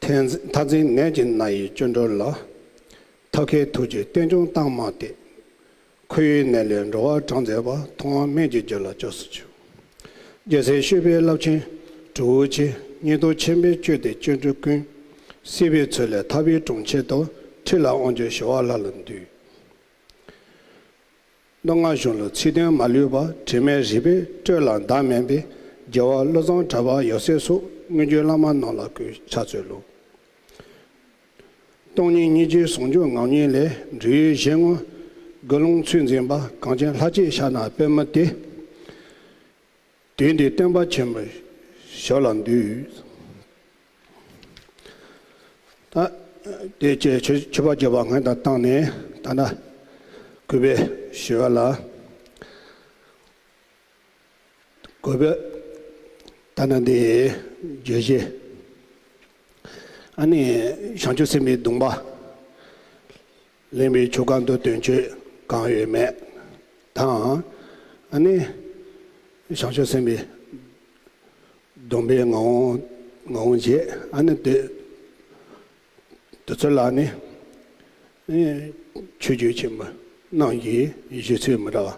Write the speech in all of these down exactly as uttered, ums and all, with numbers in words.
མཐའ་འཛིན་ནད་ཀྱི་མནའ་ཡི་སྐྱོན་གྲོལ་ལ། ཐབས་མཁས་ཐུགས་ཀྱི་རྟེན་འབྱུང་གཏིང་མ་སྟེ། འཁོར་བའི་ནད་ལས་འགྲོ་བ་དྲངས་མཛད་པ། མཐོང་བ་སྨན་གྱི་རྒྱུ་ལ་སྐྱབས་སུ་མཆིའོ། རྒྱལ་སྲས་སྤྱོད་པའི་རླབས་ཆེན་གྲུ་བོ་ཆེ། སྙིང་སྟོབས་ཆེན་པོས་བསྐྱོད་དེ་སྐྱོན་བྲལ་ཀུན། སྲིད་པའི་མཚོ་ལས་ཐར་པའི་གྲོང་ཁྱེར་དུ། ཁྲིད་ལ་དབང་བསྒྱུར་ཞི་བ་ལྷ་ལ་འདུད། མདོ་སྔགས་གཞུང་ལུགས་ཚིག་དོན་མ་ལུས་པ། དྲི་མེད་རིག་པའི་སྤྲོས་ལ་བདག་མིན་པའི། རྒྱལ་བ་བློ་བཟང་གྲགས་པ་ཡབ་སྲས་སོགས། མངོན་བརྗོད་བླ་མ་རྣམས་ལ་གུས་ཕྱག་འཚལ་ལོ། སྟོང་ཉིད་སྙིང་རྗེའི་ཟུང་འཇུག་ངང་ཉིད་ལས། འབྲེལ་ཡོད་གཞན་ངོ་དགུ་ཀློང་ཚུལ་འཛིན་པ། གངས་ཅན་ལྷ་སྤྱོད་ཕྱག་ན་པདྨོ་སྟེ། དོན་འདི་སྟོན་པ་ཆེན་པོ་ཞབས་ལ་འདུད། ད་དེ་ཅེས་མཆོད་མཆོད་པ་བརྗོད་པ་སྔོན་དུ་བཏང་ནས། ད་ལྟ་གུས་པས་ཞུ་བ་ལ། གུས་པས་ད་ལྟ་འདི་བརྗོད་གཞི། ཨ་ནི་བྱང་ཆུབ་སེམས་དཔའི་སྡོམ་པ་ལེན་པའི་ཆོ་ག་མདོ་དོན་གཅོད་གང་ཡོད་མེད་དང་། ཨ་ནི་བྱང་ཆུབ་སེམས་དཔའི་སྡོམ་པའི་ངག་དབང་ངག་དབང་བཅས། ཨ་ནི་དེ་དེ་ཚོ་ལ་ནི་ཨ་ནི་ཆོས་བརྒྱུད་ཆེན་པོ་རྣམས་ཀྱི་བཞེད་ཚུལ་མི་འདྲ་བ་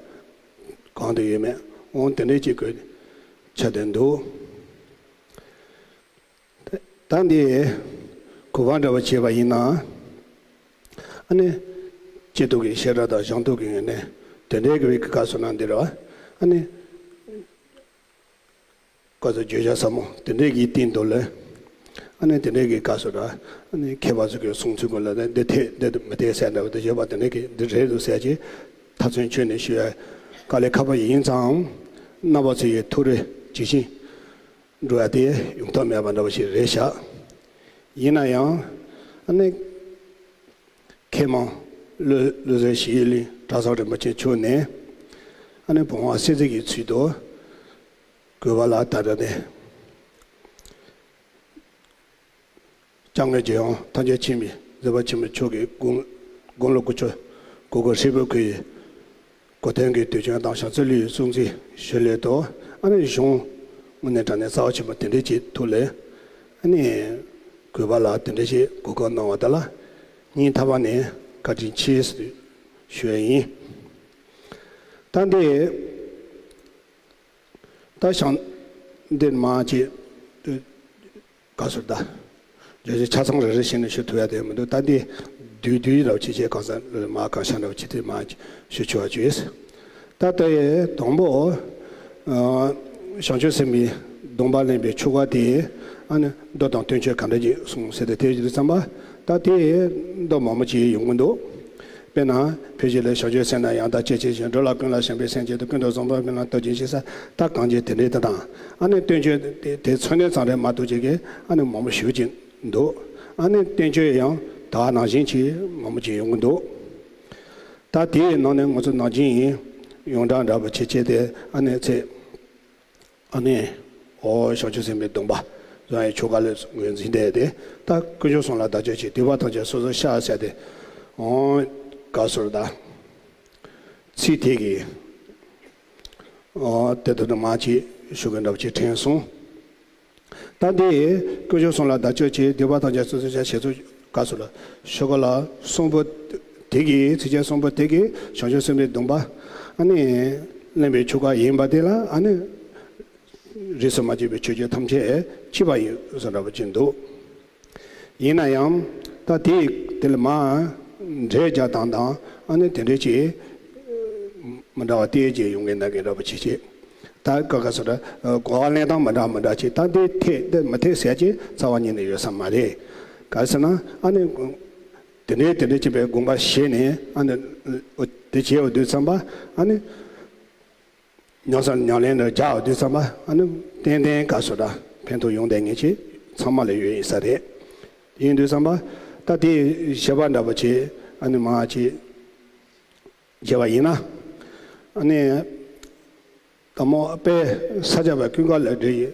གང་དུ་ཡོད་མེད་འོང་དེ་འདྲའི་ཅིག་གི་ཆ་དེ་འདུག་ད་འདི་གོ་བ་འདྲ་བ་བྱས་པ་ཡིན་ན། ཨ་ནི་སྐྱེ་སྟོབས་ཀྱི་ཤེས་རབ་དང་སྦྱང་སྟོབས་ཀྱི་ངོས་ནས་དེ་འདྲའི་གི་བའི་སྐབས་སུ་ན་འདི་ར་ཨ་ནི་སྐབས་སུ་བརྗོད་བྱ་ཟབ་མོ་དེ་འདྲའི་གི་སྟེང་དུ་ལས། ཨ་ནི་དེ་འདྲའི་གི་སྐབས་སུ་ར་ཨ་ནི་མཁས་པ་ཚོ་གི་གསུང་ཚུལ་ཀུན་ལ་འདི་འཐད་འདི་མི་འཐད་ཟེར་འདྲ་བ་དེ་བརྗོད་པ་དེ་འདྲའི་གི་འདི་རེད་འདུག་ཟེར་གྱི་ཐག་ཚུན་ཆོད་ནས་ཞུ་ཡ་དཀའ་ལས་ཁག་པོ་ཡིན་ཙང་། རྣམ་པ་ཚོ་ཡི་ཐུགས་རེ་ཇི་བཞིན་འགྲོ་ཡ་དེ་ཡོང་ཐབས་མེད་པ་འདྲ་བ་ཞིག་རེད་ཤག་ཡིན་ན་ཡང་ཨ་ནི་མཁས་མང་བློ་བློ་གསལ་ཞི་ཡི་གླིང་གྲྭ་ཚང་རིན་པོ་ཆེ་མཆོག་ནས་ཨ་ནི་བུང་བ་སྲས་བརྩི་གི་ཚུལ་དུ་གུས་པ་ལ་ད་ལྟ་ནས། སྐྱབས་མགོན་རྒྱལ་ཡོངས་ཐམས་ཅད་མཁྱེན་པའི་མཛད་པ་ཆེན་པོ་མཆོག་གི་དགུང་དགུང་ལོ་དགུ་བཅུ་གོ་དགུ་ཧྲིལ་པོ་བགོས་ཡི་གོ་སྟོན་གྱི་དུས་ཆེན་དང་བྱང་རྩེ་ལུས་སྲུང་བརྩི་ཞུ་སླད་དུ། ཨ་ནི་གཞུང་དངོས་གནས་དྲང་གནས་རྩ་བ་ཆེན་པོ་དེ་འདྲའི་ཅིག་ཐུགས་ལ་ཨ་ནི་གུས་པ་ལ་དེ་འདྲ་ཞིག་གོ་སྐབས་གནང་བ་དེ་ལ་སྙིང་ཐག་པ་ནས་བཀའ་དྲིན་ཆེ་ཞུ་ཡ་ཡིན། ད་འདི། ད་ཞང་འདིར་མ་ཅིག་ག་ཟེར་ད། བརྗོད་བྱ་ཆ་ཚང་རེ་རེ་བཞིན་ནས་ཞུ་ཐུབ་ཡ་དེ་མི་འདུག་ད་འདི་བསྡུས་བསྡུས་རབ་ཆེ་ཆེ་གང་ཟག་མ་གང་ཤ་འདྲ་བ་ཅི་ཐེ་མ་ཞུ་ཆོག་པ་བྱོས། ད་ལྟ་ཡི་དང་པོ། བྱང་ཆུབ་སེམས་དཔའི་སྡོམ་པ་ལེན་པའི་ཆོ་ག་དེ་ཨ་ནི་མདོ་དང་བསྟན་བཅོས་ག་འདྲ་ཅིག་གསུངས་ཟེར་ཏེ་དེ་ཡིན་དུས་ཙམ་པ། ད་དེ་མདོ་མང་པོ་ཅིག་ཡོང་གི་འདུག་དཔེར་ན་ཕལ་ཆེར་ལ་བྱང་ཆུབ་སེམས་ནི་ཡང་དག་སྤྱད་བྱེད་ཅིང་། འགྲོ་ལ་ཀུན་ལ་བྱམས་པའི་སེམས་བསྐྱེད་དོ། ཀུན་ཏུ་བཟང་པོ་སྨོན་ལམ་སྟོབས་ཆེན་ཞེས་ཟེར། ད་གང་ཅི་དེ་འདྲའི་དེ་དང་། ཨ་ནི་བསྟན་བཅོས་དེ་དེ་ཚོན་ལྡན་ཙམ་རེད་མ་གཏོགས་ཅིག་གི་ཨ་ནི་མང་པོ་ཞེ་པོ་ཅིག་འདུག་ཨ་ནི་བསྟན་བཅོས་ཡང་ད་ནང་བཞིན་གྱི་མང་པོ་ཅིག་ཡོང་གི་འདུག་ད་དེའི་ནང་ནས་ང་ཚོ་ནང་བཞིན་ཡིན་ཡོངས་གྲགས་འདྲ་པོ་བྱེད་ཆེད་དེ་ཨ་ནི་ཚེ། ཨ་ནི། ཨོ་བྱང་ཆུབ་སེམས་དཔའི་སྡོམ་པ་བཟང་བའི་ཆོ་ག་ལ་ངོས་འཛིན་བསྡད་དེ། ད་དཀོན་མཆོག་གསུམ་ལ་བདག་སྤྱོད་ཅིང་། སྡིག་པ་ཐམས་ཅད་སོ་སོར་བཤགས་ཟེར་ཏེ། ཨོ་ག་ཟེར་ད། ཚིག་དེ་གི་ཨོ་དེ་དུ་ནི་མ་ཅིག་ཞུ་གི་འདྲ་པོ་ཅིག་དྲན་སོང་། ད་འདི་དཀོན་མཆོག་གསུམ་ལ་བདག་སྤྱོད་ཅིང་། སྡིག་པ་ཐམས་ཅད་སོ་སོར་བཤགས། ཞེས་སོགས་ག་ཟེར་ལ་ཞུ་ག་ལ་གསུམ་པོ་དེ་གི་ཚིགས་བཅད་གསུམ་པོ་དེ་གི་བྱང་ཆུབ་སེམས་དཔའི་སྡོམ་པ་ཨ་ནི་ལེན་པའི་ཆོ་ག་ཡིན་པ་དེ་ལ་ཨ་ནི། རིས་སུ་མ་ཆད་པའི་ཆོས་བརྒྱད་ཐམས་ཅད་ཕྱིས་པ་ཡིན་ཟེར་འདྲ་པོ་ཅིག་འདུག་ཡིན་ན་ཡང་ད་དེ་དེ་ལ་མ་འགྲེལ་རྒྱག་སྟངས་དང་ཨ་ནི་དེ་འདྲའི་ཅིག་མི་འདྲ་བ་ཏོག་ཙམ་ཡོང་གི་འདུག་གི་འདྲ་པོ་ཅིག་བྱེད། ད་ཀ་ཀ་ཟེར་གོ་བ་ལེན་སྟངས་མི་འདྲ་མི་འདྲ་ཅིག་ད་འདི་འཐད་འདི་མི་འཐད་ཟེར་ཅིག་རྩ་བ་ཉིད་ནས་ཡོད་ས་མ་རེད། ག་ཟེར་ན་ཨ་ནི་དེ་འདྲའི་དེ་འདྲའི་ཅིག་པའི་དགོངས་པ་བཞེས་ནས་ཨ་ནི་དེ་བྱེད་འོ་དུས་ཙམ་པ་ཨ་ནི། ཉམས་སུ་ཉམས་ལེན་དུ་སྦྱར་བ་དུས་ཙམ་པ་ཨ་ནི་ཏན་ཏན་ག་ཟེར་ད་ཕན་ཐོགས་ཡོང་བསྡད་མཁན་ཅིག་ཚང་མ་ལ་ཡོད་ཡིན་ས་རེད། ཡིན་དུས་ཙམ་པ་ད་དེ་བཞི་པ་འདྲ་པོ་ཅིག་ཨ་ནི་མ་ཅིག་བྱས་པ་ཡིན་ན་ཨ་ནི་དང་པོ་དཔལ་ས་སྐྱ་པའི་ཀུན་དགའ་ལ་བགྲེས་ཡིན།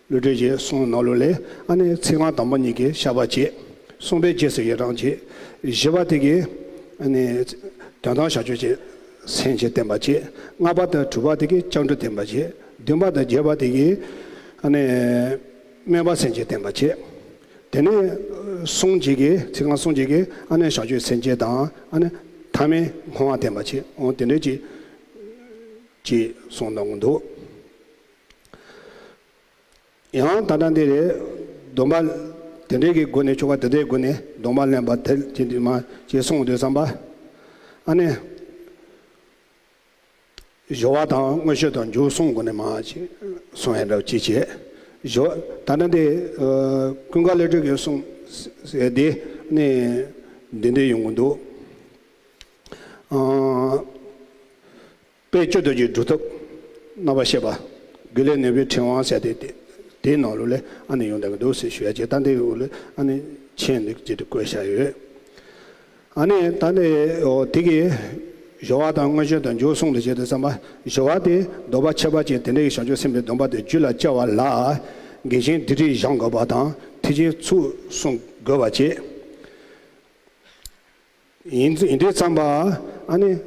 བློ་གྲོས་ཀྱི་གསུང་ནང་ལོགས་ལས་ཨ་ནི་ཚིག་རྐང་དང་པོ་གཉིས་ཀྱིས་བཤགས་པ་བྱེད། གསུམ་པའི་རྗེས་སུ་ཡི་རང་བྱེད། བཞི་པ་དེ་གིས་ཨ་ནི་དོན་དམ་བྱང་ཆུབ་ཀྱི་སེམས་ཀྱིས་བསྟན་པ་བྱེད། ལྔ་པ་དང་དྲུག་པ་དེ་གིས་སྐྱབས་འགྲོ་བསྟན་པ་བྱེད། བདུན་པ་དང་བརྒྱད་པ་དེ་གིས་ཨ་ནི་སྨོན་པ་སེམས་ཀྱིས་བསྟན་པ་བྱེད། དེ་ནས་གསུང་གཅིག་གིས་ཚིག་རྐང་གསུང་གཅིག་གིས་ཨ་ནི་བྱང་ཆུབ་སེམས་བསྐྱེད་དང་ཨ་ནི་ཐ་མལ་སྔོ་བ་བསྟན་པ་བྱེད་འོང་དེ་འདྲ་ཅིག་ཅིག་གསུངས་གནང་གི་འདུག་ཡང་ད་ལྟ་འདི་རེད། སྡོམ་པ་དེ་འདྲའི་གི་སྒོ་ནས་ཆོ་ག་དེ་འདྲའི་སྒོ་ནས་སྡོམ་པ་ལེན་པ་དེ་ཅི་འདི་མ་ཅེས་གསུངས་དུས་ཙམ་པ། ཨ་ནི་སྦྱོར་བ་དང་མངོན་ཤེས་དང་འཇུག་གསུམ་སྒོ་ནས་མ་ཅིག་གསུང་ཡ་འདྲ་ཅིག་བྱས། སྦྱོར་ད་ལྟ་འདི་ཀུན་དགའ་ལེགས་སྒྲོན་གྱིས་གསུངས་ཟེར་དེ་ནི་འདི་འདྲའི་ཡོང་གི་འདུག་དཔལ་བཅུ་དྲུག་གི་སྒྲུབ་ཐབས་རྣམ་པ་བཤད་པ། དགེ་ལེགས་ནོད་པའི་ཕྲེང་བ་ཟེར་ཏེ་དེ་དེའི་ནང་ལོགས་ལས་ཨ་ནི་ཡོང་བསྡད་ཀྱི་འདུག་ཟེར་ཞུ་ཡ་ཅིག་ད་འདི་འོག་ལས་ཨ་ནི་མཆན་འདི་ཅིག་ཏུ་བཀོད་བཞག་ཡོད། ཨ་ནི་ད་ནི་འོ་དེ་གི་སྦྱོར་བ་དང་མངོན་ཤེས་དང་འཇུག་གསུམ་དུ་བྱེད་དུ་བསམ་པ། སྦྱོར་བ་དེ་སྡོམ་པ་ཁྱད་པར་ཅན་དེ་འདྲ་ཡི་བྱང་ཆུབ་སེམས་དཔའི་སྡོམ་པ་དེ་རྒྱུད་ལ་སྐྱེ་བ་ལ་འགལ་རྐྱེན་སྡིག་སྒྲིབ་སྦྱང་དགོས་པ་དང་ཐེག་ཆེན་ཚུལ་གསུམ་དགོས་པ་བྱེད། ཡིན་ཡིན་དུས་ཙམ་པ། ཨ་ནི་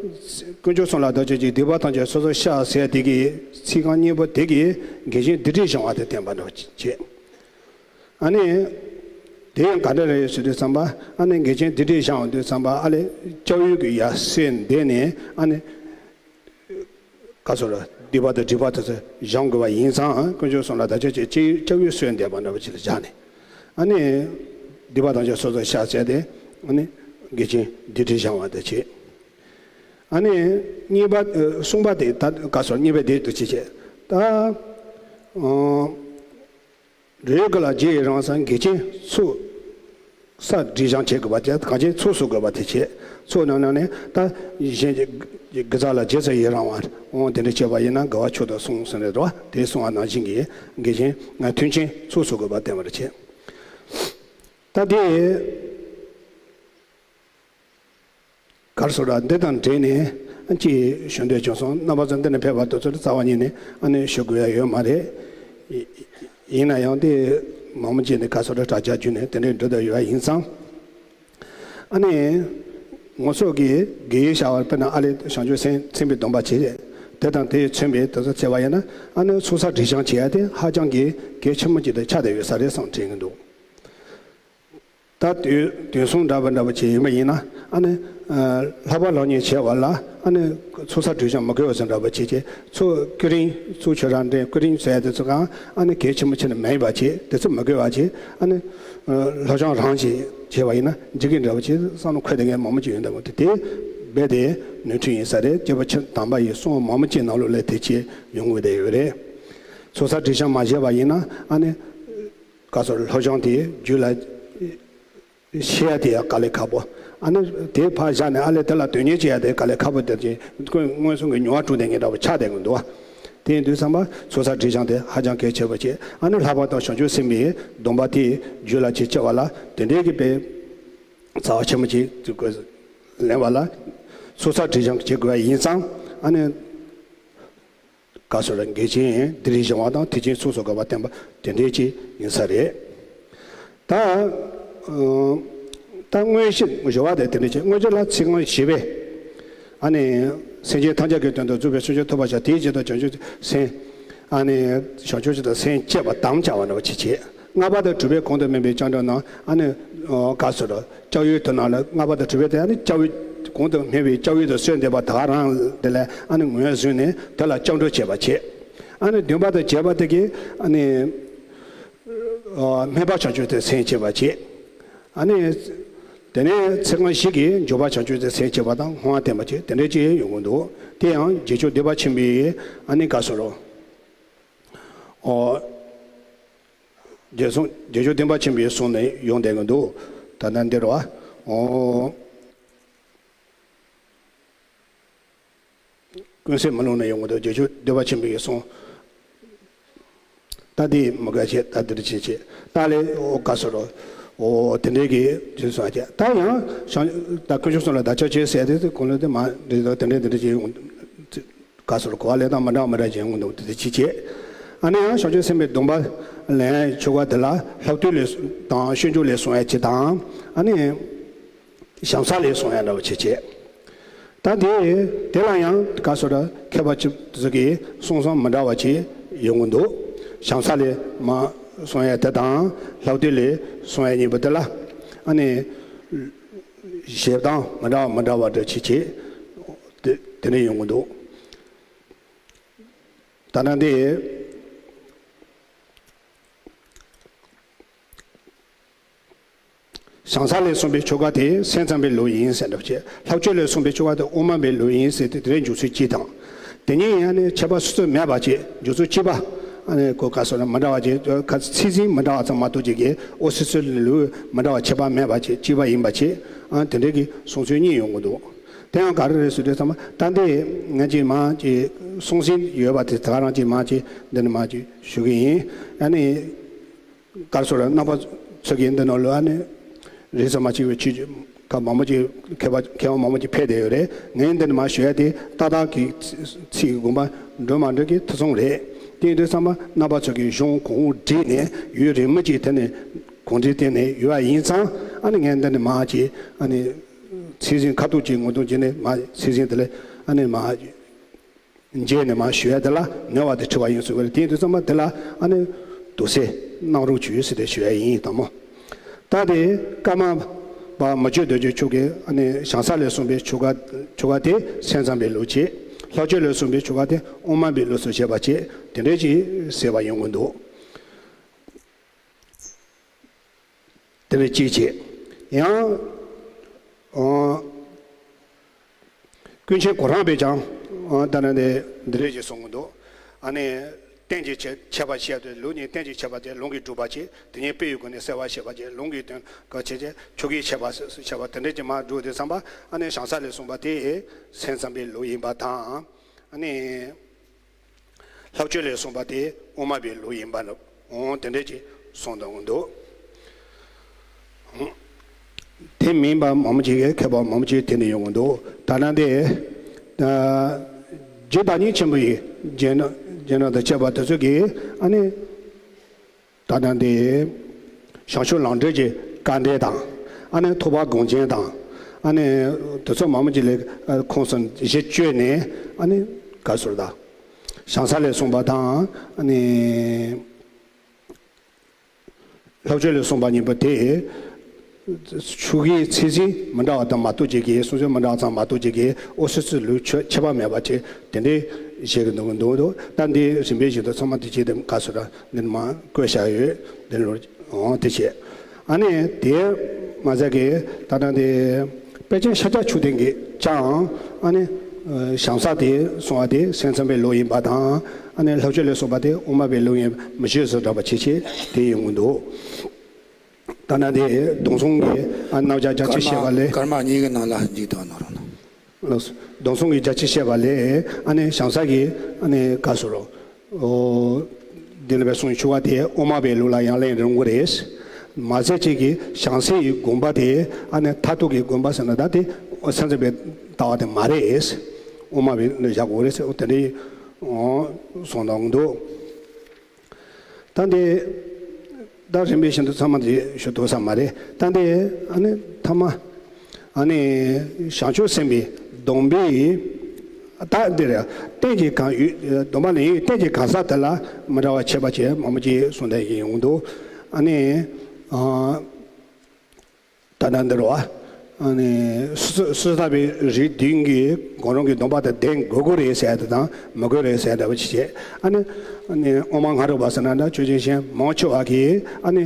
དཀོན་མཆོག་གསུམ་ལ་བདག་སྐྱབས་མཆི། སྡིག་པ་ཐམས་ཅད་སོ་སོར་བཤགས་ཟེར་དེ་གི་ཚིག་རྐང་གཉིས་པོ་དེ་གིས་འགལ་རྐྱེན་སྡིག་སྒྲིབ་སྦྱང་བ་དེ་བསྟན་པ་འདྲ་བ་བྱེད། ཨ་ནི་དེ་ཡང་ག་འདྲ་རེད་ཟེར་དུས་ཙམ་པ། ཨ་ནི་འགལ་རྐྱེན་སྡིག་སྒྲིབ་སྦྱང་དུས་ཙམ་པ་ཨ་ལས་སྐྱབས་ཡུལ་གྱི་ཡ་སོས་འདས་ནས་ཨ་ནི། ག་ཚོད་ལ་སྡིག་པ་དང་སྒྲིབ་པ་དེ་ཚོ་སྦྱང་དགོས་པ་ཡིན་ཙང་དཀོན་མཆོག་གསུམ་ལ་བདག་སྐྱབས་མཆི་ཅེས་སྐྱབས་ཡུལ་སོས་འདས་པ་འདྲ་བ་ཅིག་ལ་བཞག་ནས། ཨ་ནི་སྡིག་པ་ཐམས་ཅད་སོ་སོར་བཤགས་བྱས་ཏེ་ཨ་ནི་འགལ་རྐྱེན་སྡིག་སྒྲིབ་སྦྱང་བ་དེ་བྱེད། ཨ་ནི་གཉིས་པ་ཨ་གསུམ་པ་དེ་ད་ག་ཚོད་གཉིས་པ་དེ་དུ་བྱེད་བྱེད་ད། ཨ། འབྲེལ་ཡོད་ཀུན་ལ་རྗེས་ཡི་རང་སར་འགལ་རྐྱེན་ཚོགས་བསགས་སྒྲིབ་སྦྱང་བྱེད་དགོས་པ་དེ་གང་ཅི་ཚོགས་གསོག་དགོས་པ་དེ་བྱེད། ཚོགས་རྣམས་ནང་ནས་ད་གཞན་གྱི་དགེ་རྩ་ལ་རྗེས་སུ་ཡི་རང་བ་འོང་དེ་འདྲ་བྱས་པ་ཡིན་ན་དགེ་བ་མཆོག་ཏུ་གསུངས་ཟིན་རེད་དོ། དེ་གསུངས་པ་ནང་བཞིན་གྱི་འགལ་རྐྱེན་མཐུན་རྐྱེན་ཚོགས་གསོག་དགོས་པ་བསྟན་པར་བྱེད། ད་དེ། གར་སོགས་ལ་འདི་དང་འབྲེལ་ནས་ཅིག་ཞུ་འདོད་བྱུང་སོང་། རྣམ་པ་ཚོ་འདི་ནས་ཕེབས་པ་དེ་ཚོར་རྩ་བ་ཉིད་ནས་ཨ་ནི་ཞུ་དགོས་ཡ་ཡོད་མ་རེད། ཡིན་ན་ཡང་དེ་མང་མོ་ཅིག་ནས་གར་སོགས་ལ་དྲ་རྒྱ་བརྒྱུད་ནས་དེ་འདྲའི་འགྲོ་བསྡད་ཡོད་པ་ཡིན་ཙང་། ཨ་ནི་ང་ཚོ་གི་དགེ་བའི་བྱ་བར་དཔེར་ན་ཨ་ལས་བྱང་ཆུབ་སེམས་སེམས་དཔའི་སྡོམ་པ་བྱེད་དེ་དང་དེས་མཚོན་པའི་དེ་ཚོ་བྱས་པ་ཡིན་ན་ཨ་ནི་ཚོགས་བསགས་སྒྲིབ་སྦྱང་བྱེད་ཡ་དེ་ཧ་ཅང་གི་གལ་ཆེན་པོ་ཅིག་ཏུ་ཆགས་བསྡད་ཡོད་ས་རེད་བསམ་དྲན་གྱི་འདུག་ད་དུས་དུས་གསུམ་འདྲ་བ་འདྲ་བ་བྱས་ཡིན་པ་ཡིན་ན་ཨ་ནི་ལྷག་པ་ལྷག་གཉིས་བྱས་པ་ལ་ཨ་ནི་ཚོགས་བསགས་སྒྲིབ་སྦྱང་མི་དགོས་པ་བཟོ་འདྲ་བ་བྱས་ཀྱི་ཚོགས་ཀུན་རིང་ཚོགས་ཆོས་རང་འདྲེན་ཀུན་རིང་བཟོ་ཡ་དེ་ཚོ་གང་ཨ་ནི་གལ་ཆེན་པོ་བྱས་ནས་མེད་པ་བྱས་དེ་ཚོ་མི་དགོས་པ་བྱས་ཨ་ནི་སློབ་སྦྱོང་རང་བྱས་བྱས་པ་ཡིན་ན་འགྲིག་གི་འདྲ་བ་བྱས་བསམ་བློ་འཁོར་བསྡད་མཁན་མང་པོ་ཅིག་ཡོད་འདུག་དེ་དེ་རྦད་དེ་ནོར་འཁྲུལ་ཡིན་ས་རེད། སྐྱེས་བུ་ཆེན་དམ་པ་ཡིས་གསུངས་པ་མང་པོ་ཅིག་ནང་ལོགས་ལ་དེ་ཆེ་ཡོང་གི་བསྡད་ཡོད་རེད། ཚོགས་བསགས་སྒྲིབ་སྦྱང་མ་བྱས་པ་ཡིན་ན་ཨ་ནི། ག་ཚོད་སློབ་སྦྱོང་དེ་རྒྱུད་ལ་ཤེས་ཡ་དེ་ཡང་དཀའ་ལས་ཁག་པོ། ཨ་ནི་དེ་ཕར་བཞག་ནས་ཨ་ལས་དེ་ལ་དོན་གཉེར་བྱེད་ཡ་དེ་དཀའ་ལས་ཁག་པོ་དེ་ཅིག་ཀུན་མངོན་སུམ་གྱི་མྱོང་བ་དཀྲུགས་བསྡད་མཁན་འདྲ་པོ་ཆགས་བསྡད་ཀྱི་འདུག་བ། དེ་ཡིན་དུས་ཙམ་པ་ཚོགས་བསགས་སྒྲིབ་སྦྱང་དེ་ཧ་ཅང་གལ་ཆེ་བ་བྱེད། ཨ་ནི་ལྷག་པར་དུ་བྱང་ཆུབ་སེམས་དཔའི་སྡོམ་པ་དེ་རྒྱུད་ལ་ཅིག་སྐྱེ་བ་ལ་དེ་འདྲའི་གི་དཔེ་རྩ་བ་ཆེན་པོ་ཅིག་ལེན་པ་ལ་ཚོགས་བསགས་སྒྲིབ་སྦྱང་བྱེད་དགོས་པ་ཡིན་ཙང་ཨ་ནི། བཀའ་སྲོལ་ལ་འགལ་རྐྱེན་སྡིག་སྒྲིབ་སྦྱང་བ་དང་ཐེག་ཆེན་ཚོགས་སུ་དགོས་པ་བསྟན་པ་དེ་འདྲའི་ཅིག་ཡིན་ས་རེད། ད་ཨ་ད་མངོན་ཤེས་སྦྱོར་བ་དེ་དེ་འདྲའི་ཅིག་མངོན་སྦྱོར་ལ་ཚིག་རྐང་བཞི་པས་ཨ་ནི་སེམས་ཅན་ཐམས་ཅད་ཀྱི་དོན་དུ་རྫོགས་པའི་བྱང་ཆུབ་ཐོབ་པར་བྱ། དེའི་རྗེས་སུ་བྱང་ཆུབ་སེམས་ཨ་ནི་བྱང་ཆུབ་ཀྱི་དོན་སེམས་བསྐྱེད་པ་དམ་བཅའ་བ་འདྲ་བ་ཅིག་བྱེད། ལྔ་པ་དང་དྲུག་པའི་གོང་དུ་སྨོས་པའི་སྤྱང་གྲུང་རྣམས་ཨ་ནི་ཨོ་བཀའ་སྲོལ་སྐྱབས་ཡུལ་དུ་སྣང་ལ་ལྔ་པ་དང་དྲུག་པའི་དེ་ཨ་ནི་སྐྱབས་ཡུལ་གོང་དུ་སྨོས་པའི་སྐྱབས་ཡུལ་དུ་སོན་འདེབས་པ་དག་རང་དེ་ལ་ཨ་ནི་ངོས་བཟུང་ནས་དེ་ལ་སྐྱབས་འགྲོ་བྱེད་པ་བྱེད། ཨ་ནི་བདུན་པ་དང་བརྒྱད་པ་དེ་གིས་ཨ་ནི་ཨོ་སྨོན་པ་བྱང་ཆུབ་ཏུ་སེམས་བསྐྱེད་པ་བྱེད། ཨ་ནི་དེ་ནས་ཚིག་རྐང་བཞི་གིས་འབྱོར་པ་བྱང་ཆུབ་ཏུ་སེམས་བསྐྱེད་པ་དང་སྔོ་བ་བསྟན་པ་བྱེད་དེ་འདྲ་ཅིག་ཡོང་གི་འདུག་དེ་ཡང་རྗེས་འཇུག་བསྡུས་པ་ཆེན་པོའི་ཨ་ནི་བཀའ་སྲོལ་རོ། ཨོ། རྗེས་གསུང་རྗེས་འཇུག་བསྟན་པ་ཆེན་པོའི་གསུང་ནས་ཡོང་བསྡད་ཀྱི་འདུག་ད་ལྟ་འདིར་བ། ཨོ། ཀུན་གསལ་མེ་ལོང་ནས་ཡོང་གི་འདུག་རྗེས་འཇུག་བསྟན་པ་ཆེན་པོའི་གསུང་། ད་འདི་མི་དགའ་བྱེད་ད་འདིར་བྱེད་བྱེད་ད་ལས་ཨོ་བཀའ་སྲོལ་རོ། ཨོ་དེ་འདྲའི་གི་རྗེས་སུ་བྱེད་ད་ཡང་བྱང་ད་དཀོན་མཆོག་གསུམ་ལ་བདག་སྐྱབས་མཆི་ཟེར་དེ་གོང་ལ་དེ་མ་འདྲི་དོ་དེ་འདྲའི་དེ་འདྲ་བྱེད་ཡོང་། བཀའ་སྲོལ་གོ་བ་ལས་དང་མི་འདྲ་མི་འདྲ་ཅན་ཡོང་འདུག་དེ་དེ་ཅི་བྱེད། ཨ་ནི་ཡང་བྱང་ཆུབ་སེམས་དཔའི་སྡོམ་པ་ལེན་ཆོ་ག་དེ་ལ་ལྷག་བསྡུས་ལས་དང་སྤྱོད་འཇུག་ལས་གསུང་ཡ་ཅི་དང་ཨ་ནི་བྱང་ས་ལས་གསུང་ཡ་འདྲ་བ་ཅི་བྱེད། ད་དེ་དེ་ལ་ཡང་བཀའ་སྲོལ་མཁས་པ་ཅི་ཟིག་གིས་གསུང་བསམ་མི་འདྲ་བ་ཅི་ཡོང་གི་འདུག་བྱང་ས་ལས་མ་ གསུང་ཡ་དེ་དང་ལྷག་ཏུ་ལས་གསུང་ཡ་གཉིས་པོ་དེ་ལ་ཨ་ནི་ཞེ་སྡང་མི་འདྲ་བ་མི་འདྲ་བ་འདྲ་ཅིག་བྱེད། དེ་དེ་འདྲ་ཡོང་གི་འདུག་ད་ནང་དེ། བྱང་ས་ལས་གསུངས་པའི་ཆོ་ག་དེ་སེམས་ཙམ་པའི་ལུགས་ཡིན་ཟེར་འདྲ་བྱས། ལྷག་ཆོས་ལས་གསུངས་པའི་ཆོ་ག་དེ་དབུ་མ་པའི་ལུགས་ཡིན་ཟེར་ཏེ་དེ་རེད། འཇུག་ཚུལ་གཅིག་དང་། དེ་གཉིས་ཡང་ནི་ཁྱད་པར་སོ་སོ་མེད་པ་བྱས། འཇུག་ཚུལ་གཅིག་པ། ཨ་ནི་གོ་ག་སོགས་ལ་མི་འདྲ་བ་བྱས། ཁ་ཚིག་ཟིན་མི་འདྲ་བ་ཙམ་མ་གཏོགས་ཅིག་གི་ཨོ་སི་སི་ལུགས་མི་འདྲ་བ་ཁྱད་པར་མེད་པ་བྱས། གཅིག་པ་ཡིན་པ་བྱས། ཨ་དེ་འདྲའི་གི་གསུང་ཚུལ་གཉིས་ཡོང་གི་འདུག་དེ་ཡང་ག་རེ་རེད་ཟེར་དུས་ཙམ་པ་ད་འདི་ང་ཅིག་མ་ཅིག་གསུང་ཟིན་ཡོད་པ་དེ་ད་ག་རང་ཅིག་མ་ཅིག་འདི་ནི་མ་ཅིག་ཞུ་གི་ཡིན། ཨ་ནི། ག་རེ་ཟེར་ར། རྣམ་པ་ཚོ་གིས་འདི་ནང་ལོགས་ཨ་ནི་རིགས་ཙམ་མ་གཅིག་པའི་ཆོས་ཀྱི་ཁ་མང་པོ་ཅིག་མཁས་པ་མཁས་དབང་མང་པོ་ཅིག་ཕེབས་བསྡད་ཡོད་རེད། ངས་འདི་ནས་མར་ཞུ་ཡ་དེ་ཏག་ཏག་གི་ཚིག་གི་དགོངས་པ་འགྲོ་མ་འགྲོ་གི་ཐུག་སོང་རེད། དེ་ཡིན་དུས་ཙམ་པ་རྣམ་པ་ཚོ་གིས་གཞུང་གོང་འོག་བསྒྲིགས་ནས་ཡུན་རིང་མོ་ཅིག་དེ་ནས་གོང་འདྲིས་བསྟན་ནས་ཡོད་པ་ཡིན་ཙང་། ཨ་ནི་ངས་འདི་ནས་མར་ཅིག་ཨ་ནི་ཚིག་ཟིན་ཁ་ཐུག་ཅིག་ངོ་སྤྲོད་བྱས་ནས་མར་ཚིག་ཟིན་དེ་ལས་ཨ་ནི་མར། རྗེས་ནས་མར་ཞུ་ཡ་དེ་ལ་ནོར་བ་དེ་འཁྲི་བ་ཡིན་ཟེར་བ་རེད། དེ་ཡིན་དུས་ཙམ་པ་དེ་ལ་ཨ་ནི་དུ་སེ་གནང་རོགས་བྱོས་ཟེར་ཏེ་ཞུ་ཡ་ཡིན་དང་མོ། ད་དེ་ཀརྨ་པ་མི་བསྐྱོད་རྡོ་རྗེ་མཆོག་གིས་ཨ་ནི་བྱང་ས་ལས་གསུངས་པའི་ཆོ་ག་ཆོ་ག་དེ་སེམས་ཙམ་པའི་ལུགས་བྱས། ལྷག་ཆོས་ལས་གསུངས་པའི་ཆོ་ག་དེ་དབུ་མ་པའི་ལུགས་སུ་བྱས་པ་བྱས། དེ་འདྲའི་ཅིག་ཟེར་བ་ཡོང་གི་འདུག་དེ་ནས་གཅིག་བྱས། ཡང་། ཨོ། ཀུན་མཁྱེན་གོ་རམས་པས་ཀྱང་། ཨོ། ད་ནི་འདི་འདི་རེད་ཅེས་གསུང་གི་འདུག་ཨ་ནི་རྟེན་གྱི་ཁྱད་ཁྱད་པར་བཤད་དུས་ལུགས་གཉིས་རྟེན་གྱི་ཁྱད་པར་དེ་ལུང་གིས་སྒྲུབ་པ་བྱས། དེ་ཉིད་དཔེ་ཡི་སྒོ་ནས་གསལ་བར་བྱེད་པ་བྱས། ལུང་གིས་སྟོན་ག་བྱེད་ཅེས་ཆོས་ཀྱི་ཁྱད་པར་ཞེས་པ་དེ་འདྲ་ཅིག་མར་བསྒྲུབས་དུས་ཙམ་པ། ཨ་ནི་བྱང་ས་ལས་གསུངས་པ་དེ་སེམས་ཙམ་པའི་ལུགས་ཡིན་པ་དང་། ཨ་ནི། ལྷག་ཆོས་ལས་གསུངས་པ་དེ་དབུ་མ་པའི་ལུགས་ཡིན་པ་ནི། འོང་དེ་འདྲས་ཅིག་གསུངས་གཏོང་གི་འདུག་དེ་མིན་པ་མང་པོ་ཅིག་གིས་མཁས་པ་མང་པོ་ཅིག་དེ་ནས་ཡོང་གི་འདུག་ད་ནང་དེ། ཨ། རྗེ་བདག་ཉིད་ཆེན་པོ་ཡི་རྗེས་གནང་རྗེས་གནང་དང་བཅས་པ་དེ་ཚོ་གིས་ཨ་ནི། ད་ལྟ་འདི་བྱང་ཆུབ་ལམ་འབྲས་ཀྱི་དཀའ་འགྲེལ་དང་། ཨ་ནི་ཐུབ་པ་དགོངས་རྒྱན་དང་། ཨ་ནི་དེ་ཚོ་མང་པོ་ཅིག་ལས་ཁོངས་སུ་གཞི་བཅོས་ནས། ཨ་ནི་ག་ཟེར་ད། བྱང་ས་ལས་གསུངས་པ་དང་། ཨ་ནི་ལྷག་ཆོས་ལས་གསུངས་པ་གཉིས་པོ་དེ། ཆོ་གའི་ཚིག་ཟིན་མི་འདྲ་བ་དང་མ་གཏོགས་ཅིག་གིས། གསུང་ཆོས་མི་འདྲ་བ་ཙམ་མ་གཏོགས་ཅིག་གིས་ཨོ་སི་སི་ལུགས་ཆོས་ཁྱད་པར་མེད་པ་ཅིག་དེ་འདྲའི་བཤད་ཀྱི་འདུག་འདུག་འདུག་ད་འདི་རིམ་པས་བཞིན་དུ་ཚང་མ་དེ་བྱས་ཏེ་ག་ཟེར་ད། འདི་མ་བཀོད་བཞག་ཡོད། འདི་ལོར་འོང་དེ་བྱས། ཨ་ནི་དེ་མ་ཟད་ཀྱི་ད་ལྟ་འདི་དཔལ་ཆེན་ཤཱཀྱ་མཆོག་ལྡན་གྱིས་ཀྱང་། ཨ་ནི་བྱང་ས་དེ་གསུང་བ་དེ་སེམས་ཙམ་པའི་ལུགས་ཡིན་པ་དང་། ཨ་ནི་ལྷག་ཆོས་ལས་གསུངས་པ་དེ་དབུ་མ་པའི་ལུགས་ཡིན་མི་ཤེས་སུ་འདྲ་བ་ཆེ་ཆེ་དེ་ཡོང་གི་འདུག་ད་ནང་དེ་སྡོམ་བཟུང་གི་ཨ་རྣམ་གཞག་རྒྱ་ཆེ་བཤད་པ་ལས། སྐར་མ་གཉིས་ཀྱི་ནང་ལ་འཇིག་ལྟ་གནང་རོགས་གནང་། ལགས་སོ། སྡོམ་བཟུང་གི་རྒྱ་ཆེ་བཤད་པ་ལས། ཨ་ནི་བྱང་ས་གི་ཨ་ནི་ག་ཟེར་རོ། ཨོ། འདི་ལ་བའི་གསུང་ཆུ་བ་དེ་དབུ་མ་པའི་ལུགས་ལ་ཡང་ལེན་རུང་གི་རེད། མ་ཟད་ཅིག་གི་བྱང་སའི་དགོངས་པ་དེ་ཨ་ནི་མཐར་ཐུག་གི་དགོངས་པ་ཟེར་ན་ད་དེ་སེམས་ཙམ་པའི་ལྟ་བ་དེ་མ་རེད། དབུ་མ་པའི་ལ་བཞག་དགོས་རེད་ཟེར། དེ་འདྲའི་གསུང་གནང་འདུག་ད་འདི་ད་རིམ་པས་བཞིན་དུ་ཚང་མ་འདི་ཞུ་ཐུབ་ས་མ་རེད། ད་འདི་ཨ་ནི་ཐ་མ་ཨ་ནི་བྱང་ཆུབ་སེམས་དཔའི་སྡོམ་པའི། ད་འདིར་རྟེན་གྱི་གང་ཡུལ་སྡོམ་པ་ལེན་ཡུལ་རྟེན་གྱི་གང་ཟག་དེ་ལ་མི་འདྲ་བ་ཁྱད་པར་ཅན་མང་པོ་ཅིག་གསུངས་བསྡད་ཀྱི་ཡོང་འདུག་ཨ་ནི། ཨ། ད་ལྟ་འདིར་བ། ཨ་ནི་སུ་སུ་ལྟ་བུའི་རིགས་བདུན་གྱི་གང་རུང་གི་སྡོམ་པ་དེ་ལྡན་དགོས་ཀྱི་རེད་ཟེར་ཡ་དེ་དང་མི་དགོས་རེད་ཟེར་ཡ་འདྲ་བ་ཅིག་བྱས། ཨ་ནི་ཨ་ནི་དབུ་མ་སྔ་རབས་པ་ཟེར་ན་འདྲ། ཆོས་རྒྱལ་གཞན་མང་ཆེ་བ་གིས་ཨ་ནི་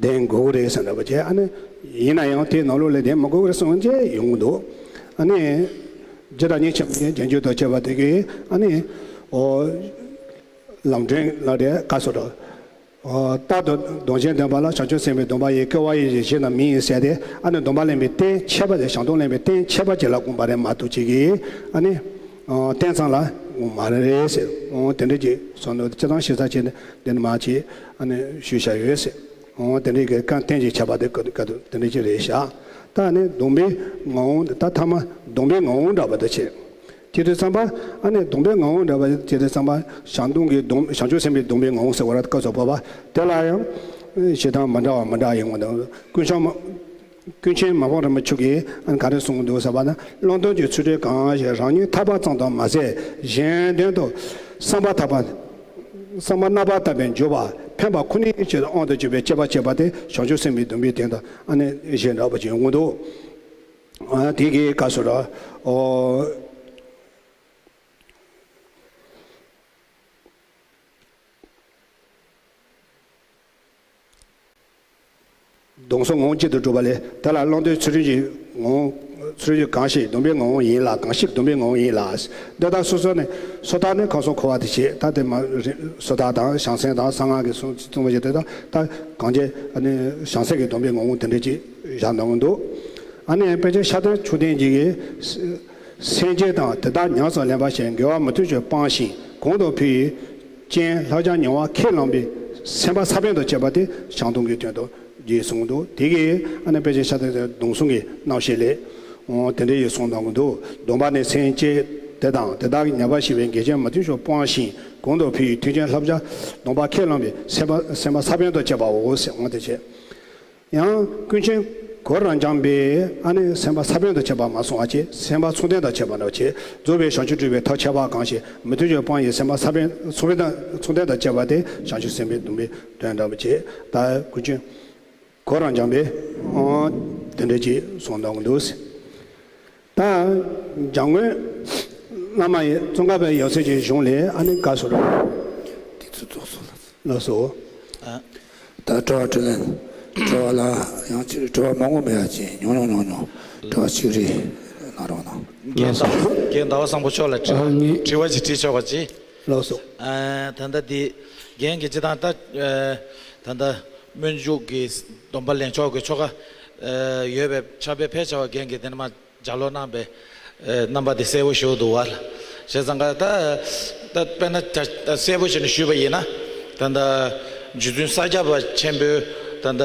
ལྡན་དགོས་ཀྱི་རེད་ཟེར་འདྲ་བ་བྱས། ཨ་ནི་ཡིན་ན་ཡང་དེའི་ནང་ལོགས་ལ་ལྡན་མི་དགོས་ཀྱི་རེད་གསུངས་བྱས་ཡོང་གི་འདུག་ཨ་ནི་རྗེ་བདག་ཉིད་ཆེན་པོ་ཡིས་རྗེས་འཇུག་ཏུ་བྱས་པ་དེ་གིས་ཨ་ནི་ཨོ་ལམ་སྒྲོན་ལ་རེད་ག་ཟེར་རོ། རྟག་ཏུ་སྡོམ་བྱེད་འདོད་པ་ལ་བྱང་ཆུབ་སེམས་དཔའི་སྡོམ་པ་ཡི་སྐལ་བ་ཡི་གཞི་རྣམས་མིན་ཟེར་ཏེ། ཨ་ནི་སྡོམ་པ་ལེན་པའི་རྟེན་ཁྱད་པར་ཅན། བྱང་སྡོམ་ལེན་པའི་རྟེན་ཁྱད་པར་ཅན་ལ་དགོངས་པ་རེད་མ་གཏོགས་ཅིག་གིས་ཨ་ནི་རྟེན་ཙམ་ལ་དགོངས་མ་རེད་ཟེར། དེ་འདྲ་ཅིག་གསུངས་འདུག་སྤྱིར་བཏང་ཞིབ་ཚགས་བྱས་ནས་འདི་ནས་མར་ཅིག་ཨ་ནི་ཞུས་བཞག་ཡོད་ཟེར། དེ་འདྲའི་གི་རྟེན་གྱི་ཁྱད་པར་དེ་ག་དེ་འདྲ་ཅིག་རེད་བཞག་ད་ནི་སྡོམ་པའི་ངག་དབང་ད་ཐ་མ་སྡོམ་པའི་ངག་དབང་འདྲ་བ་དེ་བྱས། དེ་དུས་ཙམ་པ་ཨ་ནི་སྡོམ་པའི་ངག་དབང་འདྲ་བ་དེ་དུས་ཙམ་པ་བྱང་སྡོམ་གྱི་སྡོམ། བྱང་ཆུབ་སེམས་དཔའི་སྡོམ་པའི་ངག་དབང་ཟེར་བ་ར་སྐབས་སུ་བབ་པ་དེ་ལ་ཡང་ཞེ་སྡང་མི་འདྲ་བ་མི་འདྲ་ཡོང་བ་དང་། ཀུན་བྱང་མ་ཀུན་མཁྱེན་མ་ཧཱ་པུ་རི་མ་མཆོག་གིས་ཨ་ནི་ག་རེ་གསུངས་འདུག་ཟེར་བ་ན། བླང་དོར་གྱི་ཚུལ་ཁྲིམས་གང་ཞིག་རང་ཉིད་ཐར་པ་ཙམ་དུ་མ་ཟད་གཞན་དོན་དུ་བསམ་པ་ཐག་པ་བསམ་པ་རྣམ་པར་དག་པའི་འཇུག་པ་ ཕན་པ་ཁོ་ནའི་ཆེད་དུ་དབང་དུ་གྱུར་པའི་སྤྱད་པ་སྤྱད་པ་དེ་བྱང་ཆུབ་སེམས་དཔའི་སྡོམ་པའི་དོན་དང་ཨ་ནི་གཞན་འདྲ་བ་ཅིག་ཡོང་གི་འདུག་ཨ་དེ་གའི་སྐབས་སུ་ར། ཨོ། སྡོམ་གསུམ་ངོ་བོ་གཅིག་ཏུ་གྲུབ་པ་ལས། དེ་ལ་བླང་དོར་ཚུལ་ཁྲིམས་ཀྱི་ངོ་བོ། ཚུལ་ཁྲིམས་ཀྱི་གང་ཞིག་སྡོམ་པའི་ངོ་བོ་ཡིན་ལ། གང་ཞིག་སྡོམ་པའི་ངོ་བོ་ཡིན་ལ། འདི་དག་སོ་སོ་ནས་སོ་ཐར་ནི་ཁམས་གསུམ་འཁོར་བ་དེ་བྱེད། ད་དེ་མ་རེད། སོ་ཐར་དང་བྱང་སེམས་དང་གསང་སྔགས་ཀྱི་གསུང་གསུང་བ་བྱེད་དེ་དག་ད་གང་བྱེད། ཨ་ནི་བྱང་སེམས་ཀྱི་སྡོམ་པའི་ངོ་བོ་དེ་འདྲ་ཅིག་བཞག་གནང་གི་འདུག་ཨ་ནི་དཔེ་ཆ་ཤ་སྟག་མཆོག་ལྡན་གྱི་སེམས་བསྐྱེད་དང་དེ་དག་ཉམས་སུ་ལེན་པ་ཞེས་འགལ་བ་མི་མཐུན་ཕྱོགས་སྤངས་ཤིང་གོང་དུ་ཕུལ་བའི་སྤྱན་ལྷ་བརྒྱ་མྱུར་བ་ཁས་བླངས་པའི་སེམས་པ་ས་བོན་དུ་བྱེད་པ་དེ་བྱང་སྡོམ་གྱི་དོན་དུ་རྗེས་གསུངས་འདུག་དེ་གའི་ཨ་ནི་དཔེ་ཆའི་ཤ་སྟག་དེ་སྡོམ་གསུམ་གྱི་རྣམ་བཤད་ལས། འོ་དེ་འདྲ་ཡི་གསུངས་གནང་གི་འདུག་སྡོམ་པ་ནི་སེམས་བསྐྱེད་དེ་དང་དེ་དག་གི་ཉམས་པ་ཞེས་པའི་འགལ་རྐྱེན་མི་མཐུན་ཕྱོགས་སྤངས་ཤིང་གོང་དུ་ཕུལ་བའི་མཐུན་རྐྱེན་ལྷ་བརྒྱ་སྡོམ་པ་ཁས་བླངས་པའི་སེམས་པ་སེམས་པ་ས་བོན་དུ་བྱེད་པའོ་ཟེར་འོ་དེ་བྱས། ཡང་ཀུན་མཁྱེན་གོ་རང་འཇམ་པས་ཨ་ནི་སེམས་པ་ས་བོན་དུ་བྱེད་པ་མ་གསུངས་པ་བྱས། སེམས་པ་མཚུངས་ལྡན་དུ་བྱེད་པ་འདྲ་བྱས། རྫོགས་པའི་བྱང་ཆུབ་སྒྲུབ་པའི་ཐབས་ཁྱད་པར་གང་ཞིག་མི་མཐུན་ཕྱོགས་སྤངས་ཡི་སེམས་པ་ས་བོན་མཚུངས་ལྡན་མཚུངས་ལྡན་དུ་བྱེད་པ་དེ་བྱང་ཆུབ་སེམས་དཔའི་སྡོམ་པའི་དོན་འདྲ་བ་བྱས། ད་ཀུན་མཁྱེན་གོ་རང་འཇམ་པས་ཨོ་དེ་འདྲ་ཅིག་གསུངས་གནང་གི་འདུག་ད་འཇམ་མགོན་བླ་མ་ཡི་ཙོང་ཁ་པའི་ཡབ་སྲས་ཀྱི་གཞུང་ལས་ཨ་ནི་བཀའ་ཟུར་དེ་ཚོ་རྫོགས་སོང་ལགས། ལགས་སོ། ཨ། ད་དྲི་བ་དྲིས་ལན། དྲི་བ་ལ་ཡང་ཅིག་དྲི་བ་མང་པོ་མེད་ཡ་ཅིག་ཉུང་ཉུང་ཉུང་ཉུང་དྲི་བ་གཅིག་རེ་གནང་རོགས་གནང་། རྒན་ཟླ་བ་རྒན་ཟླ་བ་བཟང་པོ་མཆོག་ལ་དྲི་ཨ་ནི་དྲི་བ་ཅིག་དྲིས་ཆོག་པ་ཅིག་ལགས་སོ། ཨ། ད་ལྟ་འདི་རྒན་གྱིས་ཅི་དང་ད་ཨ། ད་ལྟ་སྨོན་འཇུག་གི་སྡོམ་པ་ལེན་ཆོག་གི་ཆོ་ག་ཨ། ཡོད་པའི་ཕྱག་དཔེ་ཕལ་ཆེ་བ་རྒན་གྱིས་དེ་ནས་མ་ལྗགས་ཀློག་གནང་པའི་ཨ། རྣམ་པ་དེ་གསལ་པོ་ཞུ་འདུག་བ། བྱས་ཙང་ཀ་ད་ད་དཔེར་ན་ད་གསལ་པོ་བྱས་ནས་ཞུས་པ་ཡིན་ན། ད་ད་རྗེ་བཙུན་ས་སྐྱ་པ་ཆེན་པོའི་ད་ད་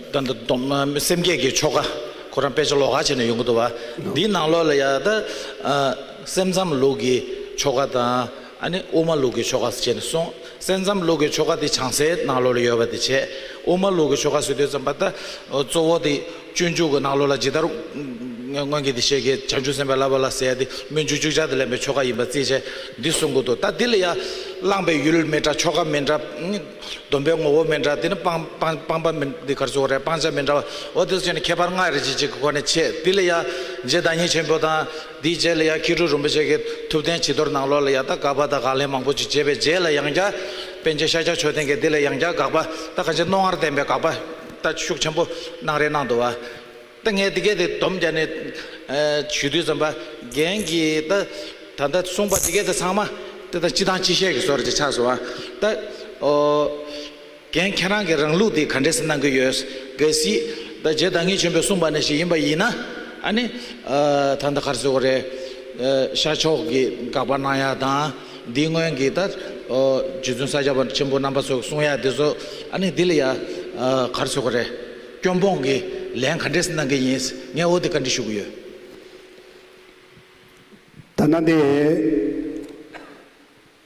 ད་ད་སྡོམ་སེམས་བསྐྱེད་ཀྱི་ཆོ་ག་ཁོ་རང་དཔེ་ཆ་ལོགས་ཀ་བྱས་ནས་ཡོང་གི་འདུག་བ། འདིའི་ནང་ལོགས་ལ་ཡ་ད་ཨ། སེམས་ཙམ་ལུགས་ཀྱི་ཆོ་ག་དང་། ཨ་ནི་དབུ་མ་ལུགས་ཀྱི་ཆོ་ག་ཟེར་བྱས་ནས་གསུངས། སེམས་ཙམ་ལུགས་ཀྱི་ཆོ་ག་དེ་བྱང་སའི་ནང་ལོགས་ལ་ཡོད་པ་དེ་བྱས། དབུ་མ་ལུགས་ཀྱི་ཆོ་ག་ཟེར་དུས་ཙམ་པ་ད་གཙོ་བོ་དེ་སྤྱོད་འཇུག་གི་ནང་ལོགས་ལ་ཇི་ལྟར་སྔོན་གྱི་དེ་བཤད་ཀྱི་བྱང་ཆུབ་སེམས་དཔའི་བསླབ་པ་ལ་ཟེར་ཡ་དེ་སྨོན་འཇུག་བཅུ་ཆ་དེ་ལེན་པའི་ཆོ་ག་ཡིན་པ་རྩིས་བྱས་འདི་གསུང་གི་འདུག་ད་འདི་ལ་ཡ་བླངས་པའི་ཡུལ་མི་འདྲ། ཆོ་ག་མི་འདྲ། སྡོམ་པའི་ངོ་བོ་མི་འདྲ། དེ་ནི་སྤང་སྤང་སྤང་པ་མི་འདི་གར་སོགས་རེད། སྤང་བྱ་མི་འདྲ་བ། འོ་དེ་ཚོ་བྱས་ནས་ཁྱད་པར་ལྔ་རེ་ཅིག་ཅིག་གི་སྒོ་ནས་ཕྱེ། དེ་ལ་ཡ་རྗེ་བདག་ཉིད་ཆེན་པོ་དང་། དེའི་རྗེས་ལ་ཡང་མཁས་གྲུབ་རིན་པོ་ཆེ་གིས་ཐུབ་བསྟན་བྱི་དོར་ནང་ལོགས་ལ་ཡང་ད་དགག་པ་དང་དགག་ལན་མང་པོ་ཅིག་བྱས་པའི་རྗེས་ལ་ཡང་བསྐྱར་པཎ་ཆེན་ཤཱཀྱ་མཆོག་ལྡན་གྱིས་འདི་ལ་ཡང་བསྐྱར་དགག་པ་ད་གང་ཅི་རྣོ་ངར་ལྡན་པའི་དགག་པ་ད་ཤུགས་ཆེན་པོ་གནང་རེ་གནང་འདུག་བ། ད་ངས་འདི་གས་དེ་སྡོམ་རྒྱག་ནས་ཞུ་དུས་ཙམ་པ་རྒན་གྱིས་ད་ད་ལྟ་གསུངས་པ་འདི་གས་དེ་ཚང་མ་དེ་ད་སྤྱི་དང་སྤྱི་བཤད་ཀྱི་བཟོ་འདྲ་ཅིག་ཆགས་སོང་བ། ད་ཨོ། རྒན་ཁྱེད་རང་གི་རང་ལུགས་དེ་ག་འདྲས་སེ་གནང་གི་ཡོད། གལ་སྲིད་ད་རྗེ་བདག་ཉིད་ཆེན་པོས་གསུངས་པ་ནང་བཞིན་ཡིན་པ་ཡིན་ན། ཨ་ནི་ཨ་ད་ལྟ་ག་རེ་ཟེར་དགོས་རེད། ཨ་ཤར་ཕྱོགས་ཀྱི་དགག་པ་གནང་ཡ་དང་། འདི་སྔོན་གྱི་ད་ཨོ་རྗེ་བཙུན་ས་སྐྱ་པ་ཆེན་པོ་རྣམ་པ་ཚོས་གསུང་ཡ་དེ་ཚོ་ཨ་ནི་འདི་ལ་ཡ་ཨ་ག་རེ་ཟེར་དགོས་རེད། སྐྱོན་སྤོང་གི་ལན་ག་འདྲས་སེ་གནང་གི་ཡིན། ངས་འོ་དེ་བཀའ་འདྲི་ཞུ་གི་ཡོད། ད་ལྟ་འདི་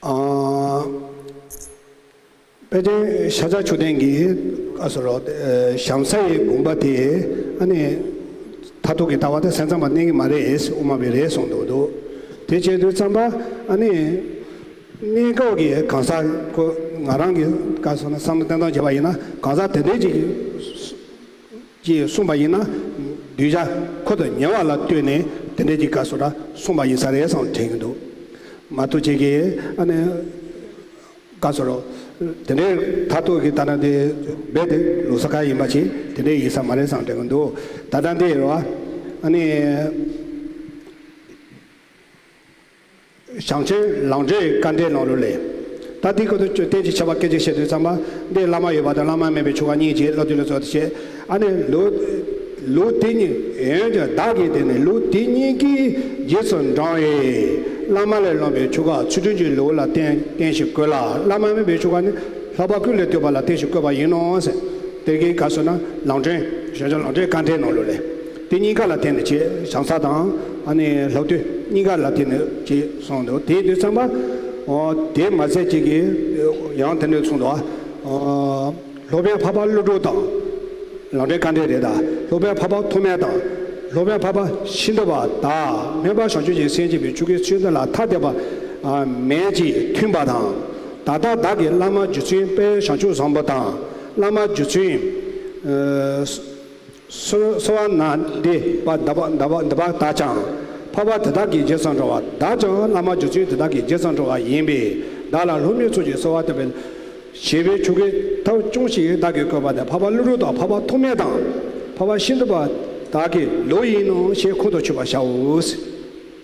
ཨ། དཔལ་ལྡན་ཤཱཀྱ་མཆོག་ལྡན་གྱིས་ཨ་སོ་རོ་བྱང་ས་ཡི་དགོངས་པ་དེ་ཨ་ནི་མཐར་ཐུག་གི་ལྟ་བ་དེ་སེམས་ཙམ་པ་གནས་ཀྱི་མ་རེད། དབུ་མ་པའི་རེད་གསུངས་འདུག་འདུག་དེ་བྱས་དུས་ཙམ་པ་ཨ་ནི་གནས་སྐབས་ཀྱི་གང་ཟག་ཁོ་ང་རང་གི་བཀའ་སོང་ན་བསམ་བློ་བཏང་སྟངས་བྱས་པ་ཡིན་ན་གང་ཟག་དེ་འདྲས་ཀྱི་ཅེས་གསུངས་པ་ཡིན་ན། གདུལ་བྱ་ཁོ་དང་ཉེ་བ་ལ་ལྟོས་ནས་དེ་འདྲའི་ཅིག་བཀའ་སོ་ར་གསུངས་པ་ཡིན་ས་རེད་བསམ་དྲན་གྱི་འདུག་མ་གཏོགས་ཅིག་གིས་ཨ་ནི་བཀའ་སོ་ར་དེ་འདྲའི་མཐར་ཐུག་གི་ད་ན་དེ་རྦད་དེ་ལུགས་ས་ཁ་ཡིན་པ་ཅིག་དེ་འདྲའི་ཡིན་ས་མ་རེད་བསམ་དྲན་གྱི་འདུག་ད་ལྟ་འདི་རེད་བ། ཨ་ནི། བྱང་ཆེན་ལམ་འབྲས་དཀའ་འགྲེལ་ནང་ལོགས་ལས། ད་འདི་ཁོ་ཚོ་བསྟན་བཅོས་ཁྱད་པར་སྐད་ཅིག་བཤད་དུས་ཙམ་པ་འདི་བླ་མ་ཡོད་པ་དང་བླ་མ་མེད་པའི་ཆོ་ག་གཉིས་ཀྱིས་སློབ་དེབ་ལ་ཚོགས་ཏེ་བཤད། ཨ་ནི་ལུགས་ལུགས་དེ་གཉིས་ཡོན་གྱི་བདག་གིས་དེ་ནི་ལུགས་དེ་གཉིས་ཀྱི་རྗེས་སུ་འབྲང་བའི་བླ་མ་ལས་བླངས་པའི་ཆོ་ག་ཚུལ་ཁྲིམས་ཀྱི་ལུགས་ལ་བརྟེན་བརྟེན་ཞིང་བཀོད་ལ། བླ་མ་མེད་པའི་ཆོ་ག་ནི་ལྷག་པ་ཀུན་ལས་བཏུས་པ་ལ་བརྟེན་ཞིང་བཀོད་པ་ཡིན་ནོ་ཟེར། དེ་གའི་སྐབས་སུ་ན་ལམ་འབྲས་བྱང་ཆུབ་ལམ་འབྲས་དཀའ་འགྲེལ་ནང་ལོགས་ལས། དེ་གཉིས་ཀ་ལ་བརྟེན་ནས་བྱས་བྱང་ས་དང་ཨ་ནི་ལྷག་བཏུས་གཉིས་ཀ་ལ་བརྟེན་ནས་བྱས་གསུངས་འདུག་དེའི་དུས་ཙམ་པ། ཨོ་དེ་མ་ཚད་ཅིག་གིས་ཡང་དེ་འདྲ་གསུངས་འདུག་ཨོ་སློབ་དཔོན་འཕགས་པ་ཀླུ་སྒྲུབ་དང་། ལམ་འབྲས་དཀའ་འགྲེལ་རེད་ད། སློབ་དཔོན་འཕགས་པ་ཐོགས་མེད་དང་། སློབ་དཔོན་འཕགས་པ་ཤིན་ཏུ་པ་དག་སྨན་པ་བྱང་ཆུབ་ཀྱི་སེམས་བསྐྱེད་པའི་ཆོ་གའི་ཚུལ་འདི་ལ་ཐ་དད་པ་མེད་ཅིང་མཐུན་པ་དང་། ད་ལྟ་བདག་གིས་བླ་མ་རྗེ་བཙུན་དཔལ་བྱང་ཆུབ་བཟང་པོ་དང་། བླ་མ་རྗེ་བཙུན་ཨ་སོ་སོ་བ་ན་འདི་པ་འདི་པ་འདི་པ་འདི་པ་དག་ཀྱང་། འཕགས་པ་དེ་དག་གི་རྗེས་སུ་འགྲོ་བ། བདག་ཀྱང་བླ་མ་རྗེ་བཙུན་དེ་དག་གི་རྗེས་སུ་འགྲོ་བ་ཡིན་པས། བདག་ལ་སློབ་མའི་ཚུལ་གྱིས་གསོལ་བ་བཏབ་པའི་བྱིས་པའི་ཆོ་གའི་ཐབས་ཅུང་ཞིག་བདག་གིས་བཀོད་པ་དེ་འཕགས་པ་ཀླུ་སྒྲུབ་དང་འཕགས་པ་ཐོགས་མེད་དང་། འཕགས་པ་ཤིན་ཏུ་པ་དག་གི་ལུགས་ཡིན་ནོ་ཞེས་ཁོང་དུ་ཆུད་པར་བྱའོ།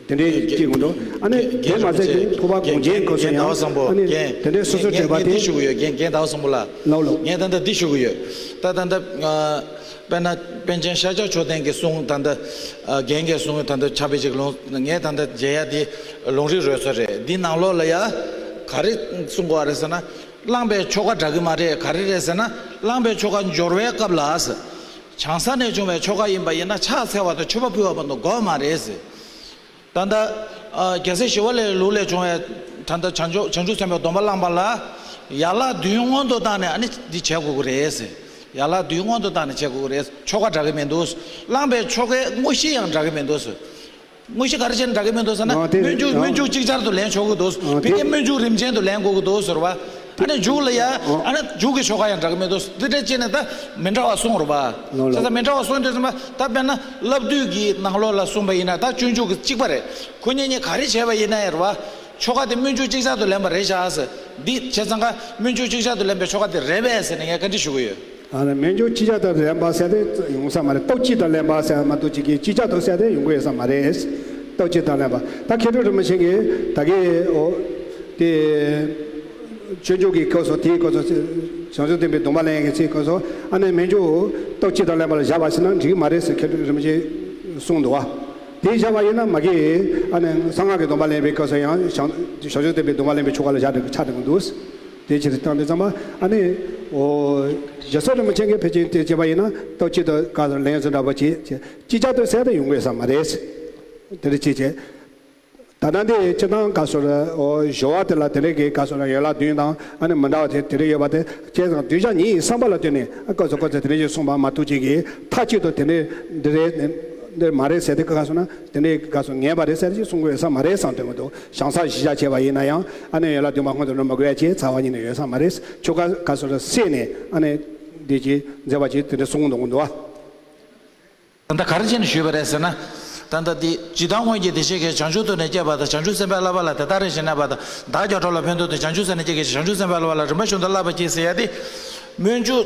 དེ་འདྲའི་སྐྱེ་དགོས་འདུག་ཨ་ནི་དེ་མ་ཟད་ཀྱི་ཐུབ་པ་དགོངས་རྒྱན་སྐབས་སུ་ཡང་། ཨ་ནི་དེ་འདྲའི་སོ་སོར་འབྲེལ་བ་དེ། འདི་ཞུ་གི་ཡོད། རྒན་རྒན་ཟླ་བ་བཟང་པོ་ལགས། ལགས་ལགས། ངས་ད་ལྟ་འདི་ཞུ་གི་ཡོད། ད་ད་ལྟ་ཨ་དཔེར་ན་པཎ་ཆེན་ཤཱཀྱ་མཆོག་ལྡན་གྱི་གསུང་། ད་ལྟ་ཨ་རྒན་གྱི་གསུང་ད་ལྟ་ཕྱག་དཔེ་ཅིག་ལོངས། ངས་ད་ལྟ་མཇལ་ཡ་དེ་ལུང་རིགས་རོལ་ས་རེད། འདི་ནང་ལོགས་ལ་ཡ་ག་རེ་གསུང་གི་ཡོད་རེད་ཟེར་ན། བླངས་པའི་ཆོ་ག་འདྲ་གི་མ་རེད། ག་རེ་རེད་ཟེར་ན། བླངས་པའི་ཆོ་ག་སྦྱོར་བའི་སྐབས་ལ་ཟེར། བྱང་ས་ནས་བྱུང་བའི་ཆོ་ག་ཡིན་པ་ཡིན་ན་ཕྱག་འཚལ་བ་དང་མཆོད་པ་ཕུལ་བ་མ་གཏོགས་དགོས་མ་རེད་ཟེར། ད་ལྟ་ཨ་རྒྱལ་སྲས་ཞི་བ་ལྷའི་ལུགས་ལས་བྱུང་བའི་ད་ལྟ་བྱང་ཆུབ་བྱང་ཆུབ་སེམས་དཔའི་སྡོམ་པ་བླངས་པ་ལ་ཡན་ལག་བདུན་སྔོན་དུ་བཏང་ནས་ཨ་ནི་འདི་བྱེད་དགོས་ཀྱི་རེད་ཟེར། ཡན་ལག་བདུན་སྔོན་དུ་བཏང་ནས་བྱེད་དགོས་ཀྱི་རེད། ཆོ་ག་འདྲ་གི་མི་འདུག་བླངས་པའི་ཆོ་གའི་དངོས་གཞི་ཡང་འདྲ་གི་མི་འདུག་དངོས་གཞི་ག་རེ་བྱས་ནས་འདྲ་གི་མི་འདུག་ཟེར་ན། ཨོ་དེ་རེད། སྨོན་འཇུག་ཨོ། སྨོན་འཇུག་ཅིག་ཅར་དུ་ལེན་ཆོག་གི་འདུག་ཨོ་ཕ་གིའི་དེ། སྨོན་འཇུག་རིམ་ཅན་དུ་ལེན་དགོས་ཀྱི་འདུག་ཟེར་བ། ཨ་ནི་མཇུག་ལ་ཡ། ཨོ། ཨ་ནི་མཇུག་གི་ཆོ་ག་ཡང་འདྲ་གི་མི་འདུག་འདི་འདྲ་བྱས་ནས་ད་མི་འདྲ་བ་གསུངས་རེད་བ། ལོ་ལོ། བྱས་ཙང་མི་འདྲ་བ་གསུངས་དུས་ཙམ་པ། ད་དཔེར་ན་བསླབ་བཏུས་ཀྱི་ནང་ལོགས་ལ་གསུངས་པ་ཡིན་ན་ད་སྤྱོད་འཇུག་གི་གཅིག་པ་རེད། ཁོ་གཉིས་གཉིས་ག་རེ་བྱས་པ་ཡིན་ན་ཡང་རེད་བ། ཆོ་ག་དེ་སྨོན་འཇུག་ཅིག་ཅར་དུ་ལེན་པ་རེད་བཞག་ཟེར། འདི་བྱས་ཙང་ཀ་སྨོན་འཇུག་ཅིག་ཅར་དུ་ལེན་པའི་ཆོ་ག་དེ་རེད་པས་ཟེར་ནས་ངས་བཀའ་འདྲི་ཞུ་གི་ཡོད། ཨ་ནི་སྨོན་འཇུག་ཅིག་ཅར་དུ་ལེན་པ་ཟེར་དེ་ཡོང་ས་མ་རེད། སྟོབས་གཅིག་ཏུ་ལེན་པ་ཟེར་མ་གཏོགས་ཅིག་གིས་ཅིག་ཅར་དུ་ཟེར་དེ་ཡོང་གི་ཡོད་ས་མ་རེད། སྟོབས་གཅིག་ཏུ་ལེན་པ། ད་མཁས་གྲུབ་རིན་པོ་ཆེ་གིས་ད་གིན་འོ་དེ་སྤྱོད་འཇུག་གི་སྐབས་སུ། དེའི་སྐབས་སུ་བྱང་ཆུབ་སེམས་དཔའི་སྡོམ་པ་ལེན་གྱི་ཚེ་སྐབས་སུ། ཨ་ནི་སྨོན་འཇུག་སྟོབས་གཅིག་ཏུ་ལེན་པ་ལ་བཞག་པ་ཟེར་ན་འགྲིག་གི་མ་རེད་ཟེར་མཁས་གྲུབ་རིན་པོ་ཆེས་གསུངས་འདུག་བ། དེ་བཞག་པ་ཡིན་ན་མ་གི། ཨ་ནི་གསང་སྔགས་ཀྱི་སྡོམ་པ་ལེན་པའི་སྐབས་སུ་ཡང་བྱང་བྱང་ཆུབ་སེམས་དཔའི་སྡོམ་པ་ལེན་པའི་ཆོ་ག་ལ་བཞག་འགྲིག་ཆགས་འགྲིག་འདུག་དེ་ཕྱིར་བཏང་དུས་ཙམ་པ། ཨ་ནི་འོ་རྒྱལ་སྲས་རིན་པོ་ཆེ་གིས་ཕལ་ཆེར་དེ་བྱས་པ་ཡིན་ན་སྟོབས་གཅིག་ཏུ་ག་ལེན་ཟེར་འདྲ་པོ་བྱེད་བྱེད། ཅིག་ཅར་དུ་ཟེར་དེ་ཡོང་གི་ཡོད་ས་མ་རེད། དེ་འདྲ་ཅིག་བྱས། ད་ལྟ་འདི་སྤྱིར་བཏང་ག་སོ་ར་འོ་སྦྱོར་བ་དེ་ལ་དེ་འདྲའི་གི་ག་སོ་ར་ཡན་ལག་བདུན་དང་ཨ་ནི་མི་འདྲ་བ་དེ་དེ་འདྲ་ཡོད་པ་དེ། བྱས་ཙང་གདུལ་བྱ་ཉིད་ཡི་བསམ་པ་ལ་ལྟོས་ནས། ཨ་སྐབས་སུ་སྐབས་སུ་དེ་འདྲ་ཞིག་གསུངས་པ་མ་གཏོགས་ཅིག་གིས་མཐའ་གཅིག་ཏུ་དེ་འདྲའི་འདི་རེད་འདི་མ་རེད་ཟེར་དེ་ག་སོ་ན་དེ་འདྲའི་ག་སོ་ངེས་པ་རེད་ཟེར་ཅིག་གསུང་དགོས་ས་མ་རེད་བསམ་དྲན་གྱི་འདུག་བྱང་ས་གཞི་བཞག་བྱས་པ་ཡིན་ན་ཡང་ཨ་ནི་ཡན་ལག་བདུན་པ་སྔོན་དུ་འགྲོ་མི་དགོས་ཡ་ཅིག་རྩ་བ་ཉིད་ནས་ཡོད་ས་མ་རེད། ཆོ་ག་ག་སོ་ར་བསྲེས་ནས་ཨ་ནི་འདི་ཅིག་མཛད་པ་ཅིག་དེ་འདྲ་གསུང་གི་འདུག་གི་འདུག་བ། ད་ལྟ་ག་རེ་བྱས་ནས་ཞུས་པ་རེད་ཟེར་ན། ད་ལྟ་འདི་ཇི་ལྟར་སྔོན་གྱི་བདེ་གཤེགས་ཀྱིས། བྱང་ཆུབ་ཏུ་ནི་སྐྱེས་པ་དང་། བྱང་ཆུབ་སེམས་དཔའི་བསླབ་པ་ལ་དེ་ལྟར་རེ་ཞིག་གནས་པ་དང་། བདག་ཀྱང་འགྲོ་ལ་ཕན་ཐོགས་ཏེ། བྱང་ཆུབ་སེམས་ནི་སྐྱེ་གལ་ཆེ། བྱང་ཆུབ་སེམས་དཔའི་བསླབ་པ་ལ་རིམ་པ་བཞིན་དུ་བསླབ་པར་བགྱི་ཟེར་ཡ་དེ། སྨོན་འཇུག་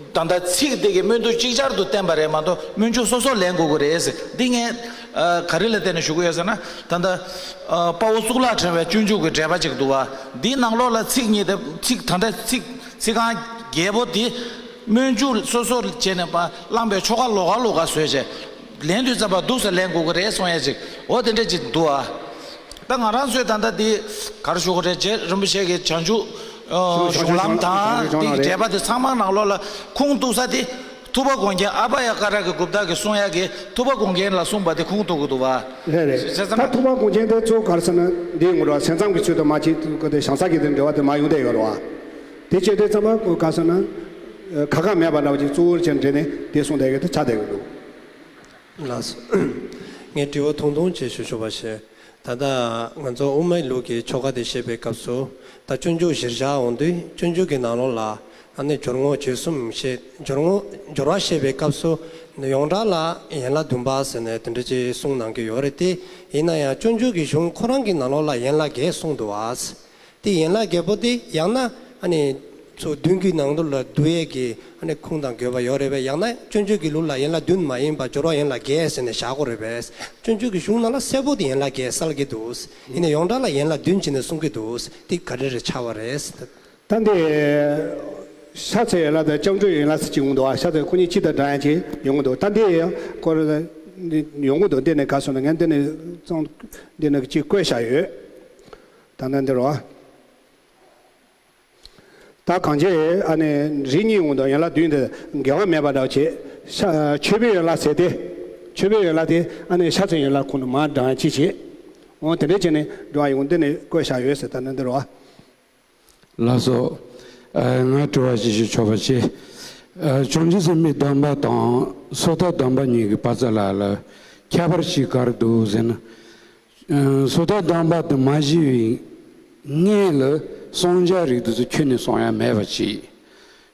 ད་ལྟ་ཚིག་དེ་གི་སྨོན་འཇུག་ཅིག་ཅར་དུ་བསྟན་པ་རེད་མ་གཏོགས་སྨོན་འཇུག་སོ་སོ་ལེན་དགོས་ཀྱི་རེད་ཟེར། འདི་ངས་ཨ་ག་རེ་ལ་བརྟེན་ནས་ཞུ་གི་ཡོད་ཟེར་ན། ད་ལྟ་ཨ་དཔའ་བོ་གཙུག་ལག་ཕྲེང་བའི་སྤྱོད་འཇུག་གི་འགྲེལ་པ་ཅིག་འདུག་བ། འདིའི་ནང་ལོགས་ལ་ཚིག་གཉིས་དེ། ཚིག་ད་ལྟ་ཚིག་ཚིག་རྐང་བརྒྱད་པོ་དེ། སྨོན་འཇུག་སོ་སོར་བྱས་ནས་པ་བླངས་པའི་ཆོ་ག་ལོགས་ཀ་ལོགས་ཀ་བཟོས་བྱས། ལེན་དུས་ཙམ་པ་འདུག་སེ་ལེན་དགོས་ཀྱི་རེད་གསུང་ཡ་ཅིག་འོ་དེ་འདྲ་ཅིག་འདུག་ཨ། ད་ང་རང་ཚོས་ད་ལྟ་འདི་ག་རེ་ཞུ་དགོས་རེད། རྗེ་རིན་པོ་ཆེ་གི་བྱང་ཆུབ་ཨ་གཞུང་ལམ་དང་འདི་གི་འགྲེལ་པ་དེ་ཚང་མ་ནང་ལོགས་ལ་ཁུངས་གཏུགས་ས་དེ། ཐུབ་པ་དགོངས་རྒྱན་ཨ་བྷ་ཡ་ཀ་ར་གི་གུཔྟ་གིས་གསུང་ཡ་གི་ཐུབ་པ་དགོངས་རྒྱན་ལ་གསུངས་པ་དེ་ཁུངས་གཏུགས་ཀྱི་འདུག་བ། རེད་རེད། བྱས་ཙང་ད་ཐུབ་པ་དགོངས་རྒྱན་དེ་གཙོ་བོ་ག་རེ་ཟེར་ན་འདི་ཡོང་གི་རེད་བ། སེམས་ཙམ་གྱི་ཚུལ་དུ་མ་བྱེད་དེ་བྱང་ས་གི་དེ་འགྲེལ་པ་དེ་མ་ཡོང་བསྡད་ཡོད་རེད་བ། དེ་བྱས་དུས་ཙམ་པ་ག་རེ་ཟེར་ན། ཁ་ཁ་མེད་པ་འདྲ་བ་ཅིག་གཙོ་བོར་བྱས་འགྲེལ་ནས་དེ་གསུངས་བསྡད་ཡོད་དེ་ཆགས་བསྡད་ཡོད་འདུག་ལགས་སོ། ངས་དྲི་བ་ཐུང་ཐུང་ཅིག་ཞུ་ཆོག་པ་ཞིག་ད་ལྟ་ང་ཚོ་དབུ་མའི་ལུགས་ཀྱི་ཆོ་ག་དེ་བཤད་པའི་སྐབས་སུ། ད་སྤྱོད་འཇུག་གཞིར་བཞག་འོང་དུས་སྤྱོད་འཇུག་གི་ནང་ལོགས་ལ་ཨ་ནི་སྦྱོར་དངོས་བརྗོད་གསུམ་བཤད། སྦྱོར་དངོས་སྦྱོར་བ་བཤད་པའི་སྐབས་སུ་ཡོངས་གྲགས་ལ་ཡན་ལག་བདུན་པ་ཟེར་ནས་དེ་འདྲ་ཅིག་གསུངས་གནང་གི་ཡོད་རེད་དེ། ཡིན་ན་ཡང་སྤྱོད་འཇུག་གི་གཞུང་ཁོ་རང་གི་ནང་ལོགས་ལ་ཡན་ལག་བརྒྱད་གསུངས་འདུག་བ། དེ་ཡན་ལག་བརྒྱད་པོ་དེ་ཡང་ན་ཨ་ནི་ཚོ་བདུན་གྱི་ནང་དུ་ལ་བསྡུ་ཡས་ཀྱི་ཨ་ནི་ཁུངས་དང་དགོས་པ་ཡོད་རེད་པས། ཡང་ན་སྤྱོད་འཇུག་གི་ལུགས་ལ་ཡན་ལག་བདུན་མ་ཡིན་པར་སྦྱོར་བ་ཡན་ལག་བརྒྱད་ཟེར་ནས་བཞག་དགོས་རེད་པས། སྤྱོད་འཇུག་གི་གཞུང་ནང་ལ་གསལ་པོ་དེ་ཡན་ལག་བརྒྱད་གསལ་གྱི་འདུག་ཡིན་ན་ཡོངས་གྲགས་ལ་ཡན་ལག་བདུན་བྱས་ནས་གསུང་གི་འདུག་དེ་ག་རེ་རེད་ཆགས་པ་རེད། ད་འདི་ཤ་ཚའི་ཡན་ལག་དང་སྐྱབས་འགྲོའི་ཡན་ལག་ཟེར་གཅིག་ཡོང་འདུག་ཨ། ཤ་ཚའི་ཁོ་གཉིས་གཅིག་ཏུ་བགྲང་ཡ་ཅིག་ཡོང་གི་འདུག་ད་འདི་ཡང་སྐོར་ཡོང་གི་འདུག་འདི་ནས་ག་སོང་ན་ངས་འདི་ནས་ཙང་འདི་ནས་གཅིག་བཀོད་བཞག་ཡོད། ད་ནི་འདི་རོ། ད་གང་བྱས་ཨ་ནི་རིགས་གཉིས་ཡོང་དང་ཡན་ལག་བདུན་དེ་འགལ་བ་མེད་པ་འདྲ་བྱེད། ཤ་མཆོད་པའི་ཡན་ལག་ཟེར་ཏེ། མཆོད་པའི་ཡན་ལག་དེ་ཨ་ནི་ཤ་ཚའི་ཡན་ལག་ཁོ་ན་མར་བགྲང་ཡ་ཅིག་བྱེད། འོ་དེ་འདྲས་བྱས་ནས་འགྲོ་བ་ཡོང་འདི་ནས་བཀོད་བཞག་ཡོད་ཟེར། ད་ནི་འདི་རོ། ལགས་སོ། ཨ་ང་དྲི་བ་ཞིག་ཞུ་ཆོག་པ་བྱེད། ཨ་བྱང་ཆུབ་སེམས་དཔའི་སྡོམ་པ་དང་སོ་ཐར་སྡོམ་པ་གཉིས་ཀྱི་བར་མཚམས་ལ་ལ་ཁྱད་པར་ཞིག་ག་རེ་འདུག་ཟེར་ན། ཨ་སོ་ཐར་སྡོམ་པ་དེ་མ་བཞེས་པའི་སྔོན་ལ་ གསང་རྒྱ་རིགས་དེ་ཚོ་ཁྱོན་ནས་གསང་ཡ་མེད་པ་ཅིག་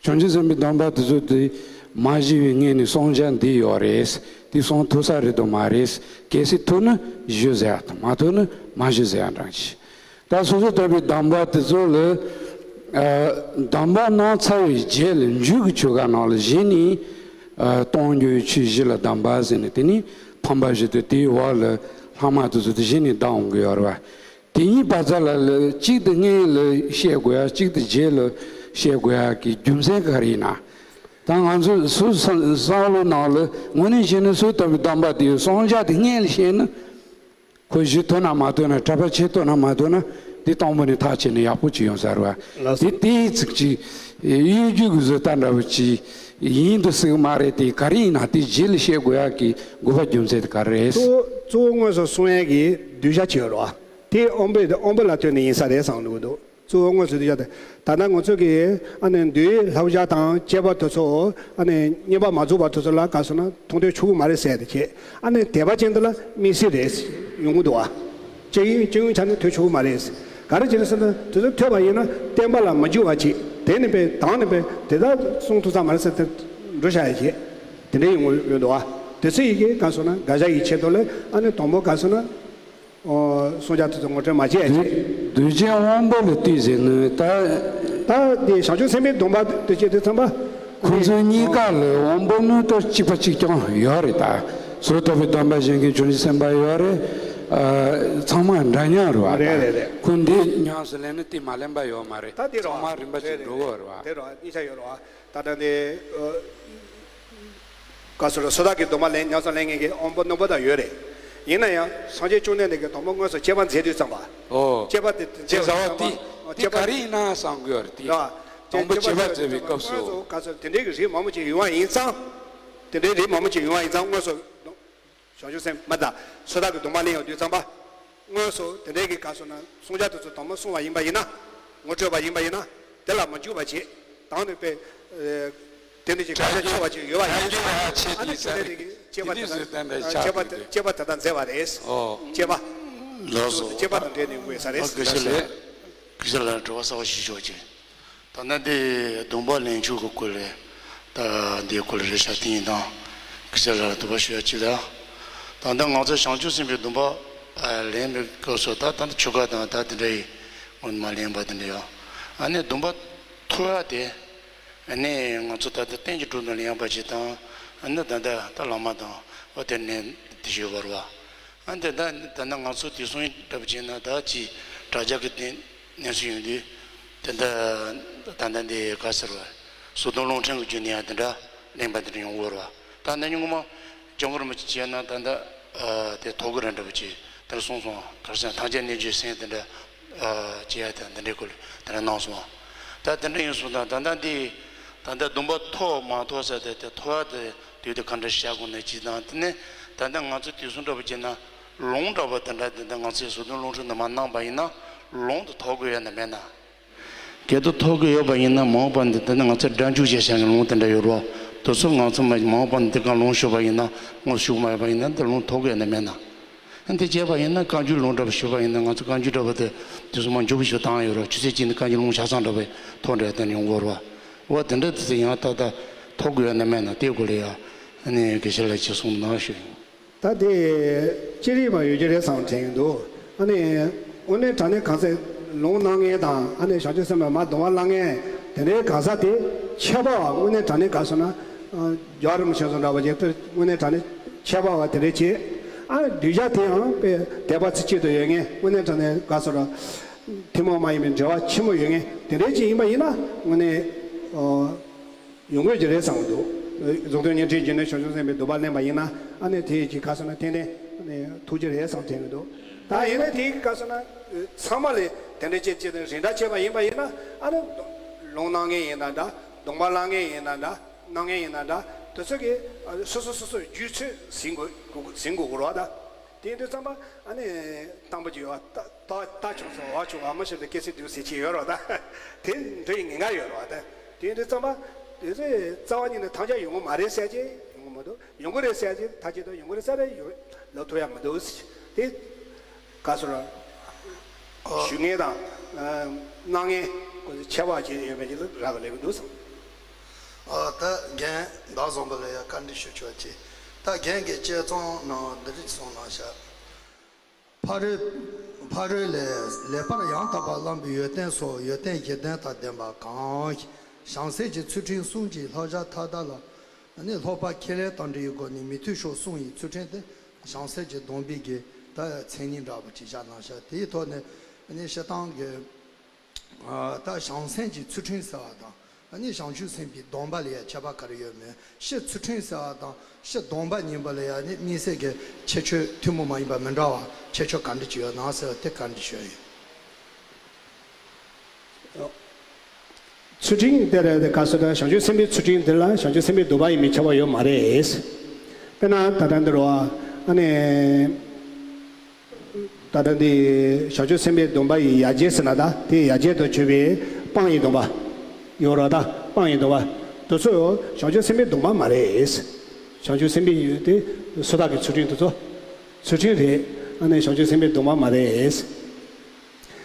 བྱང་ཆུབ་སེམས་དཔའི་སྡོམ་པ་དེ་ཚོ་དེ་མ་བཞེས་པའི་སྔོན་ནས་གསང་རྒྱ་འདི་ཡོད་རེད། དེ་གསང་ཐུབ་ས་རེད་དམ་མ་རེད། གལ་སྲིད་ཐུབ་ན་ཞུ་ཟེར་ཡ་དང་། མ་ཐུབ་ན་མ་ཞུ་ཟེར་ཡ་འདྲ་ཅིག་ད་སོ་སོ་ཐོབ་པའི་སྡོམ་པ་དེ་ཚོ་ལ། ཨ། སྡོམ་པ་གནང་ཚར་བའི་རྗེས་ལ་མཇུག་གི་ཆོ་ག་ནང་ལ་གཞི་ནས། ཨ། གཏོང་རྒྱུའི་ཆོས་བཞི་ལ་སྡོམ་པ་ཟེར་ནས། དེ་ནས་ཕམ་པ་བཞི་དང་དེའི་འོག་ལ་ལྷག་མ་དེ་ཚོ་དེ་གཞི་ནས་བསྡམས་ཡོང་གི་ཡོད་རེད་བ། དེ་གཉིས་བར་མཚམས་ལ་ལ་གཅིག་དེ་སྔོན་ལ་བཤད་དགོས་ཡ། གཅིག་དེ་རྗེས་ལ་བཤད་དགོས་ཡ་གི་རྒྱུ་མཚན་ག་རེ་ཡིན་ན། ད་ང་ཚོ་སོ་སོ་བསམ་བློ་ནང་ལ་དངོས་གནས་བྱས་ན་སོ་སོ་ཐོབ་པའི་སྡོམ་པ་དེ་གསང་རྒྱ་དེ་སྔོན་ལ་བཤད་ན། ཁོ་ཞུ་ཐུབ་ན་མ་ཐུབ་ན། གྲྭ་པ་བྱེད་ཐུབ་ན་མ་ཐུབ་ན། དེ་དང་པོ་ནས་ཐག་བཅད་ན་ཡག་པོ་ཅིག་ཡོང་ས་རེད་བ། ལགས་སོ། དེ་དེའི་ཚིག་ཅིག་གཡོ་སྒྱུ་གི་བཟོ་ལྟ་འདྲ་བོ་ཅིག་ཡིན་དུ་སྲིད་མ་རེད། དེ་ག་རེ་ཡིན་ན་དེ་རྗེས་ལ་བཤད་དགོས་ཡག་གི་དགོས་པ་རྒྱུ་མཚན་དེ་ག་རེ་རེད། གཙོ་བོ་གཙོ་བོ་དངོས་སུ་གསུང་ཡག་གི་གདུལ་བྱ་ཅིག་ཡོད་རེད་བ། དེ་དབང་པོ་དབང་པོ་ལ་ལྟོས་ནས་ཡིན་ས་རེད་བསམ་གྱི་འདུག་གཙོ་བོ་དངོས་སུ་གདུལ་བྱ་དེ། ད་ལྟ་ང་ཚོ་གི་ཨ་ནི་འདུལ་བའི་བསླབ་བྱ་དང་བཅས་པ་དེ་ཚོ་ཨ་ནི་བསྙེན་པ་མ་རྫོགས་པ་དེ་ཚོ་ལ་ག་སོང་ན་མཐོང་ཐོས་ཆོག་གི་མ་རེད་ཟེར་ཏེ་བྱས། ཨ་ནི་དད་པ་ཅན་དེ་ལ་དམིགས་བསལ་རེད་ཡོང་གི་འདུག་བ། སྤྱི་ཡོངས་སྤྱི་ཡོངས་ཆ་ནས་ཐོས་ཆོག་གི་མ་རེད། ག་རེ་བྱས་ནས་ཟེར་ན་དེ་ཚོ་ཐོས་པ་ཡིན་ན་བསྟན་པ་ལ་མི་འཇུག་པ་བྱེད། དེ་ནི་པས་དང་ནི་པས་དེ་དག་གསུང་ཐུབ་ས་མ་རེད་ཟེར་ཏེ་འགྲོ་བྱ་ཡ་བྱེད། དེ་འདྲ་ཡོང་གི་ཡོད་འདུག་བ། དེ་ཚོ་ཡི་གེ་ག་སོང་ན་དགག་བྱ་ཡི་ཆེད་དུ་ལས་ཨ་ནི་དང་པོ་ག་སོང་ན། ཨོ། གསུང་རྒྱ་དེ་ཚོ་ངོ་སྤྲོད་མ་བྱས་ཡ་བྱེད། གདུལ་བྱའི་དབང་པོ་ལ་ལྟོས་ཟེར་ནས་ད། ད་དེ་བྱང་ཆུབ་སེམས་དཔའི་སྡོམ་པ་དེ་བྱེད་དུས་ཙམ་པ། ཁོ་ཚོ་གཉིས་ཀ་ལ་དབང་པོ་ནི་ད་གཅིག་པ་གཅིག་རྐྱང་ཡོད་རེད། ད་སོ་ཐོབ་པའི་སྡོམ་པ་བཞེས་མཁན་བྱང་ཆུབ་སེམས་དཔའ་ཡོད་རེད། ཨ། ཚང་མ་འདྲ་མཉམ་རེད་བ། རེད་རེད་རེད། ཁོ་འདི་ཉམས་སུ་ལེན་ན་དེ་མ་ལེན་པ་ཡོད་མ་རེད། ད་དེ་རེད་བ། ཚང་མ་རིམ་པ་གཅིག་འགྲོ་གི་ཡོད་རེད་བ། དེ་རེད་བ། གཉིས་ཆ་ཡོད་རེད་བ། ད་ལྟ་འདི། ཨ། ག་སོ་ལ་སོ་ཐར་གྱི་སྡོམ་པ་ལེན་ཉམས་སུ་ལེན་མཁན་གྱི་དབང་པོ་རྣོན་པོ་དག་ཡོད་རེད། ཡིན་ན་ཡང་སངས་རྒྱས་བཅོམ་ལྡན་འདས་ཀྱིས་དང་པོ་དངོས་སུ་དཔྱད་པ་མཛད་དུས་ཙམ་པ། ཨོ། དཔྱད་པ་དེ་དེ་མཛད་དུས་ཙམ་པ། དེ་དེ་ག་རེ་ཡིན་ན་བསམ་གྱི་ཡོད་རེད་དེ། དང་པོ་དཔྱད་པ་མཛད་པའི་སྐབས་སུ། དངོས་སུ་ག་སོ་དེ་འདྲའི་གི་རིགས་མང་པོ་ཅིག་ཡོང་བ་ཡིན་ཙང་། དེ་འདྲའི་རིགས་མང་པོ་ཅིག་ཡོང་བ་ཡིན་ཙང་དངོས་སུ། བྱང་ཆུབ་སེམས་མ་དང་སོ་ཐར་གྱི་སྡོམ་པ་ལེན་ཡོང་དུས་ཙམ་པ། དངོས་སུ་དེ་འདྲའི་གི་ག་སོང་ན་གསུང་རྒྱ་དེ་ཚོ་དང་པོ་གསུང་བ་ཡིན་པ་ཡིན་ན། ངོ་སྤྲོད་པ་ཡིན་པ་ཡིན་ན། དེ་ལ་མ་འཇུག་པ་བྱེད། དང་ནི་པས། ཨ། དེ་འདྲ་ཅིག་དགག་བྱ་ཆེ་བ་ཅིག་ཡོད་པ་ཡིན་ཙང་། ཨ་ནི་བཅོམ་ལྡན་འདས་ཀྱིས་དཔྱད་པ་དེ་དག་དཔྱད་པ་དེ་དག་མཛད་པ་རེད། ཨོ། དཔྱད་པ། ལགས་སོ། དཔྱད་པ་དང་འབྲེལ་ནས་དགོས་ས་རེད། དགེ་བཤེས་ལགས། དགེ་བཤེས་ལགས་དྲི་བ་གསར་པ་ཞིག་ཞུ་བ་བྱེད། ད་ལྟ་འདི་སྡོམ་པ་ལེན་ཕྱོགས་ཀྱི་སྐོར་ལས། ད་འདིའི་སྐོར་ལ་རེ་ཞིག་དེ་ཡིན་དང་། དགེ་བཤེས་ལགས་ལ་དུ་བ་ཞུ་ཡ་ཅི་ལ། ད་ལྟ་ང་ཚོ་བྱང་ཆུབ་སེམས་དཔའི་སྡོམ་པ་ལེན་པའི་སྐབས་སུ། ད་ད་ལྟ་ཆོ་ག་དང་ད་དེ་འདྲ་ཡི་སྔོན་མ་ལེན་པ་དེ་འདྲ་ཡོད། ཨ་ནི་སྡོམ་པ་མཐོ་བ་དེ། ཨ་ནི་ང་ཚོ་ད་ལྟ་རྟེན་གྱི་གྲོགས་དང་ལེན་པ་ཅིག་དང་། ཨ་ནི་ད་ལྟ་ད་བླ་མ་དང་འོ་དེ་ནས་དེ་ཞུ་བར་བ། ཨ་ནི་ད་ད་ལྟ་ང་ཚོ་དུས་གསུམ་འདྲ་པོ་བྱས་ན་ད་ཅི་དྲ་རྒྱ་གི་སྟེང་གནས་ཚུལ་ཡོང་དུས། དེ་འདྲ་ད་ལྟ་འདི་ག་ཟེར་བ། སོ་བདུན་ལུང་ཕྲན་གྱི་རྒྱུད་ནས་ཡང་དེ་འདྲ་གླེང་པ་དེ་འདྲ་ཡོང་གི་ཡོད་རེད་བ། ད་ནི་ཉུང་མ་སྐྱབས་མགོན་རིན་པོ་ཆེ་བྱས་ན་ད་ལྟ་དེ་ཐོག་གི་རེད་འདྲ་པོ་ཅིག་དེར་གསུངས་སོང་། ག་རེ་ཟེར་ན་ཐམས་ཅད་གནས་རྒྱུའི་སེམས་དེ་འདྲ་བྱེད་ཡ་དང་དེ་འདྲའི་སྐོར་ལ་དེ་འདྲ་གནང་སོང་། ད་དེ་འདྲ་ཡིན་སོང་ཙང་ད་ལྟ་འདི་ད་ལྟ་སྡོམ་པ་ཐོབ་མ་ཐོབ་ཟེར་ཏེ་དེ་ཐོབ་ཡ་དེ་དུས་དེ་ག་འདྲ་བྱ་དགོས་ན་ཅིག་དང་། དེ་ནས་ད་ལྟ་ང་ཚོ་དུས་གསུམ་འདྲ་པོ་བྱས་ན། ལུང་འདྲ་པོ་དེ་འདྲ་དེ་འདྲ་ང་ཚོས་སོ་བདུན་ལུང་ཕྲན་དུ་མ་གནང་པ་ཡིན་ན་ལུང་དུ་ཐོབ་དགོས་ཡོད་ན་མེད་ན། གལ་ཏེ་ཐོབ་དགོས་ཡོད་པ་ཡིན་ན་མ་འོངས་པ་འདི་དེ་ནི་ང་ཚོས་སྒྲ་འཇུག་བྱས་བཞག་མཁན་ལུང་དེ་འདྲ་ཡོད་རོ། དེ་ཚོ་ང་ཚོ་མ་མ་འོངས་པ་འདི་ག་ལུང་ཞུགས་པ་ཡིན་ན་དངོས་ཞུགས་མ་ཡོད་པ་ཡིན་ན་འདི་ལུང་ཐོབ་དགོས་ཡོད་ན་མེད་ན། འདི་བྱས་པ་ཡིན་ན་བཀའ་འགྱུར་ལུང་འདྲ་པོ་ཞུགས་པ་ཡིན་ན་ང་ཚོ་བཀའ་འགྱུར་འདྲ་པོ་དེ་དེ་ཚོ་མ་འཇུག་པ་ཞུ་བཏང་ཡོད་རོ། ཆུ་ཚོད་གཅིག་ནི་བཀའ་འགྱུར་ལུང་ཆ་ཚང་འདྲ་པོ་ཐོབ་འདྲ་དེ་ཡོང་གོ་རོ། འོ་དེ་འདྲ་དེ་ཚོ་ཡང་ད་ལྟ་ཐོབ་དགོས་ཡོད་ན་མེད་ན་དེ་སྐོར་ལ་ཡ་ཨ་ནི་དགེ་བཤེས་ལགས་ཀྱིས་གསུངས་གནང་ཞུ་ཡིན། ད་དེ་ཅི་རིགས་མ་ཡོད་ཀྱི་རེད་བསམ་དྲན་གྱི་འདུག་ཨ་ནི་དངོས་གནས་དྲང་གནས་གང་ཟེར་ལུང་གནང་མཁན་དང་ཨ་ནི་བྱང་ཆུབ་སེམས་དཔའ་མར་སྡོམ་པ་བླང་མཁན་དེ་འདྲའི་གང་ཟག་དེ་ཁྱད་པར་བ་དངོས་གནས་དྲང་གནས་ག་སོང་ན། ཨ། རྒྱལ་བ་རིན་པོ་ཆེ་ཚོ་འདྲ་བ་ཅིག་དངོས་གནས་དྲང་གནས་ཁྱད་པར་བ་དེ་འདྲའི་བྱེད། ཨ་ནི་གདུལ་བྱ་དེའང་དཔེ་དད་པ་ཚིག་གཅིག་ཏུ་ཡོད་མཁན། དངོས་གནས་དྲང་གནས་ག་སོང་ན་ཐུན་མོང་མ་ཡིན་པའི་འབྲེལ་བ་ཆེན་པོ་ཡོད་མཁན་དེ་འདྲའི་ཅིག་ཡིན་པ་ཡིན་ན་དངོས་གནས། ཨ། ཡོང་དགོས་ཀྱི་རེད་བསམ་གྱི་འདུག་རྫོགས་ལྡན་བརྙེས་ཁྲིད་རྒྱུད་ནས་བྱང་ཆུབ་སེམས་དཔའི་སྡོམ་པ་ལེན་པ་ཡིན་ན་ཨ་ནི་དེ་ཡི་གི་ག་སོང་ན་ཏན་ཏན་ཨ་ནི་ཐུགས་རྗེ་རེད་བསམ་དྲན་གྱི་འདུག་ད་ཡིན་ན་དེ་ཡི་གི་ག་སོང་ན་ཚང་མ་ལས་དེ་འདྲ་བྱས་བྱས་ཏེ་རིན་བསྲེལ་བྱས་པ་ཡིན་པ་ཡིན་ན་ཨ་ནི་ལུང་གནང་མཁན་ཡིན་ན་འདྲ། སྡོམ་པ་བླང་མཁན་ཡིན་ན་འདྲ། གནང་མཁན་ཡིན་ན་འདྲ། དེ་ཚོ་གི་ཨ་སོ་སོ་སོ་སོའི་རྒྱུད་ཚོད་ཟིན་དགོས་ཟིན་དགོས་ཀྱི་རེད་བ་ད། དེ་ཡིན་དུས་ཙམ་པ་ཨ་ནི་དང་པོ་ཅིག་ཡོད་བ། རྟ་རྟ་ཆུང་སོང་འོག་ཆུང་འོག་མ་ཤེས་ཏེ་སྐྱེ་སྲིད་དུས་ཟེར་གྱི་ཡོད་རེད་བ་ད། དེ་འདྲ་ཡི་ངེས་ངེས་ཡོད་རེད་བ་ད། དེ་ཡིན་དུས་ཙམ་པ་དེ་ཚོ་རྩ་བ་ཉིད་ནས་ཐམས་ཅད་ཡོང་གི་མ་རེད་ཟེར་གྱི་ཡོང་གི་མི་འདུག་ཡོང་གི་རེད་ཟེར་གྱི་ཐག་ཆོད་འདུག་ཡོང་གི་རེད་ཟེར་རེད་ཡོད་ལབ་ཐུབ་ཡ་མི་འདུག་དེ་ག་སོང་ན་ཞུ་མཁན་དང་ གནང་མཁན་ཁོ་ཚོ་ཁྱད་པར་ཅན་ཡོད་པའི་ཅིག་ལ་རག་གི་ལས་ཀྱི་འདུག་བསམ། ཨ་ད་རྒན་བདག་བཟང་པོ་ལ་ཡང་བཀའ་འདྲི་ཞུ་ཆོག་ཅིག་ད་རྒན་གྱི་དཔྱད་རྩོམ་ནང་འདི་འདྲ་གསུངས་གནང་ཤག་ཕ་རོལ་ཕ་རོལ་ལས་ལེགས་པར་ཡང་དག་པར་བླངས་པའི་ཡོན་ཏན་སོགས་ཡོན་ཏན་བཞི་ལྡན་དང་ལྡན་པ་གང་། བྱང་སེམས་ཀྱི་ཚུལ་ཁྲིམས་གསུམ་གྱི་བསླབ་བྱ་མཐའ་དག་ལ་ནི་སློབ་པ་ཁས་ལེན་དང་འབྲེལ་བའི་སྒོ་ནས་མི་མཐུན་ཕྱོགས་གསུམ་ཡི་ཚུལ་ཁྲིམས་དེ་བྱང་སེམས་ཀྱི་སྡོམ་པའི་གི་ད་མཚན་ཉིད་འདྲ་པོ་ཅིག་བཞག་གནང་ཤག་དེའི་ཐོག་ནས་ནི་སྤྱིར་བཏང་གི་ད་བྱང་སེམས་ཀྱི་ཚུལ་ཁྲིམས་ཟེར་བ་དང་ནི་བྱང་ཆུབ་སེམས་དཔའི་སྡོམ་པ་ལ་ཡང་ཁྱད་པར་ག་རེ་ཡོད་མེད། སྤྱིར་ཚུལ་ཁྲིམས་ཟེར་བ་དང་སྤྱིར་སྡོམ་པ་གཉིས་པོ་ལ་ཡང་ནི་དམིགས་བསལ་གྱི་ཁྱད་ཆོས་ཐུན་མོང་མ་ཡིན་པ་མི་འདྲ་བ་ཁྱད་ཆོས་ག་འདྲ་ཅིག་ཡོད་ན་ཟེར་བ་དེ་བཀའ་འདྲི་ཞུ་ཡ་ཡིན། ཚུལ་ཁྲིམས་དེ་རེད་དེ་ག་ཟེར་ན་བྱང་ཆུབ་སེམས་དཔའི་ཚུལ་ཁྲིམས་དེ་ལ་བྱང་ཆུབ་སེམས་དཔའི་སྡོམ་པ་ཡིན་མིན་ཁྱད་པར་ཡོད་མ་རེད། དཔེར་ན་ད་ལྟ་འདི་རུ་ཨ་ནི་ད་ལྟ་འདི་བྱང་ཆུབ་སེམས་དཔའི་སྡོམ་པ་ཡི་ཡ་གྱལ་ཟེར་ན་ད་དེ་ཡ་གྱལ་དུ་གྱུར་པའི་སྤང་བའི་སྡོམ་པ་ཡོད་རེད། ད་སྤང་བའི་སྡོམ་པ་དེ་ཚོ་བྱང་ཆུབ་སེམས་དཔའི་སྡོམ་པ་མ་རེད། བྱང་ཆུབ་སེམས་དཔའི་ཡོད་དེ་སོ་ཐར་གྱི་ཚུལ་ཁྲིམས་དེ་ཚོ་ཚུལ་ཁྲིམས་རེད། ཨ་ནི་བྱང་ཆུབ་སེམས་དཔའི་སྡོམ་པ་མ་རེད།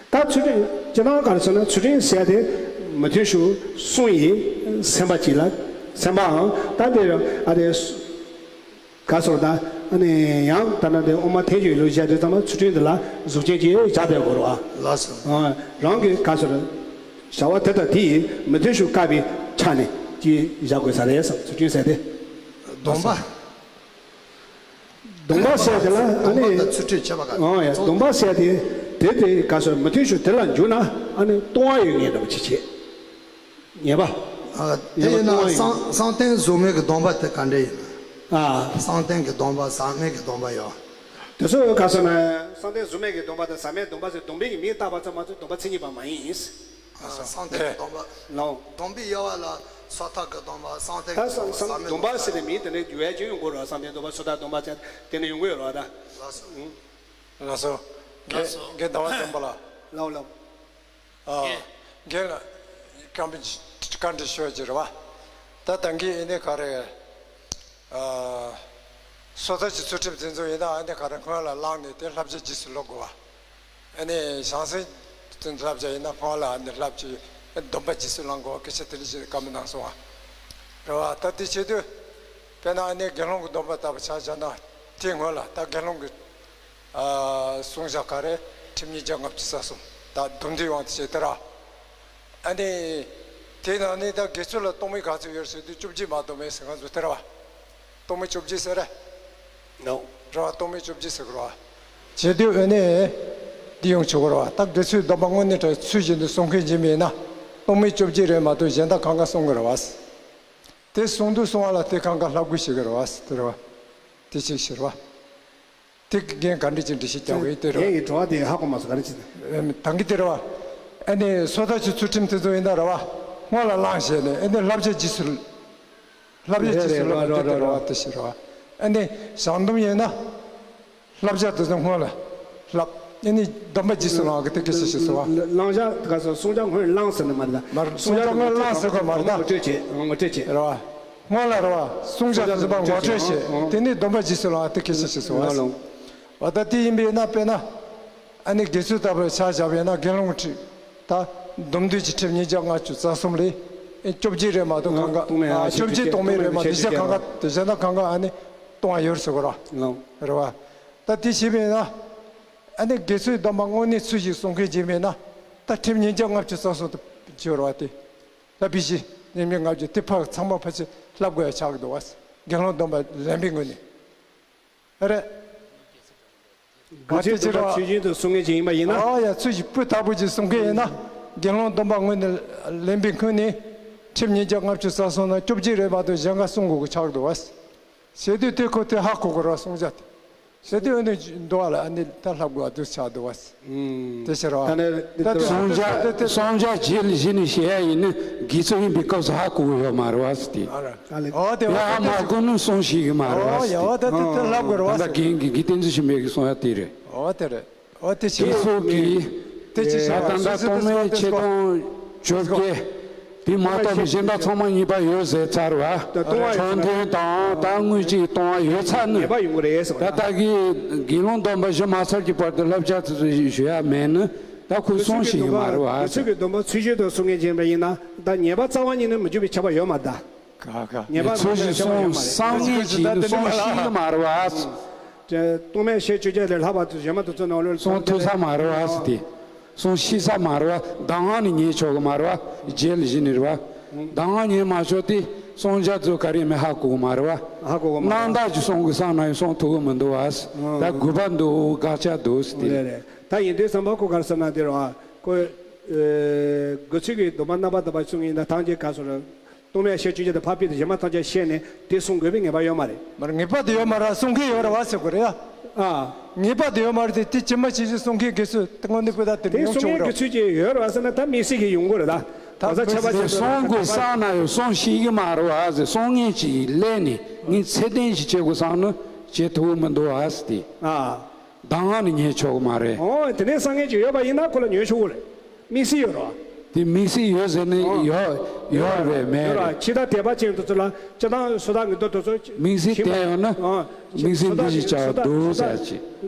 ད་ཚུལ་ཁྲིམས་སྤྱིར་བཏང་ག་རེ་ཟེར་ན་ཚུལ་ཁྲིམས་ཟེར་ཡ་དེ་མི་མཐུན་ཕྱོགས་གསུམ་ཡི་སེམས་པ་གཅིག་ལ་སེམས་པའང་ད་དེ་ཨ་དེ་ག་སོགས་ད་ཨ་ནི་ཡང་ད་ནི་དེ་དབུ་མ་ཐལ་འགྱུར་ལུགས་བཤད་དུས་ཙམ་པ་ཚུལ་ཁྲིམས་དེ་ལ་གཟུགས་ཅན་གྱི་བྱ་དེ་གོ་རོ་ཨ། ལགས་སོ། རང་གི་ག་སོགས་བྱ་བ་དེ་དང་དེ་ཡི་མི་མཐུན་ཕྱོགས་བཀག་པའི་ཆ་ནས་ཀྱི་བཞག་དགོས་ས་རེད་བསམ་ཚུལ་ཁྲིམས་ཟེར་དེ། སྡོམ་པ། སྡོམ་པ་ཟེར་དེ་ལ་ཨ་ནི་སྡོམ་པ་དང་ཚུལ་ཁྲིམས་ཁྱད་པར་ག་ཨ་ཡ་སྡོམ་པ་ཟེར་དེ་དེ་དེ་ག་སོགས་མི་མཐུན་ཕྱོགས་དེ་ལ་འཇུག་ན་ཨ་ནི་ལྟུང་བ་ཡོད་ངེས་འདྲ་པོ་ཅིག་བྱེད། ངེས་པ། ཨ་དེ་ཡིན་ན་བསམ་བསམ་གཏན་གཟུགས་མེད་ཀྱི་སྡོམ་པ་དེ་ག་འདྲ་ཡིན་ན། ཨ། བསམ་གཏན་གྱི་སྡོམ་པ་ཟག་མེད་ཀྱི་སྡོམ་པ་ཡོད། དེ་ཚོ་ག་སོགས་ན་བསམ་གཏན་གཟུགས་མེད་ཀྱི་སྡོམ་པ་དང་ཟག་མེད་སྡོམ་པ་ཟེར་སྡོམ་པའི་གི་མིང་བཏགས་པ་ཙམ་མ་གཏོགས་སྡོམ་པ་མཚན་ཉིད་པ་མ་ཡིན། ཨ་བསམ་གཏན་གྱི་སྡོམ་པ། ལའོ། སྡོམ་པའི་དབྱེ་བ་ལ་སོ་ཐར་གྱི་སྡོམ་པ་བསམ་གཏན་གྱི་སྡོམ་པ་ཟག་མེད་སྡོམ་པ་ཟེར་ཏེ་མིང་དེ་ནས་འགྱུར་བ་ཅན་ཡོང་གི་རེད་བསམ་གཏན་སྡོམ་པ་སོ་ཐར་སྡོམ་པ་ཟེར་དེ་ནས་ཡོང་གི་ཡོད་རེད་ད། ལགས་སོ། ལགས་སོ། རྒན་རྒན་ཟླ་བ་བསྟན་པ་ལགས། ལའོ་ལའོ། ཨ། རྒན་ལགས། བཀའ་འདྲི་བཀའ་འདྲི་ཞུ་རྒྱུ་རེད་བ། ད་ད་གིན་ཨེ་ནས་ག་རེ། ཨ། སོ་ཐར་གྱི་ཚུལ་ཁྲིམས་དེ་ཚོ་ཡིན་ན་ཨེ་ནས་ག་རེ་སྔོན་ལ་བླངས་ནས་དེ་བསླབ་བྱ་རྗེས་སུ་སློབ་དགོས་བ། ཨེ་ནས་བྱང་སེམས་དེ་བསླབ་བྱ་ཡིན་ན་སྔོན་ལ་ཨེ་ནས་བསླབ་བྱའི་སྡོམ་པ་རྗེས་སུ་བླང་དགོས་བ་སྐད་ཆ་དེ་འདྲ་ཞིག་བཀའ་མོལ་གནང་སོང་བ། རེད་བ། ད་དེ་བྱེད་དུས། དཔེར་ན་ཨེ་ནས་དགེ་སློང་གི་སྡོམ་པ་ལྟ་བུ་ཆ་བཞག་ན་དེའི་སྔོན་ལ་ད་དགེ་སློང་གི་ཨ། བསྲུང་བྱ་ག་རེ་ཁྲིམས་ཉིས་བརྒྱ་ལྔ་བཅུ་རྩ་གསུམ་ད་སྡོམ་བསྡུས་དབང་དུ་བྱས་ཏེ་ར། ཨ་ནི། དེའི་ནང་ནས་ད་དགེ་ཚུལ་ལ་སྟོང་མི་ག་ཚོད་ཡོད་ཟེར་དུས་བཅོ་བརྒྱད་མ་གཏོགས་མེད་ཟེར་ང་ཚོ་དེ་ར་བ། སྟོང་མི་བཅོ་བརྒྱད་ཟེར་ར། ནོ། ར་བ་སྟོང་མི་བཅོ་བརྒྱད་ཟེར་གི་ར་བ། བྱེད་དུས་ཨ་ནི། འདི་ཡོང་ཆོག་གི་ར་བ་ད་དགེ་ཚུལ་སྡོམ་པ་དངོས་གནས་དྲག་ཚུལ་བཞིན་དུ་སྲུང་མཁན་ཡིན་པས་ན་སྟོང་མི་བཅོ་བརྒྱད་རེད་མ་གཏོགས་གཞན་དག་གང་ག་སྲུང་གི་ར་བ། དེ་སྲུང་དུས་སྲུང་བ་ལ་དེ་གང་ག་ལྷབ་དགོས་ཤེས་གི་ར་བ་དེ་ར་བ། དེ་གཅིག་ཤེས་ར་བ། དེ་གི་རྒན་ག་འདྲ་ཅིག་འདྲི་ཞིག་རྒྱག་གི་ཡོད་དེ་རེད་བ། ངའི་གྲོགས་དེ་ཧ་གོ་མ་སོང་ག་རེ་ཅི། ཨེམ། ད་གི་དེ་རེད་བ། ཨ་ནི་སོ་ཐར་གྱི་ཚུལ་ཁྲིམས་དེ་ཚོ་ཡིན་ན་རེད་བ། སྔོན་ལ་བླངས་བྱས་ནས་ཨ་ནི་བསླབ་བྱ་རྗེས་སུ། བསླབ་བྱ་རྗེས་སུ་བསླབ་པ་དེ་དེ་རེད་བ་དེ་ཞིག་རེད་བ། ཨ་ནི་བྱང་སྡོམ་ཡིན་ན། བསླབ་བྱ་དེ་ཚོ་སྔོན་ལ་བསླབ། ཨ་ནི་སྡོམ་པ་རྗེས་སུ་བླང་གི་དེ་སྐད་ཆ་ཞིག་ཟེར་བ། བླང་བྱ་ག་ས་བསྲུང་བྱ་སྔོན་བླངས་ཟེར་ནི་མ་རེད་ད། མ་རེད་བསྲུང་བྱ་སྔོན་བླངས་ཟེར་གི་མ་རེད་ད། ངོ་སྤྲོད་བྱེད་ངོ་སྤྲོད་བྱེད། རེད་བ། སྔོན་ལ་རེད་བ། བསྲུང་བྱ་དང་བཅས་པ་ངོ་སྤྲོད་བྱེད། དེ་ནས་སྡོམ་པ་རྗེས་སུ་བླང་བ་དེ་སྐད་ཆ་ཞིག་གསུངས་བ། འོ་ད་དེ་ཡིན་པས་ན་དཔེར་ན། ཨ་ནི་དགེ་ཚུལ་ལྟ་བུ་ཆ་བཞག་པས་ན་དགེ་སློང་ཁྲིམས། ད་སྡོམ་བསྡུས་ཀྱི་ཁྲིམས་ཉིས་བརྒྱ་ལྔ་བཅུ་རྩ་གསུམ་ལས། ཨེ་བཅོ་བརྒྱད་རེད་མ་གཏོགས་གང་ག་སྟོང་མེད་ཨ་ཨ་བཅོ་བརྒྱད་སྟོང་མེད་རེད་མ་གཏོགས་གཞན་གང་ག་དེ་གཞན་དག་གང་ག་ཨ་ནི་ལྟུང་བ་ཡོད་ཟེར་གོ་ར། རེད་བ། ད་དེ་བྱས་པས་ན། ཨ་ནི་དགེ་ཚུལ་སྡོམ་པ་དངོས་གནས་ཚུལ་བཞིན་སྲུང་མཁན་ཡིན་པས་ན། ད་ཁྲིམས་ཉིས་བརྒྱ་ལྔ་བཅུ་རྩ་གསུམ་དུ་བྱོས་ར་བ་དེ། ལྷག་པའི་གཞི། ཉེས་དམིགས་ལྔ་བཅུ་དེ་ཕར་ཚང་མ་ཕལ་ཆེར་ལྷག་དགོས་ཡ་ཆགས་འདུག་བ། དགེ་སློང་སྡོམ་པ་ལེན་པའི་ངོས་ནས། རེད། དགེ་ཚུལ་སྡོམ་པ་ཆོས་བཞིན་དུ་སྲུང་མཁན་ཅིག་ཡིན་པ་ཡིན་ན། ཨ་ཡ་ཚུལ་བཞིན་སྤུས་དག་པོ་ཅིག་སྲུང་མཁན་ཡིན་ན། དགེ་སློང་སྡོམ་པ་ངོས་ནས་ལེན་པའི་ངོས་ནས། ཁྲིམས་ཉིས་བརྒྱ་ལྔ་བཅུ་རྩ་གསུམ་ནང་བཅོ་བརྒྱད་རེད་མ་གཏོགས་གཞན་ག་སྲུང་དགོས་ཀྱི་ཆགས་འདུག་བ། བྱེད་དུས་དེ་ཁོ་དེ་ཧ་གོ་དགོས་ར་སྲུང་བྱ་དེ། ཟེར་དུས་ཨ་ནི་འདུག་བ་ལ་ཨ་ནི་ད་ལྷག་དགོས་བ་འདུག་ཆགས་འདུག་བ། ཨུམ། དེ་ཕྱིར་བ། ད་ནི་ད་དེ་སྲུང་བྱ་དེ་དེ་སྲུང་བྱ་རྗེས་ལ་གཞི་ནས་བྱེད་ཡ་ཡིན་ནི་དགེ་ཚུལ་ཡིན་པའི་སྐབས་སུ་ཧ་གོ་གི་ཡོད་མ་རེད་བ་ཟེར་ཏེ། ཨ་ར། ཨ་ལེ། ཨོ་དེ་ཡ་ཨོ་ཧ་དེ་མ་གོ་ནི་སྲུང་ཞིག་གི་མ་རེད་བ་ཨོ་ཟེར་ཡ་ཏེ། ཨོ་དེ་དེ་ལྷག་དགོས་རེད་བ་ད་ཟེར། ད་རྒན་གྱི་དགེ་བསྟན་འཛིན་ཆེན་པོའི་གི་གསུང་ཡ་དེ་རེད། ཨོ་དེ་རེད། ཨོ་དེ་དེ་ཕྱིར་སོགས་ཀྱིས། དེ་ཅི་ད་ལྟ་ད་སྟོང་མེད་ཆིག་སྟོང་བཅོ་བརྒྱད། དེ་མ་གཏོགས་པའི་གཞན་དག་ཚང་མ་ཉེས་པ་ཡོད་ཟེར་ཚར་བ། ད་ལྟུང་བ་ཡོད་ཚར། མཆོག་ཐུན་དང་ད་དངོས་གཞི་ལྟུང་བ་ཡོད་ཚར་ནི། ཉེས་པ་ཡོང་གི་རེད་ཟེར་བ། ད་ལྟ་གི་དགེ་སློང་སྡོམ་པ་བཞི་མ་ཚར་གྱི་བར་དུ་བསླབ་བྱ་དེ་ཚོ་ཞུ་ཡ་མེད་ནི། ད་ཁོས་གསུང་ཤེས་ཀྱི་མ་རེད་བ། དགེ་ཚུལ་གྱི་སྡོམ་པ་ཚུལ་བཞིན་དུ་སྲུང་མཁན་ཡིན་པ་ཡིན་ན། ད་ཉེས་པ་རྩ་བ་ཉིད་ནས་མི་འཇུག་པའི་ཁྱབ་པ་ཡོད་མ་རེད་ད། ག་ག་ཉེས་པ་ཚུལ་བཞིན་སྲུང་བསམ་ངན་གྱིས་ནི་སྲུང་ཤེས་ཀྱི་མ་རེད་བ། སྟོང་པའི་ཤེས་བཅོ་བརྒྱད་ལས་ལྷག་པ་དུ་གཞན་མ་དུ་ཚོད་ནང་ལོགས་སྲུང་ཐུབ་ས་མ་རེད་བ་ཟེར་ཏེ། སྲུང་ཤེས་ས་མ་རེད་བ། གདམས་ངག་ནི་ཉན་ཆོག་གི་མ་རེད་བ། རྗེས་ལ་གཞི་ནི་རེད་བ། གདམས་ངག་ཉན་མ་ཆོག་སྟེ་སྲུང་བྱ་ཚོ་ག་རེ་མེད་ཧ་གོ་གི་མ་རེད་བ། ཧ་གོ་གི་མ་རེད། རྣམ་དག་གི་སྲུང་གི་བསམ་ན་ཡང་སྲུང་ཐུབ་གི་མི་འདུག་བ། ད་དགོས་པ་འདུག་དགག་བྱ་འདུག་ཟེར་ཏེ། རེད་རེད། ད་ཡིན་དུས་ཙམ་པ་ཁོ་ག་རེ་ཟེར་ན་དེ་རེད་བ། ཁོ་དགེ་ཚུལ་གྱི་སྡོམ་པ་རྣམ་པར་དག་པ་སྲུང་ཡིན་ན་ཐམས་ཅད་ག་སོ་རེད། སྟོང་པའི་ཤེས་བཅོ་བརྒྱད་དེ་ཕར་ཕུད་དེ་གཞན་མ་ཐམས་ཅད་ཤེས་ནས་དེ་སྲུང་དགོས་པའི་ངེས་པ་ཡོད་མ་རེད། མར་ངེས་པ་དེ་ཡོད་མ་རེད། སྲུང་མཁན་ཡོད་རེད་བ་ཟེར་དགོས་རེད་ཡ། ཨ། ངེས་པ་དེ་ཡོད་མ་རེད་དེ། དེ་ཇི་མ་ཇི་བཞིན་སྲུང་མཁན་དགེ་ཚུལ་དེ་དངོས་གནས་པོ་ད་དེ་དེ་ཡོང་སྲུང་ཆོག་མཁན་རེད། དགེ་ཚུལ་ཅིག་ཡོད་རེད་བ་ཟེར་ན་ད་དམིགས་བསལ་གྱི་ཡོང་གི་རེད་ད། ད་ག་ཚོད་ཆ་བ་ཆ་སྲུང་དགོས་བསམ་ན་ཡང་སྲུང་ཤེས་ཀྱི་མ་རེད་བ་ཟེར། སྲུང་མཁན་ཅིག་སླེབས་ནས་ངས་ཚད་ལྡན་ཞིག་བྱེད་དགོས་བསམ་ན་བྱེད་ཐུབ་ཀྱི་མི་འདུག་བ་ཟེར་ཏེ། ཨ། གདམས་ངག་ནི་ཉན་ཆོག་གི་མ་རེད། ཨོ། དེ་ནས་སྲུང་མཁན་ཅིག་ཡོད་པ་ཡིན་ན་ཁོ་ལ་ཉན་ཆོག་གི་རེད། དམིགས་བསལ་ཡོད་རེད་བ། དེ་དམིགས་བསལ་ཡོད་ཟེར་ནས། ཨོ། ཡོད་ཡོད་རེད་མེད་ཡོད་རེད། རེད། འཆི་བདག་དད་པ་ཅན་དེ་ཚོ་ལ་སྤྱིར་བཏང་སུ་དག་གི་མདོ་དེ་ཚོ། དམིགས་བསལ་དེ་ཡོད་ན། ཨོ། དམིགས་བསལ་འདི་ཞིག་བྱ་འདུག་ཟེར་ཅིག་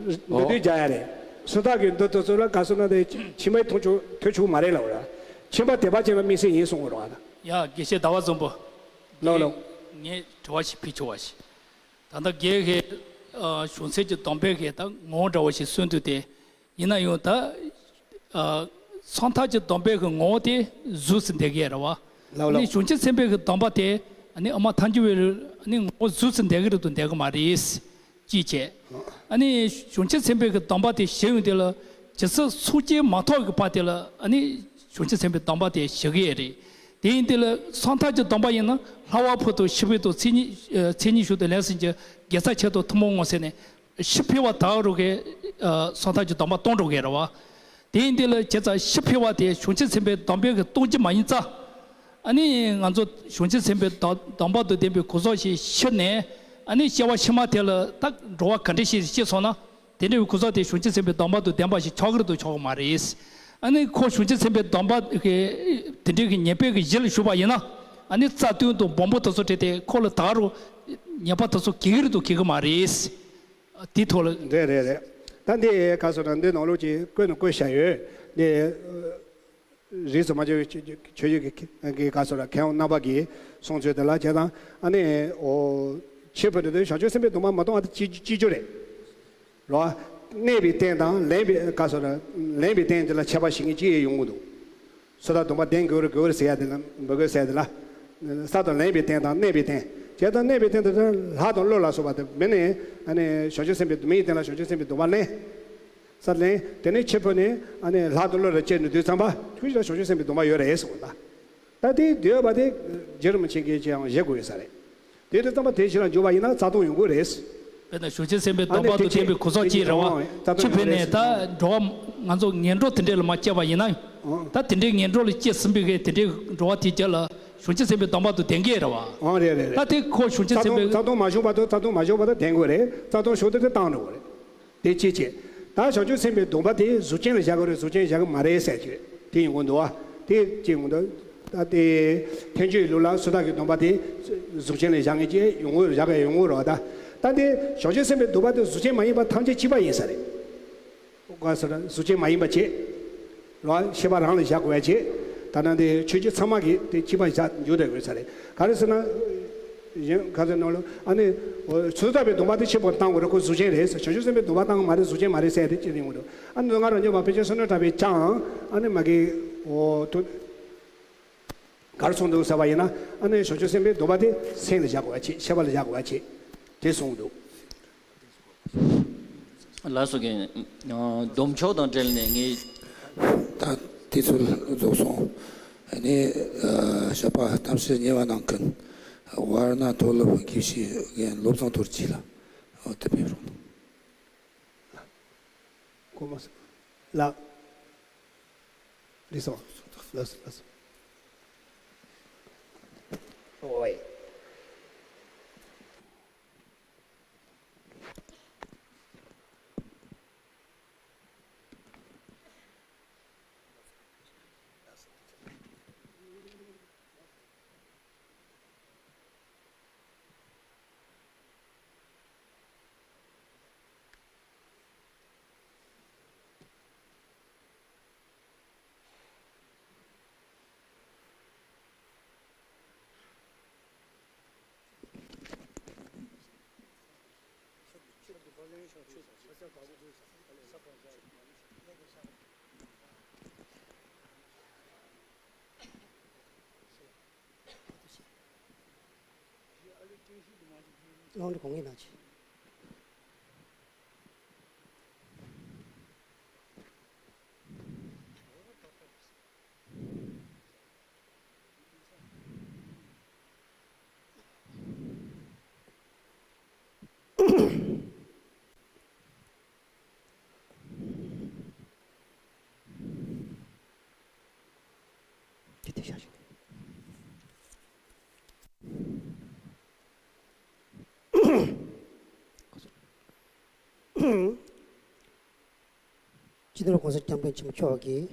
མདོ་སྡུད་རྒྱག་ཡ་རེད། སུ་དག་གི་མདོ་དེ་ཚོ་ལ་ག་སོ་ན་དེ་ཕྱི་མའི་མཐོང་ཆོག་ཐོས་ཆོག་མ་རེད་ལབ་ར། ཁྱིམ་པ་དད་པ་ཅན་ལ་དམིགས་བསལ་ཡིན་གསུང་གི་རེད་བ། ཡ་དགེ་བཤེས་ཟླ་བ་འཛོམས་པོ། ལགས་ལགས། ངས་དྲི་བ་ཞིག་ཕུལ་ཆོག་པ་ཞིག་ད་ལྟ་རྒན་གྱིས་གཞུང་ཚད་ཀྱི་སྡོམ་པའི་གི་ད་ངོ་བོ་འདྲ་བ་ཞིག་གསུངས་འདུག་སྟེ། ཡིན་ན་ཡང་ད་སུམ་རྟགས་ཀྱི་སྡོམ་པའི་གི་ངོ་བོ་དེ་གཟུགས་སུ་འདོད་ཀྱི་རེད་བ། ལགས་ལགས། ཨ་ནི་བྱང་ཆུབ་སེམས་དཔའི་གི་སྡོམ་པ་དེ་ཨ་ནི་ཨ་མ་ཐལ་འགྱུར་བའི་ཨ་ནི་ངོ་བོ་གཟུགས་སུ་འདོད་ཀྱི་རེད་དང་འདོད་ཀྱི་མ་རེད། ཅེས་བྱས། ཨ་ནི་བྱང་ཆུབ་སེམས་དཔའི་གི་སྡོམ་པ་དེ་བཞེས་ཡོང་དུས་ལ་ཇི་སྲིད་ཚོགས་ཀྱིས་མ་ཐོབ་ཀྱི་བར་དེ་ལ་ཨ་ནི་བྱང་ཆུབ་སེམས་དཔའི་སྡོམ་པ་དེ་བཞེས་ཀྱི་ཡོད་རེད། དེ་ཡིན་དུས་ལ་སུམ་རྟགས་ཀྱི་སྡོམ་པ་ཡིན་ན་ལྷག་པར་དུ་ཤི་བའི་དང་མཚན་ཉིད་ཨ་མཚན་ཉིད་ཞུགས་ཏེ་ལན་ཟིན་གྱི་དགེ་རྩ་ཆེད་དུ་ཐུན་མོང་ངོ་ཟེར་ནས་ཤི་འཕོས་པ་དག་རུ་གི་ཨ་སུམ་རྟགས་ཀྱི་སྡོམ་པ་གཏོང་འགྲོ་གི་རེད་བ། དེ་ཡིན་དུས་ལ་བྱས་ཙང་ཤི་འཕོས་པ་དེ་བྱང་ཆུབ་སེམས་དཔའི་སྡོམ་པའི་གི་སྟོང་གི་མ་ཡིན་ཙང་། ཨ་ནི་ང་ཚོ་བྱང་ཆུབ་སེམས་དཔའི་སྡོམ་སྡོམ་པ་དང་ལྡན་པའི་གོ་ས་ཞིག་ཤི་ནས་ཨ་ནི་སྐྱེ་བ་ཕྱི་མ་དེ་ལ་ད་འགྲོ་བ་ག་འདྲ་ཞིག་སྐྱེས་སོང་ན་དེ་འདྲ་བའི་གོ་ས་དེ་བྱང་ཆུབ་སེམས་དཔའི་སྡོམ་པ་དང་ལྡན་པ་ཞིག་ཆགས་ཀྱི་རེད་དང་ཆགས་ཀྱི་མ་རེད། ཨ་ནི་ཁོ་བྱང་ཆུབ་སེམས་དཔའི་སྡོམ་པ་གི་དེ་འདྲའི་གི་ཉེས་པའི་གི་གཞི་ལ་ཞུགས་པ་ཡིན་ན་ཨ་ནི་རྩ་བདུན་དང་སྦོམ་པོ་དེ་ཚོ་བྲལ་ཏེ་ཁོ་ལ་ད་རུང་ཉེས་པ་དེ་ཚོ་གི་གི་རེད་དང་གི་གི་མ་རེད། དེའི་ཐོག་ལ། རེད་རེད་རེད། ད་འདི་ག་སོ་ན་འདི་ནང་ལོགས་ཀྱི་བཀོད་ནས་བཀོད་བཞག་ཡོད། འདི་རིས་སུ་མ་ཆད་པའི་ཆོས་ཆོས་བརྒྱུད་ཀྱི་གི་ག་སོ་ན་མཁས་དབང་རྣམ་པ་གིས་གསུངས་ཚུལ་དེ་ལ་བྱས་ཙང་ཨ་ནི་འོ་ཆོས་ཕུད་འདི་དུས་བྱང་ཆུབ་སེམས་དཔའི་སྡོམ་པ་མ་གཏོང་བ་དེ་ཅི་ཅི་རྒྱུ་རེད། རོ། གནས་པའི་རྟེན་དང་ལེན་པའི་ག་སོ་ན་ལེན་པའི་རྟེན་དེ་ལ་ཁྱད་པར་ཞིག་ངེས་ཅི་ཡང་ཡོང་གི་འདུག་སོ་ད་སྡོམ་པ་ལྡན་དགོས་རེད་དགོས་རེད་ཟེར་ཡ་དེ་ལ་མི་དགོས་ཟེར་ཡ་དེ་ལ། ས་དང་ལེན་པའི་རྟེན་དང་གནས་པའི་རྟེན། བྱས་ཙང་གནས་པའི་རྟེན་དེ་ལྷ་དང་ཀླུ་ལ་སོགས་པ་དེ་མི་ནི་ཨ་ནི་བྱང་ཆུབ་སེམས་དཔའི་མིའི་རྟེན་ལ་བྱང་ཆུབ་སེམས་དཔའི་སྡོམ་པ་ལེན། ས་ལེན་དེ་ནས་ཆོས་ཕུད་ནས་ཨ་ནི་ལྷ་དང་ཀླུ་ལ་སྐྱེས་ནས་དུས་ཙམ་པ་ཁྱོད་ཀྱི་ལ་བྱང་ཆུབ་སེམས་དཔའི་སྡོམ་པ་ཡོད་རེད་ཟེར་བ་ད། ད་དེའི་འདོད་པ་དེ་རྗེ་རིན་པོ་ཆེ་གིས་ཅི་ཡང་བཞེད་དགོས་ཡོད་ས་རེད། དེ་དུས་ཙམ་པ་དེ་བཞིན་ལ་འཇུག་པ་ཡིན་ན་རྩ་ལྟུང་ཡོང་གི་རེད། དཔེར་ན་བྱང་ཆུབ་སེམས་དཔའི་སྡོམ་པ་དང་ལྡན་པའི་གོ་ས་ཅིག་རེད་བ། ཆོས་ཕུད་ནས་ད་འགྲོ་བ་ང་ཚོ་ངན་འགྲོ་དེ་འདྲས་ལ་མ་སྐྱེས་པ་ཡིན་ན། ད་དེ་འདྲའི་ངན་འགྲོ་ལ་སྐྱེས་ཟིན་པའི་གི་དེ་འདྲའི་འགྲོ་བ་དེ་རྒྱུད་ལ་བྱང་ཆུབ་སེམས་དཔའི་སྡོམ་པ་དང་ལྡན་གྱི་རེད་བ། ཨང་རེད་རེད་རེད། ད་དེ་ཁོ་བྱང་ཆུབ་སེམས་དཔའི། རྩ་ལྟུང་མ་བྱུང་བར་དུ་རྩ་ལྟུང་མ་བྱུང་བར་དུ་ལྡན་དགོས་རེད། རྩ་ལྟུང་བྱུང་དུས་དེ་བཏང་འགྲོ་དགོས་རེད། དེ་གཅིག་བྱས། ད་བྱང་ཆུབ་སེམས་དཔའི་སྡོམ་པ་དེ་གཟུགས་ཅན་ལ་བཞག་དགོས་རེད་གཟུགས་ཅན་བཞག་གི་མ་རེད་ཟེར་གྱི་རེད། དེ་ཡིན་དགོས་འདུག་བ། དེ་གཅིག་ཡིན་དགོས་འདུག་ད་དེ་ཐལ་འགྱུར་ལུགས་ལ་སུ་དག་གི་སྡོམ་པ་དེ་གཟུགས་ཅན་ལ་བཞག་མཁན་ཅིག་ཡོང་གི་བཞག་གི་ཡོང་གི་རེད་བ་ད། ད་དེ་བྱང་ཆུབ་སེམས་དཔའི་སྡོམ་པ་དེ་གཟུགས་ཅན་མ་ཡིན་པ་ཐམས་ཅད་གཅིག་པ་ཡིན་ས་རེད། ག་ཟེར་ན་གཟུགས་ཅན་མ་ཡིན་པ་བྱས། རེད་བ། ཤེས་པ་རང་ལ་བཞག་དགོས་པ་བྱས། ད་ནང་དེ་ཆོས་བརྒྱུད་ཚང་མ་གིས་དེ་གཅིག་པ་བཞག་འཇུག་བསྡད་དགོས་ས་རེད། ག་རེ་ཟེར་ན། གཞན་ག་ཚོད་ནང་ལ་ཨ་ནི། ཚོད་ལྟ་བའི་སྡོམ་པ་དེ་ཆེན་པོ་བཏང་དགོས་རེད་ཁོ་གཟུགས་ཅན་རེད་ཟེར། བྱང་ཆུབ་སེམས་དཔའི་སྡོམ་པ་བཏང་གི་མ་རེད་གཟུགས་ཅན་མ་རེད་ཟེར་དེ་ཅི་ཡིན་དགོས་འདུག་ཨ་ནི་མདོ་སྔགས་རབ་འབྱམས་པ་ཕལ་ཆེར་བསོད་ནམས་གྲགས་པས་ཀྱང་ཨ་ནི་མ་གི་འོ་དུ། ག་རེ་གསུངས་འདུག་ཟེར་བ་ཡིན་ན་ཨ་ནི་བྱང་ཆུབ་སེམས་དཔའི་སྡོམ་པ་དེ་སེམས་ལ་བཞག་དགོས་པ་བྱེད་ཤེས་པ་ལ་བཞག་དགོས་པ་བྱེད་དེ་གསུངས་འདུག་ལགས་སོ་རྒན། སྡོམ་ཆོག་དང་འབྲེལ་ནས་ངས། ད་དེ་ཚོ་རྫོགས་སོང་། ཨ་ནི་ཞོགས་པ་གཏམ་བཤད་ཉེ་བ་གནང་མཁན་ཝར་ན་མཐོ་སློབ་དགེ་བཤེས་རྒན་བློ་བཟང་རྡོ་རྗེ་ལགས། འོ་དེ་ཕེབས་རོགས། སྐུ་ངོ་ལགས། ལགས་སོ། ལགས་སོ་ལགས་སོ། ཨོའི། ལོང་དུ་གོང་གི་ནང་ཆེ། དེ་དེ་བཞག་ཞིག་སྤྱི་ནོར་༸གོང་ས་༸སྐྱབས་མགོན་ཆེན་པོ་མཆོག་གིས།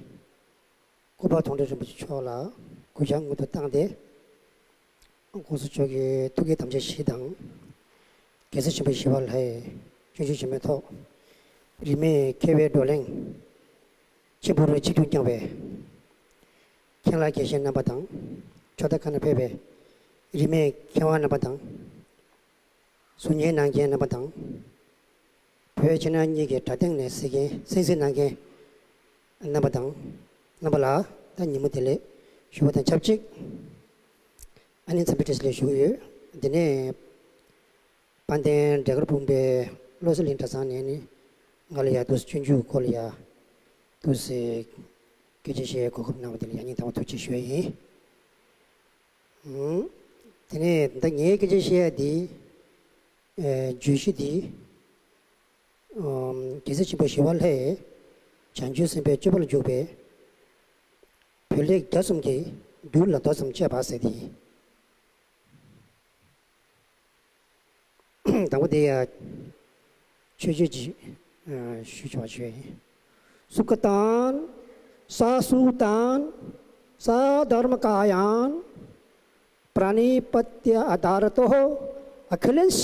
སྐུ་པར་དོན་གྲུབ་རིན་པོ་ཆེ་མཆོག་ལ་གུས་ཕྱག་སྔོན་དུ་བཏང་སྟེ། ༸གོང་ས་མཆོག་གི་ཐུགས་ཀྱི་དམ་བཅའ་བཞི་དང་། རྒྱལ་སྲས་ཆེན་པོ་ཞི་བ་ལྷའི་སྤྱོད་འཇུག་ཆེན་མོའི་ཐོག་རིས་མེད་མཁས་པའི་བགྲོ་གླེང་ཆེན་པོ་རུ་ཆིབས་བསྒྱུར་བསྐྱངས་པའི་མཁན་བླ་དགེ་བཤེས་རྣམ་པ་དང་། ཕྱོགས་མཐའ་ཁག་ནས་ཕེབས་པའི་རིས་མེད་མཁས་དབང་རྣམ་པ་དང་། གཟུགས་བརྙན་གནང་མཁན་རྣམ་པ་དང་། བོད་ཕྱི་ནང་གཉིས་ཀྱི་དྲ་སྟེང་ནས་གཟིགས་མཁན་གསན་གཟིགས་གནང་མཁན་རྣམ་པ་དང་། རྣམ་པ་ལ་ད་ཉིན་མོ་བདེ་ལེགས་ཞུ་བ་དང་ཆབས་ཅིག་ཨ་ནི་འཚམས་འདྲི་བཀྲ་ཤིས་བདེ་ལེགས་ཞུ་གི་ཡོད། དེ་ནས་དཔལ་ལྡན་འབྲས་དཀར་སྤུངས་པའི་བློ་གསལ་གླིང་གྲྭ་ཚང་ནས་ནི་ང་ལ་ཡ་འདུག་སེ་སྤྱོད་འཇུག་སྐོར་ལ་ཡ་འདུག་སེ་སྐད་ཆ་བཤད་གོ་སྐབས་གནང་བ་དེ་ལ་ཡ་སྙིང་ཐག་པ་ཐུགས་རྗེ་ཆེ་ཞུ་ཡ་ཡིན། དེ་ནས་ད་ངའི་སྐད་ཆ་བཤད་ཡ་འདི། ཨེ། བརྗོད་གཞི་འདི། ཨམ། རྒྱལ་སྲས་ཆེན་པོ་ཞི་བ་ལྷས་བྱང་ཆུབ་སེམས་དཔའི་སྤྱོད་པ་ལ་འཇུག་པའི་བོད་ལེགས་རྒྱ་གསུམ་གྱི་འགྱུར་ལ་མདོ་ཙམ་དཔྱད་པ་ཟེར་ཏེ། དང་པོ་དེ་ཡ་མཆོད་བརྗོད་ཅིག་ཨ། ཞུ་ཆོག་པ་ཞུ་ཡ་ཡིན། सुखतां ससुतां सधर्मकायान् प्रणिपत्य अदारतोः अखिलेश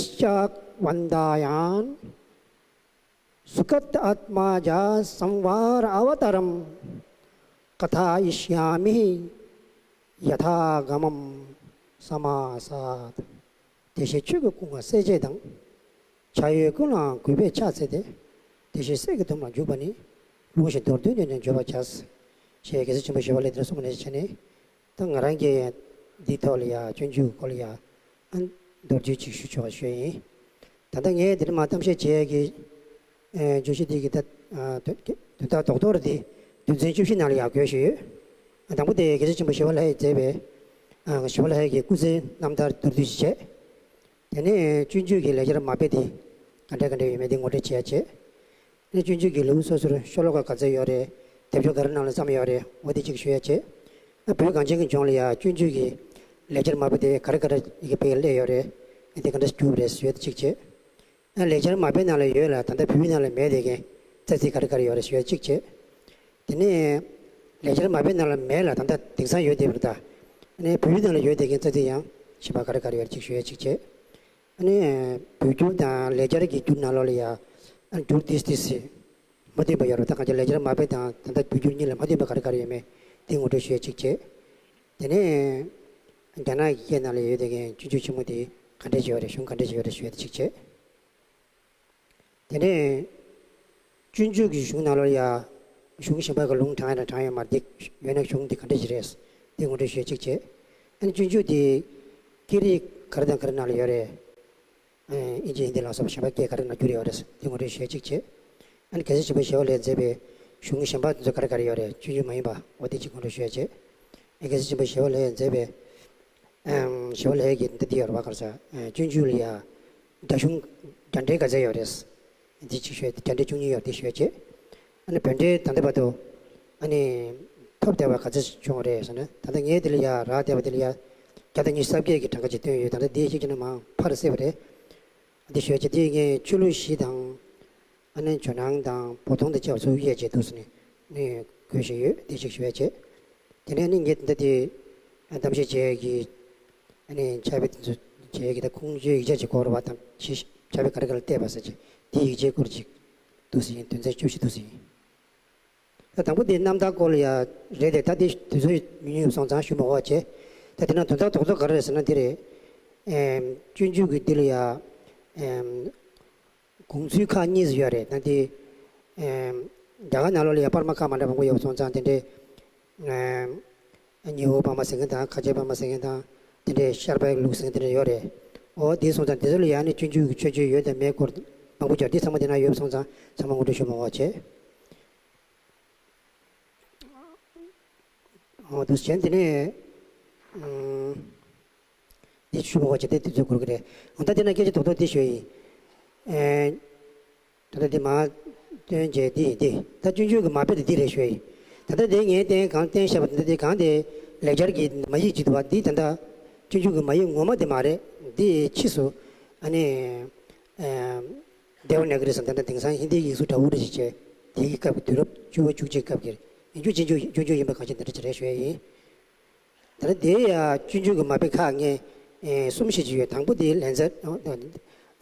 वन्दायान् सुखत आत्मा च संवार अवतरं कथयिष्यामि यथागमं समासात्། དེ་བཞིན་ཆོས་ཀྱི་སྐུ་མངའ་གསལ་བྱེད་དང་། ཕྱག་འོས་ཀུན་ལའང་གུས་པས་ཕྱག་འཚལ་ཏེ། དེ་བཞིན་སྲས་ཀྱི་སྡོམ་ལ་འཇུག་པ་ནི། ལུང་བཞིན་མདོར་བསྡུས་ནས་ནི་བརྗོད་པར་བྱ། ཞེས་རྒྱལ་སྲས་ཆེན་པོ་ཞི་བ་ལྷས་དེ་ལ་གསུངས་པ་ནང་བཞིན་བྱས་ནས། ད་ང་རང་གིས་འདིའི་ཐོག་ལ་ཡ་སྤྱོད་འཇུག་སྐོར་ལ་ཡ་ཨ། མདོར་བསྡུས་ཅིག་ཞུ་ཆོག་ཞུ་ཡ་ཡིན། ད་ལྟ་ངས་འདིར་མ་གཏམ་བཤད་བྱེད་ཡ་གི་ཨ། བརྗོད་གཞི་འདི་གི་ད་ཨ། དོན་དོན་དག་རྡོག་རྡོག་རེ་འདི་དོན་ཚན་བཅུ་བཞི་ནང་ལ་ཡ་བཀོད་བཞག་ཡོད། ཨ། དང་པོ་དེ་རྒྱལ་སྲས་ཆེན་པོ་ཞི་བ་ལྷས་མཛད་པའི་ཨ། ཞི་བ་ལྷ་ཡི་གི་སྐུ་ཚེའི་རྣམ་ཐར་མདོར་བསྡུས་ཤིག་བྱས། དེ་ནས་སྤྱོད་འཇུག་གི་ལེགས་སྦྱར་མ་དཔེ་དེ་ག་འདྲ་ག་འདྲ་ཡོད་མེད་དེ་ངོ་སྤྲོད་བྱེད་ཡ་བྱས། ཨ་ནི་སྤྱོད་འཇུག་གི་ལེའུ་སོ་སོར་ཤོ་ལོ་ཀ་ག་ཚོད་ཡོད་རེད། དེབ་ཆུང་ག་རེ་ནང་ལ་བརྩམས་ཡོད་རེད། འོ་དེ་གཅིག་ཞུ་ཡ་བྱས། ཨ། བོད་གངས་ཅན་གྱི་ལྗོངས་ལ་ཡ་སྤྱོད་འཇུག་གི་ལེགས་སྦྱར་མ་དཔེ་དེ་ག་རེ་ག་རེ་ཡི་གེ་དཔེ་སླེབས་ཡོད་རེད། ཨ། དེ་ག་འདྲ་བསྒྱུར་བ་རེད་ཞུ་ཡ་དེ་གཅིག་བྱས། ཨ། ལེགས་སྦྱར་མ་དཔེ་ནང་ལ་ཡོད་ལ་ད་ལྟ་བོད་ཡིག་ནང་ལ་མེད་དེ་གན་རྩ་ཚིག་ག་རེ་ག་རེ་ཡོད་རེད་ཞུ་ཡ་གཅིག་བྱས། དེ་ནས་ལེགས་སྦྱར་མ་དཔེ་ནང་ལ་མེད་ལ་ད་ལྟ་དེང་སང་ཡོད་བསྡད་པ་རེད་ད། ཨ་ནི་བོད་ཡིག་ནང་ལ་ཡོད་བསྡད་མཁན་རྩ་ཚིག་ཡང་གཞན་པ་ག་རེ་ག་རེ་ཡོད་རེད་ཅིག་ཞུ་ཡ་གཅིག་བྱས། ཨ་ནི་བོད་བསྒྱུར་དང་ལེགས་སྦྱར་གྱི་བསྒྱུར་ནང་ལོགས་ལ་ཡ་ཨ་ནི་འགྱུར་ཏིས་ཏིས་སི་མ་མཐུན་པ་ཡོད་རེད། ད་གང་ཅི་ལེགས་སྦྱར་མ་དཔེ་དང་ད་ལྟ་བོད་བསྒྱུར་གཉིས་ལ་མ་མཐུན་པ་ག་རེ་ག་རེ་ཡོད་མེད་དེ་ངོ་སྤྲོད་ཞུ་ཡ་གཅིག་བྱས། དེ་ནས་རྒྱ་ནག་གི་སྐད་ནང་ལ་ཡོད་བསྡད་མཁན་སྤྱོད་འཇུག་ཆེན་མོ་དེ་ག་འདྲས་ཅིག་ཡོད་རེད། གཞུང་ག་འདྲས་ཅིག་ཡོད་རེད་ཞུ་ཡ་དེ་གཅིག་བྱས། དེ་ནས་སྤྱོད་འཇུག་གི་གཞུང་ནང་ལོགས་ལ་ཡ་གཞུང་གཞན་པ་གི་ལུང་དྲངས་ཡ་དང་དྲངས་ཡ་མ་རེད། ཡོད་ན་གཞུང་འདི་ག་འདྲ་ཞིག་རེད། དེ་ངོ་སྤྲོད་ཞུ་ཡ་གཅིག་བྱས། ཨ་ནི་སྤྱོད་འཇུག་འདི་སྐད་རིགས་ག་རེ་དང་ག་རེ་ནང་ལ་ཡོད་རེད། ཨིན་ཇི་ཧིན་དི་ལ་སོགས་པ་གཞན་པ་སྐད་ག་རེ་ནང་བསྒྱུར་ཡོད་རེད། དེ་ངོ་སྤྲོད་ཞུ་ཡ་གཅིག་བྱས། ཨ་ནི་རྒྱལ་སྲས་ཆེན་པོ་ཞི་བ་ལྷས་མཛད་པའི་གཞུང་གཞན་པ་དེ་ཚོ་ག་རེ་ག་རེ་ཡོད་རེད། སྤྱོད་འཇུག་མ་ཡིན་པ་འོ་དེ་གཅིག་ངོ་སྤྲོད་ཞུ་ཡ་བྱས། ཨ། རྒྱལ་སྲས་ཆེན་པོ་ཞི་བ་ལྷས་མཛད་པའི་ཨམ། ཞི་བ་ལྷས་ཀྱི་འདི་འདི་ཡོད་རེད་པ། ག་རེ་ཟེར། ཨ། སྤྱོད་འཇུག་ལ་ཡ་རྒྱ་གཞུང་རྒྱ་འགྲེལ་ག་ཚད་ཡོད་རེད། འདི་གཅིག་ཞུ་ཡ། རྒྱ་འགྲེལ་བཅུ་གཉིས་ཡོད་རེད། དེ་ཞུ་ཡ་བྱས། ཨ་ནི་བོད་འགྲེལ་ད་ལྟ་བར་དུ་ཨ་ནི་ཐོབ་བསྡད་པ་ག་ཚད་བྱུང་བ་རེད་ཟེར་ན། ད་ལྟ་ངས་འདི་ལ་ཡ་རག་བསྡད་པ་འདི་ལ་ཡ་བརྒྱ་དང་ཉི་ཤུ་རྩ་བརྒྱད་ཀྱི་གྲངས་ཀ་ཅིག་བཏོན་ཡོད། ད་ལྟ་འདི་ཤེས་ཀྱི་ན་མང་ཕར་བསྲེས་པ་རེད། འདི་ཞུ་ཡ་བྱས། འདི་ངས་ཆོས་ལུགས་བཞི་དང་། ཨ་ནི་ཇོ་ནང་དང་བོ་དོང་དང་བཅས་པ་ཚུར་དབྱེ་བྱས་འདུག་ཟེར་ནས་ནི་བཀོད་བཞག་ཡོད། དེ་ཞིག་ཞུ་ཡ་བྱས། དེ་ནས་ནི་ངས་འདི་འདི་གཏམ་བཤད་བྱེད་ཡ་གི་ཨ་ནི་ཕྱག་དཔེ་དེ་ཚོ་བྱེད་ཡ་གི་ད་ཁུངས་བཅོལ་ཡིག་ཆ་ཅིག་དགོས་རེད་པ། དང་ཕྱི་ཕྱག་དཔེ་ག་རེ་ག་རེ་བལྟས་པ་ཟེར་བྱས། དེ་ཡིག་ཆའི་སྐོར་ཅིག་འདུག་ཟེར་ཡིན། དོན་ཚན་བཅུ་བཞི་འདུག་ཟེར་ཡིན། ད་དང་པོ་དེ་རྣམ་ཐར་སྐོར་ལ་ཡ་རེད་དེ། ད་དེ་དུས་ཚོད་ཉུང་ཉུང་སོང་ཙང་ཞུ་མ་དགོས་པ་བྱས། ད་དེ་ན་དོན་དག་རྡོག་རྡོག་ག་རེ་རེད་ཟེར་ན་འདི་རེད། ཨེམ། སྤྱོད་འཇུག་གི་འདི་ལ་ཡ་ཨེམ། དགོངས་ཚུལ་ཁག་གཉིས་སུ་ཡོད་རེད། ད་དེ་ཨེམ། རྒྱ་གར་ནང་ལོགས་ལ་ཡང་པར་མ་ཁག་མ་འདྲ་མང་པོ་ཡོད་པ་སོང་ཙང་དེ་འདྲའི་ཨེམ། ཉི་ཧོང་པར་མ་ཟེར་མཁན་དང་ཁ་ཆེ་པར་མ་ཟེར་མཁན་དང་དེ་འདྲའི་ཤར་པའི་ལུགས་ཟེར་མཁན་དེ་འདྲ་ཡོད་རེད། འོ་དེ་སོང་ཙང་དེ་ཚོ་ལ་ཡང་ནི་སྤྱོད་འཇུག་གི་མཆོད་བརྗོད་ཡོད་དང་མེད་སྐོར་མང་པོ་ཅིག་དེ་ཚང་མ་དེ་ན་ཡོད་པ་སོང་ཙང་ཚང་མ་ངོ་སྤྲོད་ཞུ་མ་དགོས་བྱས། འོ་འདུག་བྱས་དེ་ནས་ཨུམ། འདི་ཞུ་བ་བྱས་ཏེ་དུས་ཚོད་འགོར་གི་རེད། འོ་ད་དེ་ན་སྐད་ཆ་རྡོག་རྡོག་འདི་ཞུ་ཡིན། ཨེ། ད་ལྟ་འདི་མ་སྟོན་བྱས་འདི་ཡིན་ཏེ། ད་སྤྱོད་འཇུག་གི་མ་དཔེ་དེ་འདི་རེད་ཞུ་ཡིན། ད་ལྟ་འདི་ངས་བསྟན་གང་བསྟན་བཞག་པ་དེ་འདི་གང་དེ་ལེགས་སྦྱར་གྱི་མ་ཡིག་ཅིག་འདུག་བ། འདི་ད་ལྟ་སྤྱོད་འཇུག་གི་མ་ཡིག་ངོ་མ་དེ་མ་རེད། འདི་ཕྱིས་སུ་ཨ་ནི་ཨེ། དེ་བ་ན་གི་རེད་བསམ། ད་ལྟ་དེང་སང་ཧིན་དིའི་ཡིག་གཟུགས་འདྲ་བོ་རེ་ཞིག་བྱས། དེའི་སྐབས་ཀྱི་དུས་རབས་བཅུ་པ་བཅུ་གཅིག་སྐབས་ཀྱི་ཡིན་རྒྱུ་སྤྱོད་འཇུག་སྤྱོད་འཇུག་ཡིན་པ་གང་ཞིག་འདི་འདྲ་ཅིག་རེད་ཞུ་ཡ་ཡིན། ད་ནི་དེ་ཡང་སྤྱོད་འཇུག་གི་མ་དཔེ་ཁག་ལྔ་ཨེ་གསུམ་བཞི་ཅིག་ཡོད། དང་པོ་དེ་ལན་ཚྭ།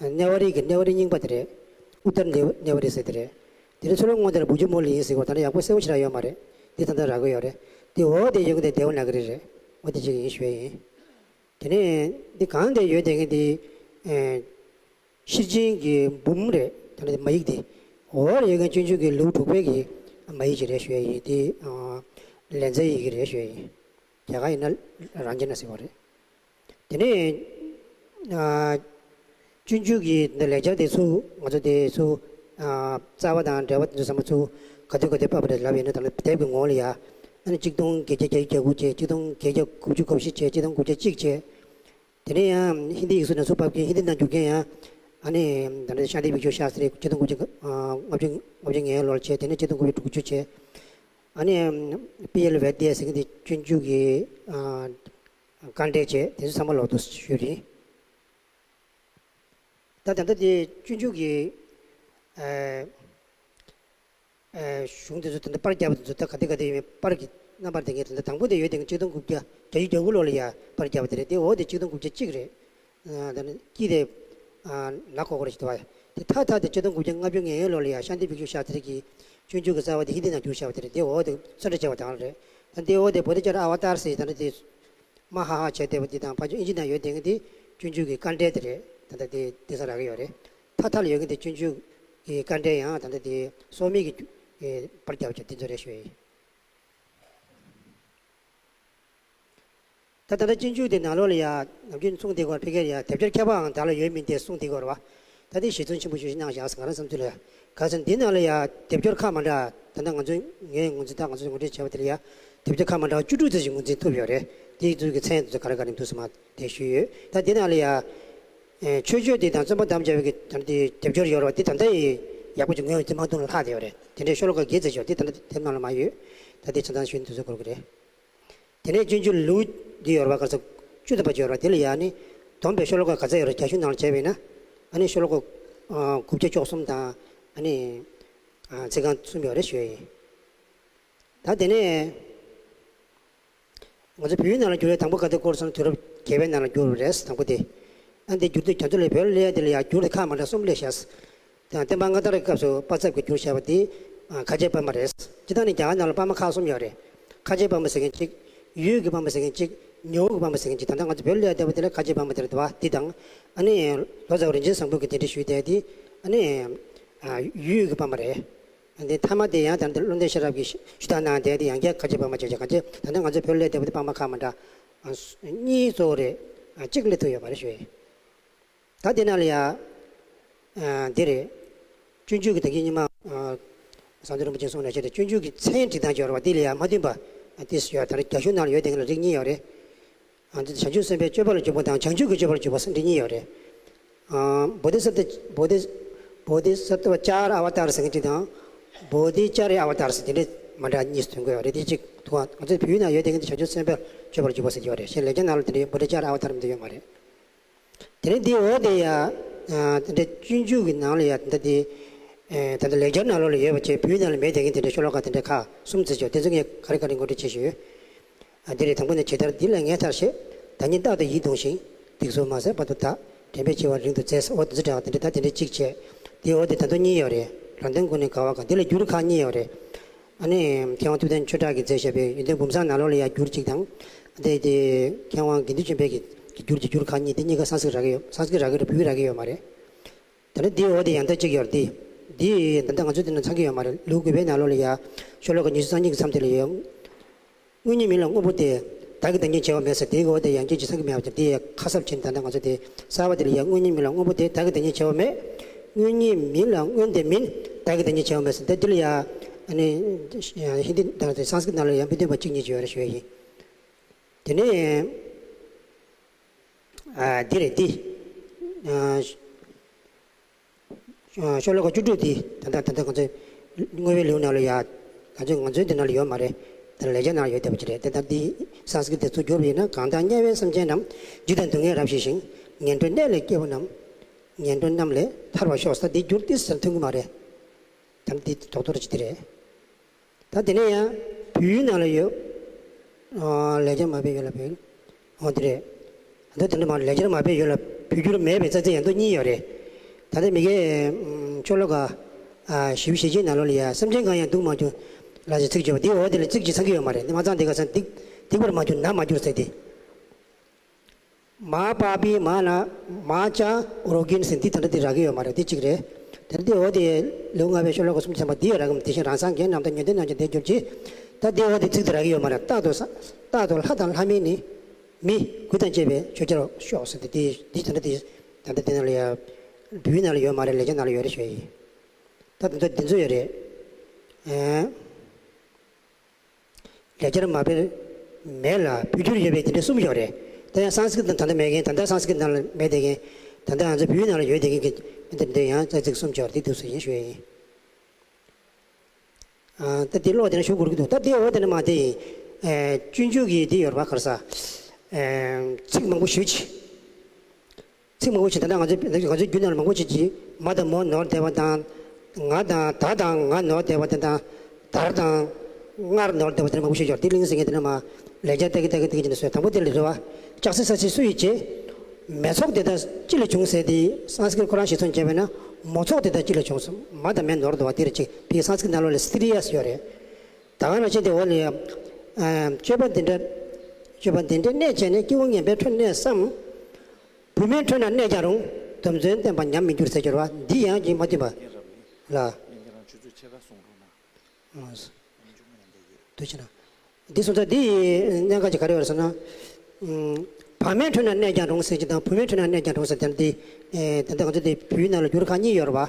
ཨ་ནེ་ཝ་རི་གི་ནེ་ཝ་རི་རྙིང་པ་དེ་རེད། ཨུ་ཏར་ནེ་ནེ་ཝ་རི་ཟེར་དེ་རེད། དེ་ནི་ཚུར་ལོག་སྔོན་དེར་བུ་ཇི་མོ་ལི་ཡིན་ཟེར་གོ། ད་ནི་ཡག་པོ་གསལ་པོ་ཞེ་དྲག་ཡོད་མ་རེད། དེ་ད་ལྟ་རག་གི་ཡོད་རེད། དེ་འོག་དེ་ཡོད་གི་དེ་དེ་བ་ན་གི་རི་རེད། འོ་དེ་ཅིག་ཡིན་ཞུ་ཡ་ཡིན། དེ་ནས་འདི་གང་དེ་ཡོད་དེ་གི་འདི་ཨེ་ཤེར་ཕྱིན་གྱི་འབུམ་རེད། ད་ནི་མ་ཡིག་འདི་འོག་ལ་ཡོད་མཁན་སྤྱོད་འཇུག་གི་ལེའུ་དྲུག་པའི་གི་མ་ཡིག་ཅིག་རེད་ཞུ་ཡ་ཡིན། དེ་ཨ་ལན་ཚྭ་ཡི་གེ་རེད་ཞུ་ཡ་ཡིན། རྒྱ་གར་ཡིན་ན་རང་ཅན་ན་ཟེར་བ་རེད། དེ་ནས་ཨ་སྤྱོད་འཇུག་གི་འདི་ལེགས་སྦྱར་དེ་ཚུར་ང་ཚོ་དེ་ཚུར་ཨ་རྩ་བ་དང་འགྲེལ་པ་དེ་ཚོ་ཚང་མ་ཚུར་ག་དུས་ག་དུས་ཕབ་པ་རེད་ལབ་ཡིན་ན། ད་ལྟ་དེབ་ཀྱི་ངོ་ལ་ཡ་ཨ་ནི་གཅིག་སྟོང་བརྒྱད་བརྒྱ་གྱ་དགུ་བྱས། གཅིག་སྟོང་བརྒྱད་བརྒྱ་དགུ་བཅུ་གོ་བཞི་བྱས། གཅིག་སྟོང་དགུ་བརྒྱ་གཅིག་བྱས། དེ་ནས་ཡང་ཧིན་དི་ཡིག་གཟུགས་ནས་ཚུར་ཕབ་མཁན་ཧིན་དི་ནང་བསྒྱུར་མཁན་ཡང་ཨ་ནི་ད་ནི་ཤཱནྟི་བིཀ་ཤུ་ཤཱསྟྲི་གཅིག་སྟོང་དགུ་བརྒྱ་ལྔ་བཅུ་ལྔ་བཅུ་ལྔ་ལོར་བྱས། དེ་ནས་གཅིག་སྟོང་དགུ་བརྒྱ་དྲུག་ཅུ་བྱས། ཨ་ནི་པི་ཨེལ་ཝེ་ཏི་ཟེར་མཁན་དེ་སྤྱོད་འཇུག་གི་དཀའ་འགྲེལ་བྱས། དེ་ཚོ་ཚང་མ་ལོག་འདུག་ཞུས་རེད། ད་ད་ལྟ་དེ་སྤྱོད་འཇུག་གི་ཨ་ཨ་གཞུང་དེ་ཚོ་ད་ལྟ་པར་བརྒྱབ་པ་དེ་ཚོ་ད་ག་དེ་ག་དེ་ཡོད་མེད། པར་གྱི་རྣམ་པར་དེ་ངས་ད་ལྟ་དང་པོ་དེ་ཡོད་དེ་གཅིག་སྟོང་དགུ་བརྒྱ་གྱ་བཞི་གྱ་དགུ་ལོ་ལ་ཡ་པར་བརྒྱབ་པ་དེ་རེད། དེ་འོག་དེ་གཅིག་སྟོང་དགུ་བརྒྱ་གཅིག་རེད། ཨ་ད་ནི་དཀྱིལ་དེ་ཨ་ནག་ཁོག་ཁོག་རེ་ཞིག་འདུག་བ། དེ་མཐའ་མཐའ་དེ་གཅིག་སྟོང་དགུ་བརྒྱ་ལྔ་བཅུ་ང་བརྒྱད་ལོ་ལ་ཡ་ཤཱནྟི་བིཀ་ཤུ་ཤཱསྟྲི་གིས་སྤྱོད་འཇུག་གི་རྩ་བ་དེ་ཧིན་དི་ནང་བསྒྱུར་བཞག་པ་དེ་རེད། དེ་འོག་དེ་སོན་ཏྲ་བྱས་པ་དང་རེད། ད་དེ་འོག་དེ་བོ་དྷི་ཙར་ཨ་བ་ཏར་ཟེར་ད་ནི་དེ། མ་ཧ་ཧ་བྱས་བསྡད་པ་འདི་དང་ཕར་ཕྱོགས་ཨིན་ཇི་ནང་ཡོད་བསྡད་མཁན་དེ་སྤྱོད་འཇུག་གི་དཀའ་འགྲེལ་དེ་རེད། ད་ལྟ་དེ་དེ་ས་རག་གི་ཡོད་རེད། མཐའ་མཐའ་ལ་ཡོད་མཁན་དེ་སྤྱོད་འཇུག་གི་དཀའ་འགྲེལ་ཡང་ད་ལྟ་དེ་སྲོག་མེད་ཀྱི་པར་རྒྱབ་ཀྱང་དེ་ཚོ་རེད་ཞུ་ཡ་ཡིན། ད་ད་ལྟ་སྤྱོད་འཇུག་དེ་ནང་ལོགས་ལ་ཡ་ནམ་རྒྱུན་གསུང་བསྡད་ཀྱི་ཡོད་རེད། ཕ་གིར་ཡ་དེབ་སྐྱོར་མཁས་པའང་བདག་ལ་ཡོད་མིན་ཏེ་གསུང་བསྡད་ཀྱི་ཡོད་རེད་བ། ད་དེ་གཞི་བཙུན་ཆེན་པོ་ཞེ་པོ་ཅིག་གནང་བཞག་ཟེར་ང་རང་བསམ་ཚུལ་ལ་ཡ། ག་ཟེར་ན་འདི་ནང་ལ་ཡ་དེབ་སྐྱོར་ཁག་མ་འདྲ། ད་ལྟ་ང་ཚོའི་ངའི་ངོས་འཛིན་དང་ང་ཚོས་ངོ་སྤྲོད་བྱས་པ་དེ་ལ་ཡ་དེབ་སྐྱོར་ཁག་མ་འདྲ་བ་བཅུ་དྲུག་ཙམ་ཞིག་ངོས་འཛིན་ཐུབ་ཡོད་རེད། དེའི་ཚོའི་གི་མཚན་དེ་ཚོ་ག་རེ་ག་རེ་འདུག་ཟེར་མ་དེ་ཞུས་ཡོད། ད་འདི་ནང་ལ་ཡ་ཨེ་མཆོད་བརྗོད་དེ་དང་རྩོམ་པ་དམ་བཅའ་བའི་གི་ད་ལྟ་དེ་དེབ་སྐྱོར་ཡོད་རེད་བ། དེ་ད་ལྟ་ཡི་ཡག་པོ་ཅིག་ངོས་འཛིན་མ་ཐུབ་ན་ལྷག་བསྡད་ཡོད་རེད། དེ་འདྲའི་ཤོ་ལོ་ཀ་བརྒྱད་ཙམ་ཞིག་ཡོད། དེ་ད་ལྟ་དེབ་ནང་ལ་མ་ཡོད། ད་དེ་ཆ་ཚང་ཞུས་ནས་དུས་ཚོད་འགོར་གི་རེད། དེ་ནས་སྤྱོད་འཇུག་ལེའུ་འདི་ཡོད་རེད་བ། ག་ཚོད་བཅུ་ཐམ་པ་ཅིག་ཡོད་རེད་བ། དེ་ལ་ཡ་ཨ་ནི་བསྡོམས་པའི་ཤོ་ལོ་ཀ་ག་ཚོད་ཡོད་རེད། རྒྱ་གཞུང་ནང་ལ་བྱས་པ་ཡིན་ན་ཨ་ནི་ཤོ་ལོ་ཀ་ཨ་དགུ་བརྒྱ་བཅུ་གསུམ་དང་ཨ་ནི་ཨ་ཚིག་རྐང་གསུམ་ཡོད་རེད་ཞུ་ཡ་ཡིན། ད་དེ་ནས་ང་ཚོ་བོད་ཡིག་ནང་ལ་བསྒྱུར་བའི་དང་པོ་ག་དུས་སྐོར་སོང་། དུས་རབས་བརྒྱད་པའི་ནང་ལ་བསྒྱུར་བ་རེད། དང་པོ་དེ། ཨ་འདི་བསྒྱུར་དུས་རྒྱ་མཚོ་ལས་བོད་ལ་སླེབས་ཡ་དེ་ལ་ཡ་བསྒྱུར་དེ་ཁག་མ་འདྲ་གསུམ་སླེབས་ཤག། དང་བསྟན་པ་སྔ་དར་གྱི་སྐབས་སུ་པ་ཚབ་ཀྱིས་བསྒྱུར་བཞག་པ་དེ་ཨ་ཁ་ཆེ་པར་མ་རེད། སྤྱིར་བཏང་ནི་རྒྱ་གར་ནང་ལ་པར་མ་ཁག་གསུམ་ཡོད་རེད། ཁ་ཆེ་པར་མ་ཟེར་མཁན་གཅིག། ཡུལ་གྱི་པར་མ་ཟེར་མཁན་གཅིག། ཉི་ཧོང་གི་པར་མ་ཟེར་མཁན་གཅིག། ད་ལྟ་ང་ཚོ་བོད་ལ་བསྡད་པ་དེ་ལ་ཁ་ཆེ་པར་མ་དེ་རེད་བ། འདི་དང་ཨ་ནི་ལོ་ཙཱ་བ་རིན་ཆེན་བཟང་པོ་གིས་དེ་འདྲ་ཞུས་བསྡད་དེ་ཨ་ནི་ཨ་ཡུལ་གྱི་པར་མ་རེད། འདི་མཐའ་མ་དེ་ཡང་ད་ལྟ་བློ་ལྡན་ཤེས་རབ་ཀྱིས་ཞུ་དག་གནང་བསྡད་དེ་ཡང་བསྐྱར་ཁ་ཆེ་པར་མ་བྱས་བྱས། གང་ཅི་ད་ལྟ་ང་ཚོ་བོད་ལ་བསྡད་པ་དེ་པར་མ་ཁག་མ་འདྲ་གཉིས་གཙོ་བོ་རེད། གཅིག་སླེབས་ཐུབ་ཡོད་མ་རེད་ཞུ་ཡ་ཡིན། ད་དེ་ནང་ལ་ཡ། ཨ་འདི་རེད། སྤྱོད་འཇུག་གི་ད་གིན་ཉི་མ་ཨ་ཟམ་གདོང་རིན་པོ་ཆེས་གསུངས་ནང་བཞིན་རེད། སྤྱོད་འཇུག་གི་མཚན་བྲིས་སྟངས་ཅིག་ཡོད་རེད་བ། དེ་ལ་ཡ་མ་མཐུན་པ་ཏོག་ཙམ་ཡོད། ད་རེས་རྒྱ་གཞུང་ནང་ལ་ཡོད་དེ་ག་ལ་རིགས་གཉིས་ཡོད་རེད། ཨ་འདི་བྱང་ཆུབ་སེམས་དཔའི་སྤྱོད་པ་ལ་འཇུག་པ་དང་བྱང་ཆུབ་ཀྱི་སྤྱོད་པ་ལ་འཇུག་པ་ཟེར་རིགས་གཉིས་ཡོད་རེད། ཨ་བོ་དྷི་སཏྭ་བོ་དྷི་བོ་དྷི་སཏྭ་ཅཱར་ཨ་བ་ཏཱར་ཟེར་མཁན་གཅིག་དང་། བོ་དྷི་ཙཱ་རི་ཨ་བ་ཏཱར་ཟེར་དེ་འདྲས་མ་འདྲ་གཉིས་སུ་ཐོན་གྱི་ཡོད་རེད། དེ་གཅིག་ཐུག་ཨ། ང་ཚོའི་བོད་ཡིག་ནང་ཡོད་དེ་ག་འདི་བྱང་ཆུབ་སེམས་དཔའི་སྤྱོད་པ་ལ་འཇུག་པ་ཟེར་གྱི་ཡོད་རེད། གཞན་ལེགས་སྦྱར་ནང་ལ་དེ་འདྲའི་བོ་དྷི་ཙཱ་རི་ཨ་བ་ཏཱར་མི་འདུག་ཡོད་མ་རེད། དེ་ནས་འདི་འོག་དེ་ཡ། ཨ་དེ་འདྲའི་སྤྱོད་འཇུག་གི་ནང་ལ་ཡ་ད་ལྟ་དེ། ཨེ་ད་ལྟ་ལེགས་སྦྱར་ནང་ལོགས་ལ་ཡོད་པ་བྱས་བོད་ཡིག་ནང་ལ་མེད་དེ་ག་འདི་འདྲའི་ཤོ་ལོ་ཀ་དེ་འདྲའི་ཁག་གསུམ་ཙམ་ཅིག་ཡོད། དེ་ཚོ་ངས་ག་རེ་ག་རེ་ངོ་སྤྲོད་བྱེད་ཞུ། ཨ་འདི་རེད། དང་པོ་ནས། ཇི་ལྟར་འདི་ལ་ངས་མཐར་བཞེད། བདག་ཉིད་རྟག་ཏུ་ཡིད་གདུང་ཞིང་། སྡིག་སོགས་མ་ཟད་བར་དུ་དག། དྲན་པས་འཆི་བ་རིང་དུ་མཛད། འོ་འདི་ཚོ་འདྲ་བ་དེ་འདྲ། ད་དེ་འདྲ་གཅིག་བྱས། དེའི་འོག་དེ་ད་དུང་གཉིས་ཡོད་རེད། རང་དོན་ཀུན་ནས་དགའ་བ་གང་། འདི་ལ་འགྱུར་ཁག་གཉིས་ཡོད་རེད། ཨ་ནི་མཁས་དབང་ཐུབ་བསྟན་ཆོས་གྲགས་ཀྱིས་མཛད་བཞག་པའི་ཡོན་ཏན་བུམ་བཟང་ནང་ལོགས་ལ་ཡ་འགྱུར་གཅིག་དང་། དེ་དེ་མཁས་དབང་དགེ་འདུན་ཆོས་འཕེལ་གྱིས་འགྱུར་གྱི་འགྱུར་ཁག་གཉིས། དེ་གཉིས་ཀ་སང་སྐྲག་རག་གི་ཡོད། སང་སྐྲག་རག་གི་རེད། བོད་ཡིག་རག་གི་ཡོད་མ་རེད། ད་ནི་འདིའི་འོག་དེ་ཡང་ལྟ་གཅིག་ཡོད་རེད་དེ། འདི་ད་ལྟ་ང་ཚོ་འདི་ན་ཚང་གི་ཡོད་མ་རེད། ལེའུ་དགུ་པའི་ནང་ལོགས་ལ་ཡ། ཤོ་ལོ་ཀ་ཉི་ཤུ་རྩ་གཉིས་ཀྱི་མཚམས་དེ་ལ་ཡ། དངོས་ཉིད་མིང་ལ་དངོས་པོ་སྟེ། བདག་གི་བདག་ཉིད་བྱས་པ་མེད་ཟེར། དེའི་འོག་དེ་ཡང་སྐད་ཅིག་ཚང་གི་མེད་པ་དེ། དེ་ཡ་ཁ་གསབ་བྱས་ནས་ད་ལྟ་ང་ཚོ་དེ་གསར་པ་དེ་ལ་ཡ། དངོས་ཉིད་མིང་ལ་དངོས་པོ་སྟེ། བདག་གི་བདག་ཉིད་བྱས་པ་མེད། དངོས་ཉིད་མིང་ལ་དངོས་དེ་མིན། བདག་གི་བདག་ཉིད་བྱས་པ་མེད་ཟེར། དེ་འདི་ལ་ཡ། ཨ་ནི་ཧིན་དི་དང་སཾ་སྐྲྀཏ་ནང་ལ་ཡ་མི་མཐུན་པ་གཅིག་གཉིས་ཅིག་ཡོད་རེད་ཞུ་ཡ་ཡིན། དེ་ནས། ཨ། འདི་རེད་འདི། ཨ། ཤོ་ལོ་ཀ་བཅུ་དྲུག་འདི་ད་ལྟ་ད་ལྟ་ང་ཚོའི་བསྔོ་བའི་ལེའུ་ནང་ལ་ཡ། ང་ཚོའི་ང་ཚོའི་འདི་ནང་ལ་ཡོད་མ་རེད། ད་ལེགས་སྦྱར་ནང་ལ་ཡོད་བསྡད་པ་ཅིག་རེད། དེ་ལྟར་འདི་སཾ་སྐྲྀཏ་ཚུར་བསྒྱུར་བ་ཡིན་ན། གང་དག་དམྱལ་བའི་སེམས་ཅན་རྣམས། འཇིགས་དང་སྡུག་བསྔལ་རབ་ཞི་ཞིང་། ངན་འགྲོའི་གནས་ལས་སྐྱེ་བོ་རྣམས། ངན་འགྲོ་རྣམས་ལས་ཐར་བར་ཤོག་ཟེར། འདི་བསྒྱུར་ཏེ་ཟེར་མཐུན་གྱི་མ་རེད། ད་འདི་རྡོག་རྡོག་ཅིག་འདི་རེད། ད་དེ་ནས་ཡང་བོད་ཡིག་ནང་ལ་ཡོད། ཨ། ལེགས་སྦྱར་མར་པའི་ཡུལ་ལ་བོད། ཨོ་དེ་རེད། ད་དེ་འདྲ་མ། ལེགས་སྦྱར་མར་པའི་ཡུལ་ལ་བོད་བསྒྱུར་མེད་པའི་ཙག་ཙིག་ཡང་སྡུག་གཉིས་ཡོད་རེད། ད་ལྟ་མི་དགེ། ཨམ། ཤོ་ལོ་ཀ། ཨ། བཞི་བཅུ་ཞེ་གཅིག་ནང་ལོགས་ལ་ཡ། སེམས་ཅན་གང་ཡང་སྡུག་མ་གྱུར་ལ་ཞེས་ཚིག་བརྗོད་པ་འདི། འོ་དེ་ལ་ཚིག་གཅིག་ཚང་གི་ཡོད་མ་རེད། འདི་མ་ཚང་འདི་ག་ས་སྡིག་སྡིག་པར་མ་གྱུར་ན་མ་གྱུར་ཟེར་ཏེ། མ་པ་པའི་མ་ན་མ་ཅ་རོ་གིན་ཟེར། འདི་ད་ལྟ་འདི་རག་གི་ཡོད་མ་རེད། འདི་གཅིག་རེད། དེ་འདི་འོ་དེ་ལེའུ་ལྔ་པའི་ཤོ་ལོ་ཀ་སུམ་ཅུ་ཐམ་པ་འདི་ཡང་རག་གི་མ། དེ་བཞིན་རང་སངས་རྒྱས་རྣམས་དང་། ཡོན་ཏན་རྣམས་ཀྱང་དེར་གྱུར་ཅིག། ད་འདི་འོ་དེ་ཚིག་འདི་རག་གི་ཡོད་མ་རེད། རྟག་ཏུ་ས། རྟག་ཏུ་ལྷ་དང་ལྷ་མིན་ནི། མི་དགུ་དང་བཅས་པས་མཆོད་བྱར་ཤོག་ཟེར་ཏེ། འདི་འདི་ད་ལྟ་འདི་ད་ལྟ་འདི་ནང་ལ་ཡ། བོད་ཡིག་ནང་ལ་ཡོད་མ་རེད། ལེགས་སྦྱར་ནང་ལ་ཡོད་རེད་ཞུ་ཡ་ཡིན། ད་དེ་ཚོ་འདི་ཚོ་ཡོད་རེད། ཨེ། ལེགས་སྦྱར་མར་པའི་མེད་ལ་བོད་བསྒྱུར་ཡོད་པའི་དེ་འདྲ་གསུམ་ཡོད་རེད། ད་ཡང་སཾ་སྐྲྀཏ་ནང་ད་ལྟ་མེད་མཁན། ད་ལྟ་སཾ་སྐྲྀཏ་ནང་ལ་མེད་བསྡད་མཁན། ད་ལྟ་ང་ཚོ་བོད་ཡིག་ནང་ལ་ཡོད་བསྡད་མཁན་གྱི་འདི་འདི་ཡང་ཙག་ཙིག་གསུམ་ཡོད་རེད། འདི་འདུག་སེ་ཡིན་ཞུ་ཡ་ཡིན། ཨ། ད་འདི་ཀློག་དེ་ནས་ཞུ་དགོས་ཀྱི་འདུག། ད་འདི་འོ་དེ་ནས་མར་དེ་ཡིན། ཨེ། སྤྱོད་འཇུག་གི་འདི་ཡོད་རེད་པ། ག་རེ་ཟ། ཨེ། ཚིག་མང་པོ་ཞེ་པོ་ཅིག། ཚིག་མང་པོ་ཞིག། ད་ལྟ་ང་ཚོའི་ང་ཚོའི་རྒྱུད་ནང་ལ་མང་པོ་ཞིག་གིས་མ་དང་མོ་ནོར་བསྡད་པ་དང་། ང་དང་ད་དང་ང་ནོར་བསྡད་པ་དེ་དང་། དར་དང་སྔར་ནོར་བསྡད་པ་དེ་འདྲ་མང་པོ་ཞིག་ཡོད་རེད། འདི་གླེང་ཟིན་མཁན་དེ་འདྲ་མར་ལེགས་སྦྱར་ལྟ་གི་ལྟ་གི་ལྟ་གི་བྱས་ནས་བཟོས། དང་པོ་དེ་ལ་རེད་པ། ལྕགས་སྲེག་ས་ཆེན་སུ་ཡིས་བྱས། མེ་ཚོགས་དེ་དག་ཅི་ལས་བྱུང་ཟེར་ཏེ། སཾ་སྐྲྀཏ་ཁོ་རང་གཞིར་བཟུང་བྱས་པས་ན། མོ་ཚོགས་དེ་དག་ཅི་ལས་བྱུང་ཟེར། མ་དང་མེ་ནོར་བསྡད་པ་དེ་རེད། ཅིག་དེ་སཾ་སྐྲྀཏ་ནང་ལོགས་ལ་སི་ཏི་རི་ཡ་སི་ཡོད་རེད། ད་ག་ནང་བཞིན་དེ་འོག་ལ་ཡ། ཨ། སྤྱོད་པ་འདི་འདྲ། སྤྱོད་པ་འདི་འདྲའི་གནས་བྱས་ནས། སྐྱེ་བོ་ངན་པའི་ཁྲོད་གནས་སམ། བུད་མེད་ཁྲོད་ན་གནས་ཀྱང་རུང་། སྡོམ་བརྩོན་བསྟེན་པ་ཉམས་མི་འགྱུར་ཟེར་གྱི་ཡོད་རེད་པ། འདི་ཡང་ཅིག་མ་མཐུན་པ་ལ། འདི་སོང་ཙང་འདི་གནད་འགག་ཅིག་ག་རེ་ཡོད་རེད་ཟེར་ན། ཨུམ། བག་མེད་ཁྲོད་ན་གནས་ཀྱང་རུང་ཟེར་གྱི་དང་། བུད་མེད་ཁྲོད་ན་གནས་ཀྱང་རུང་ཟེར་དེ་འདི། ཨེ། ད་ལྟ་ང་ཚོ་འདི་བོད་ཡིག་ནང་ལ་འགྱུར་ཁག་གཉིས་ཡོད་རེད་པ།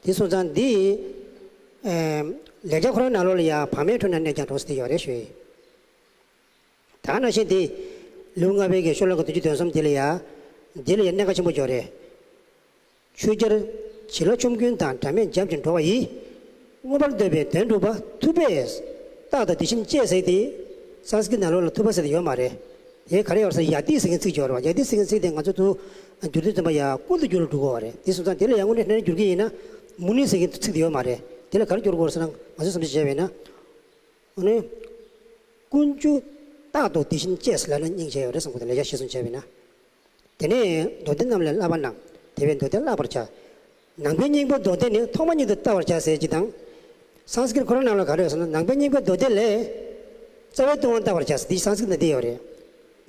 འདི་སོང་ཙང་འདི། ཨེ། ལེགས་སྦྱར་ཁོ་རང་ནང་ལོགས་ལ་ཡ་བག་མེད་ཁྲོད་ན་གནས་ཀྱང་རུང་ཟེར་དེ་ཡོད་རེད་ཞུ་ཡིན། ད་ག་ནང་བཞིན་དེ། ལེའུ་ལྔ་པའི་གི་ཤོ་ལོ་ཀ་བདུན་ཅུ་དོན་གསུམ་དེ་ལ་ཡ། འདི་ལ་ཡ་གནད་འགག་ཆེན་པོ་ཅིག་ཡོད་རེད། ཆོས་རྒྱལ་བྱིན་རླབས་ཆོམ་རྐུན་དང་། སྒྲ་མེད་འཇབ་ཅིང་འགྲོ་བ་ཡི། མངོན་པར་འདོད་པའི་དོན་སྒྲུབ་པ། ཐུབ་པས་རྟག་ཏུ་དེ་བཞིན་སྤྱད་ཟེར་ཏེ། སཾ་སྐྲྀཏ་ནང་ལོགས་ལ་ཐུབ་པ་ཟེར་དེ་ཡོད་མ་རེད། དེ་ག་རེ་ཡོད་རེད་ཟེར་ན། ཡ་ཏི་ཟེར་མཁན་ཚིག་ཅིག་ཡོད་རེད་པ། ཡ་ཏི་ཟེར་མཁན་ཚིག་དེ་ང་ཚོ་ཚུར་བསྒྱུར་དུས་ཙམ་པ་ཡ་ཀུན་ཏུ་རྒྱུ་ལ་འགྲོ་གི་ཡོད་རེད། དེ་སོང་ཙང་དེ་ལ་ཡ་དངོས་གནས་དྲང་གནས་བསྒྱུར་གྱི་ཡིན་ན། མུ་ནི་ཟེར་མཁན་ཚིག་དེ་ཡོད་མ་རེད། དེ་ལ་ག་རེ་བསྒྱུར་དགོས་རེད་ཟེར་ན། ང་ཚོས་བསམ་གཞིག་བྱས་པ་ཡིན་ན། ཨ་ནི། ཀུན་རྒྱུ་རྟག་ཏུ་དེ་བཞིན་སྤྱད་ཟེར་ལབ་ན་སྙིང་རྗེ་ཡོད་རེད་བསམ་གྱི་འདུག། ལེགས་སྦྱར་གཞིར་བཟུང་བྱས་པ་ཡིན་ན། དེ་ནས་མདོ་སྡེ་རྣམས་ལས་བསླབ་པ་རྣམས། དེ་བས་མདོ་སྡེ་བསླབ་པར་བྱ། ནང་པའི་སྙིང་པོ་མདོ་སྡེ་ནི། ཐོག་མ་ཉིད་དུ་བལྟ་བར་བྱ་ཟེར་གྱི་དང་། སཾ་སྐྲྀཏ་ཁོ་རང་ནང་ལ་ག་རེ་ཡོད་ཟེར་ན། ནང་པའི་སྙིང་པོ་མདོ་སྡེ་ལས། རྩ་བའི་ལྟུང་བ་བལྟ་བར་བྱ་ཟེར། འདི་སཾ་སྐྲྀཏ་ནང་འདི་ཡོད་རེད།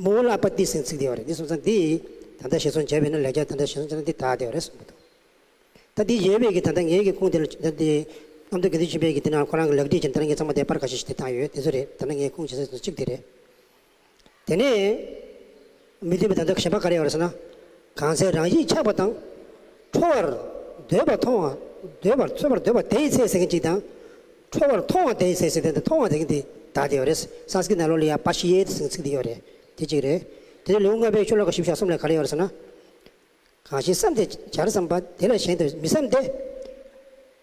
མོའུ་ལ་པ་ཏི་ཟེར་ཚིག་འདི་ཡོད་རེད། འདི་སོང་ཙང་འདི་ད་ལྟ་གཞིར་བཟུང་བྱས་པ་ཡིན་ན། ལེགས་སྦྱར་ད་ལྟ་གཞིར་བཟུང་བྱས་ན་འདི་དག་འདི་ཡོད་རེད་གསུངས་པ་དང་། ད་འདི་ཡོད་པའི་གི་ད་ལྟ་ངའི་གི་ཁུངས་དེ་ལ། ད་འདི་རྣམ་ཐར་དགེ་འདུན་ཆོས་འཕེལ་གྱི་འདི་ནང་ཁོ་རང་གི་ལེགས་བྲིས་ཀྱི་འདི་ནང་གི་ཚང་མ་དེ་པར་ཁ་ཤས་ཤིག་དེ་བཏང་ཡོད། དེ་ཚོ་རེད། ད་ལྟ་ངའི་ཁུངས་བྱེད་ས་གཅིག་དེ་རེད། དེ་ནས་མི་མཐུན་པའི་ད་ལྟ་གཞན་པ་ག་རེ་ཡོད་རེད་ཟེར་ན། གང་ཚེ་རང་ཡིད་ཆགས་པ་དང་། ཁྲོ་བར་འདོད་པ་མཐོང་བ། འདོད་པར་འཚོལ་བར་འདོད་པ་དེའི་ཚེ་ཟེར་མཁན་གཅིག་དང་། ཁྲོ་བར་མཐོང་བ་དེའི་ཚེ་ཟེར་དེ། མཐོང་བ་ཟེར་མཁན་དེ་དག་དེ་ཡོད་རེད། སཾ་སྐྲྀཏ་ནང་ལོགས་ལ་ཡ་པ་ཤི་ཡེ་ཏི་ཟེར་མཁན་ཚིག་དེ་ཡོད་རེད། དེ་གཅིག་རེད། དེ་ནས་ལེའུ་ལྔ་པའི་ཤོ་ལོ་ཀ་བཞི་བཅུ་ཞེ་གསུམ་ལ་ག་རེ་ཡོད་རེད་ཟེར་ན། གང་ཞིག་བསམས་ཏེ་བྱར་བསམ་པ། དེ་ལས་གཞན་དུ་མི་བསམ་སྟེ།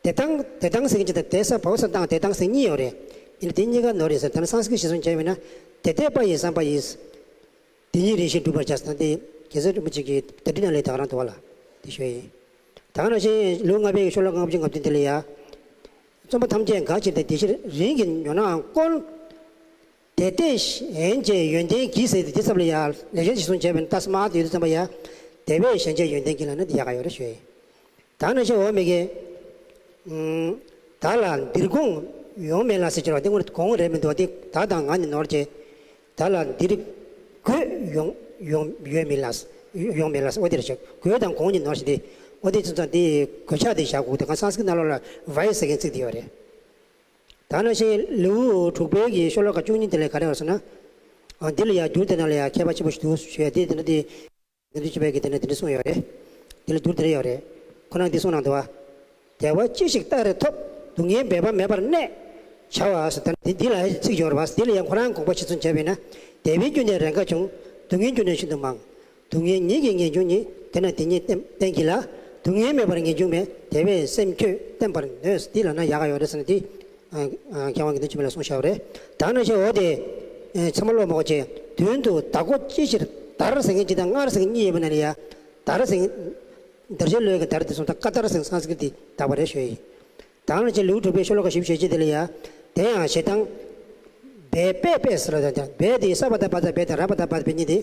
དེ་ལྟ་དེ་ལྟ་ཟེར་མཁན་གཅིག་དང་། དེ་ས་བ་ས་བཏང་དེ་ལྟ་ཟེར་གཉིས་ཡོད་རེད། ཡིན་ན་དེ་གཉིས་ཀ་ནོར་རེད་ཟེར། ད་ནི་སཾ་སྐྲྀཏ་གཞིར་བཟུང་བྱས་པ་ཡིན་ན། དེ་ལྟས་པ་ཡིས་བསམ་པ་ཡིས། དེ་ཉིད་རེ་ཞིག་འགྲུབ་པར་བྱ་ཟེར་ན། དེ་རྒྱལ་སྲས་རིན་པོ་ཆེ་གི་བརྡ་སྤྲོད་ནང་ལ་ད་ག་རང་འདུག་བ་ལ། དེ་ཞུ་ཡ་ཡིན། ད་ག་ནང་བཞིན་ལེའུ་ལྔ་པའི་ཤོ་ལོ་ཀ་ལྔ་བཅུ་ང་བདུན་དེ་ལ་ཡ། རྩོམ་པ་ཐམས་ཅད་འགག་ཕྱིར་ཏེ། དེ་ཕྱིར་རིང་གིས་ཉོན་ནའང་དཀོན། དེ་ལྟས་གཞན་གྱི་ཡོན་ཏན་གྱིས་ཟེར་ཏེ། དེ་ཚབ་ལ་ཡ་ལེགས་སྦྱར་གཞིར་བཟུང་བྱས་པ་ཡིན་ན། ཏཱ་སྨཱ་ཏི་ཡོད་དུས་ཙམ་པ་ཡ། དེ་བས་གཞན་གྱི་ཡོན་ཏན་གྱིས་ལབ་ན་དེ་ཡག་ག་ཡོད་རེད་ཞུ་ཡ་ཡིན། ད་ནང་བཞིན་འོག་མི་དགེ། ཨུམ། བདག་ལ་འདིར་དགོངས་ཡོང་མེད་ལ་ཟེར་གྱི་རེད་པ། དེ་དངོས་གནས་དགོངས་རེད་མི་འདུག། དེ་བདག་དང་ང་གཉིས་ནོར་བྱས། བདག་ལ་འདིར་དགོངས་ཡོང་ཡོང་ཡོད་མེད་ལ། ཡོང་མེད་ལ། འོ་དེ་རེད་ཤག། དགོངས་དང་དགོངས་གཉིས་ནོར་བྱས་ཏེ། འོ་དེ་ཚོ་ཚང་དེ་གོད་ཆག་དེ་བཞག་དགོས། དེ་ག་སང་སྐྲ་ནང་ལོགས་ལ་བྷའི་ཟེར་མཁན་ཚིག་དེ་ཡོད་རེད། ད་ནང་བཞིན་ལེའུ་དྲུག་པའི་གི་ཤོ་ལོ་ཀ་བཅུ་གཉིས་དེ་ལ་ག་རེ་ཡོད་ཟེར་ན། ཨ། འདི་ལ་ཡ་འགྱུར་དེ་ནང་ལ་ཡ་ཁྱད་པར་ཆེན་པོ་ཞིག་འདུག་ཞུ་ཡ་དེ་དེ་འདྲ་དེ། དགེ་འདུན་ཆོས་འཕེལ་གྱིས་དེ་ནས་དེ་འདྲ་གསུངས་ཡོད་རེད། དེ་ལ་མདོར་དེ་འདྲ་ཡོད་རེད། ཁོ་རང་འདི་གསུངས་གནང་འདུག་བ། བདེ་བ་ཅི་ཞིག་ལྟར་ཐོབ། སྡུག་བསྔལ་འབད་པ་མེད་པར་གནས། བྱ་བ་ཟེར། ད་འདི་འདི་ལ་ཚིག་ཡོད་རེད་བ། འདི་ལ་ཡང་ཁོ་རང་དགོངས་པ་ཇི་ཙམ་བྱས་པས་ན། བདེ་བའི་རྒྱུ་ནི་རེས་འགའ་འབྱུང་། སྡུག་བསྔལ་རྒྱུ་ནི་ཤིན་ཏུ་མང་། སྡུག་བསྔལ་ཉིད་ཀྱིས་ངེས་འབྱུང་ཉིད། དེ་ན་དེ་ཉིད་བརྟེན་བརྟེན་གྱིས་ལ། སྡུག་བསྔལ་མེད་པར་ངེས་འབྱུང་མེད། དེ་བས་སེམས་ཁྱོད་བརྟན་པར་ནུས། འདི་ལ་ན་ཡག་ག་ཡོད་རེད་ཟེར་ན་འདི། ཨ། ཨ། མཁས་དབང་དགེ་འདུན་ཆོས་འཕེལ་ལ་གསུངས་བཞག་པ་རེད། ད་ནང་བཞིན་འོ་དེ། ཨ། ཚང་མ་ཀློག་མ་དགོས་བྱས། མདུན་དུ་བདག་པོ་ཅི་ཕྱིར་དར་ཟེར་མཁན་ཅིག་དང་སྔར་ཟེར་མཁན་གཉིས་ཡོད་པ་ན་ལ་ཡ། དར་ཟེར་མཁན། དར་ཆེན་ལོའི་གི་དར་དེ་སོང་ཙང་ཀ་དར་ཟེར་སང་སྐྲིད་དེ་དག་པ་རེད་ཞུ་ཡ་ཡིན། ད་ནང་བཞིན་ལེའུ་དྲུག་པའི་ཤོ་ལོ་ཀ་བཞི་བཅུ་ཞེ་གཅིག་དེ་ལ་ཡ། དེ་ཡང་ཞེ་སྡང་། བེ་པེ་པེ་ཟེར་བ་དང་། བེ་དེ་ས་པ་ད་བ་ད་བེ་དང་ར་པ་ད་བ་ད་བེ་གཉིས་དེ།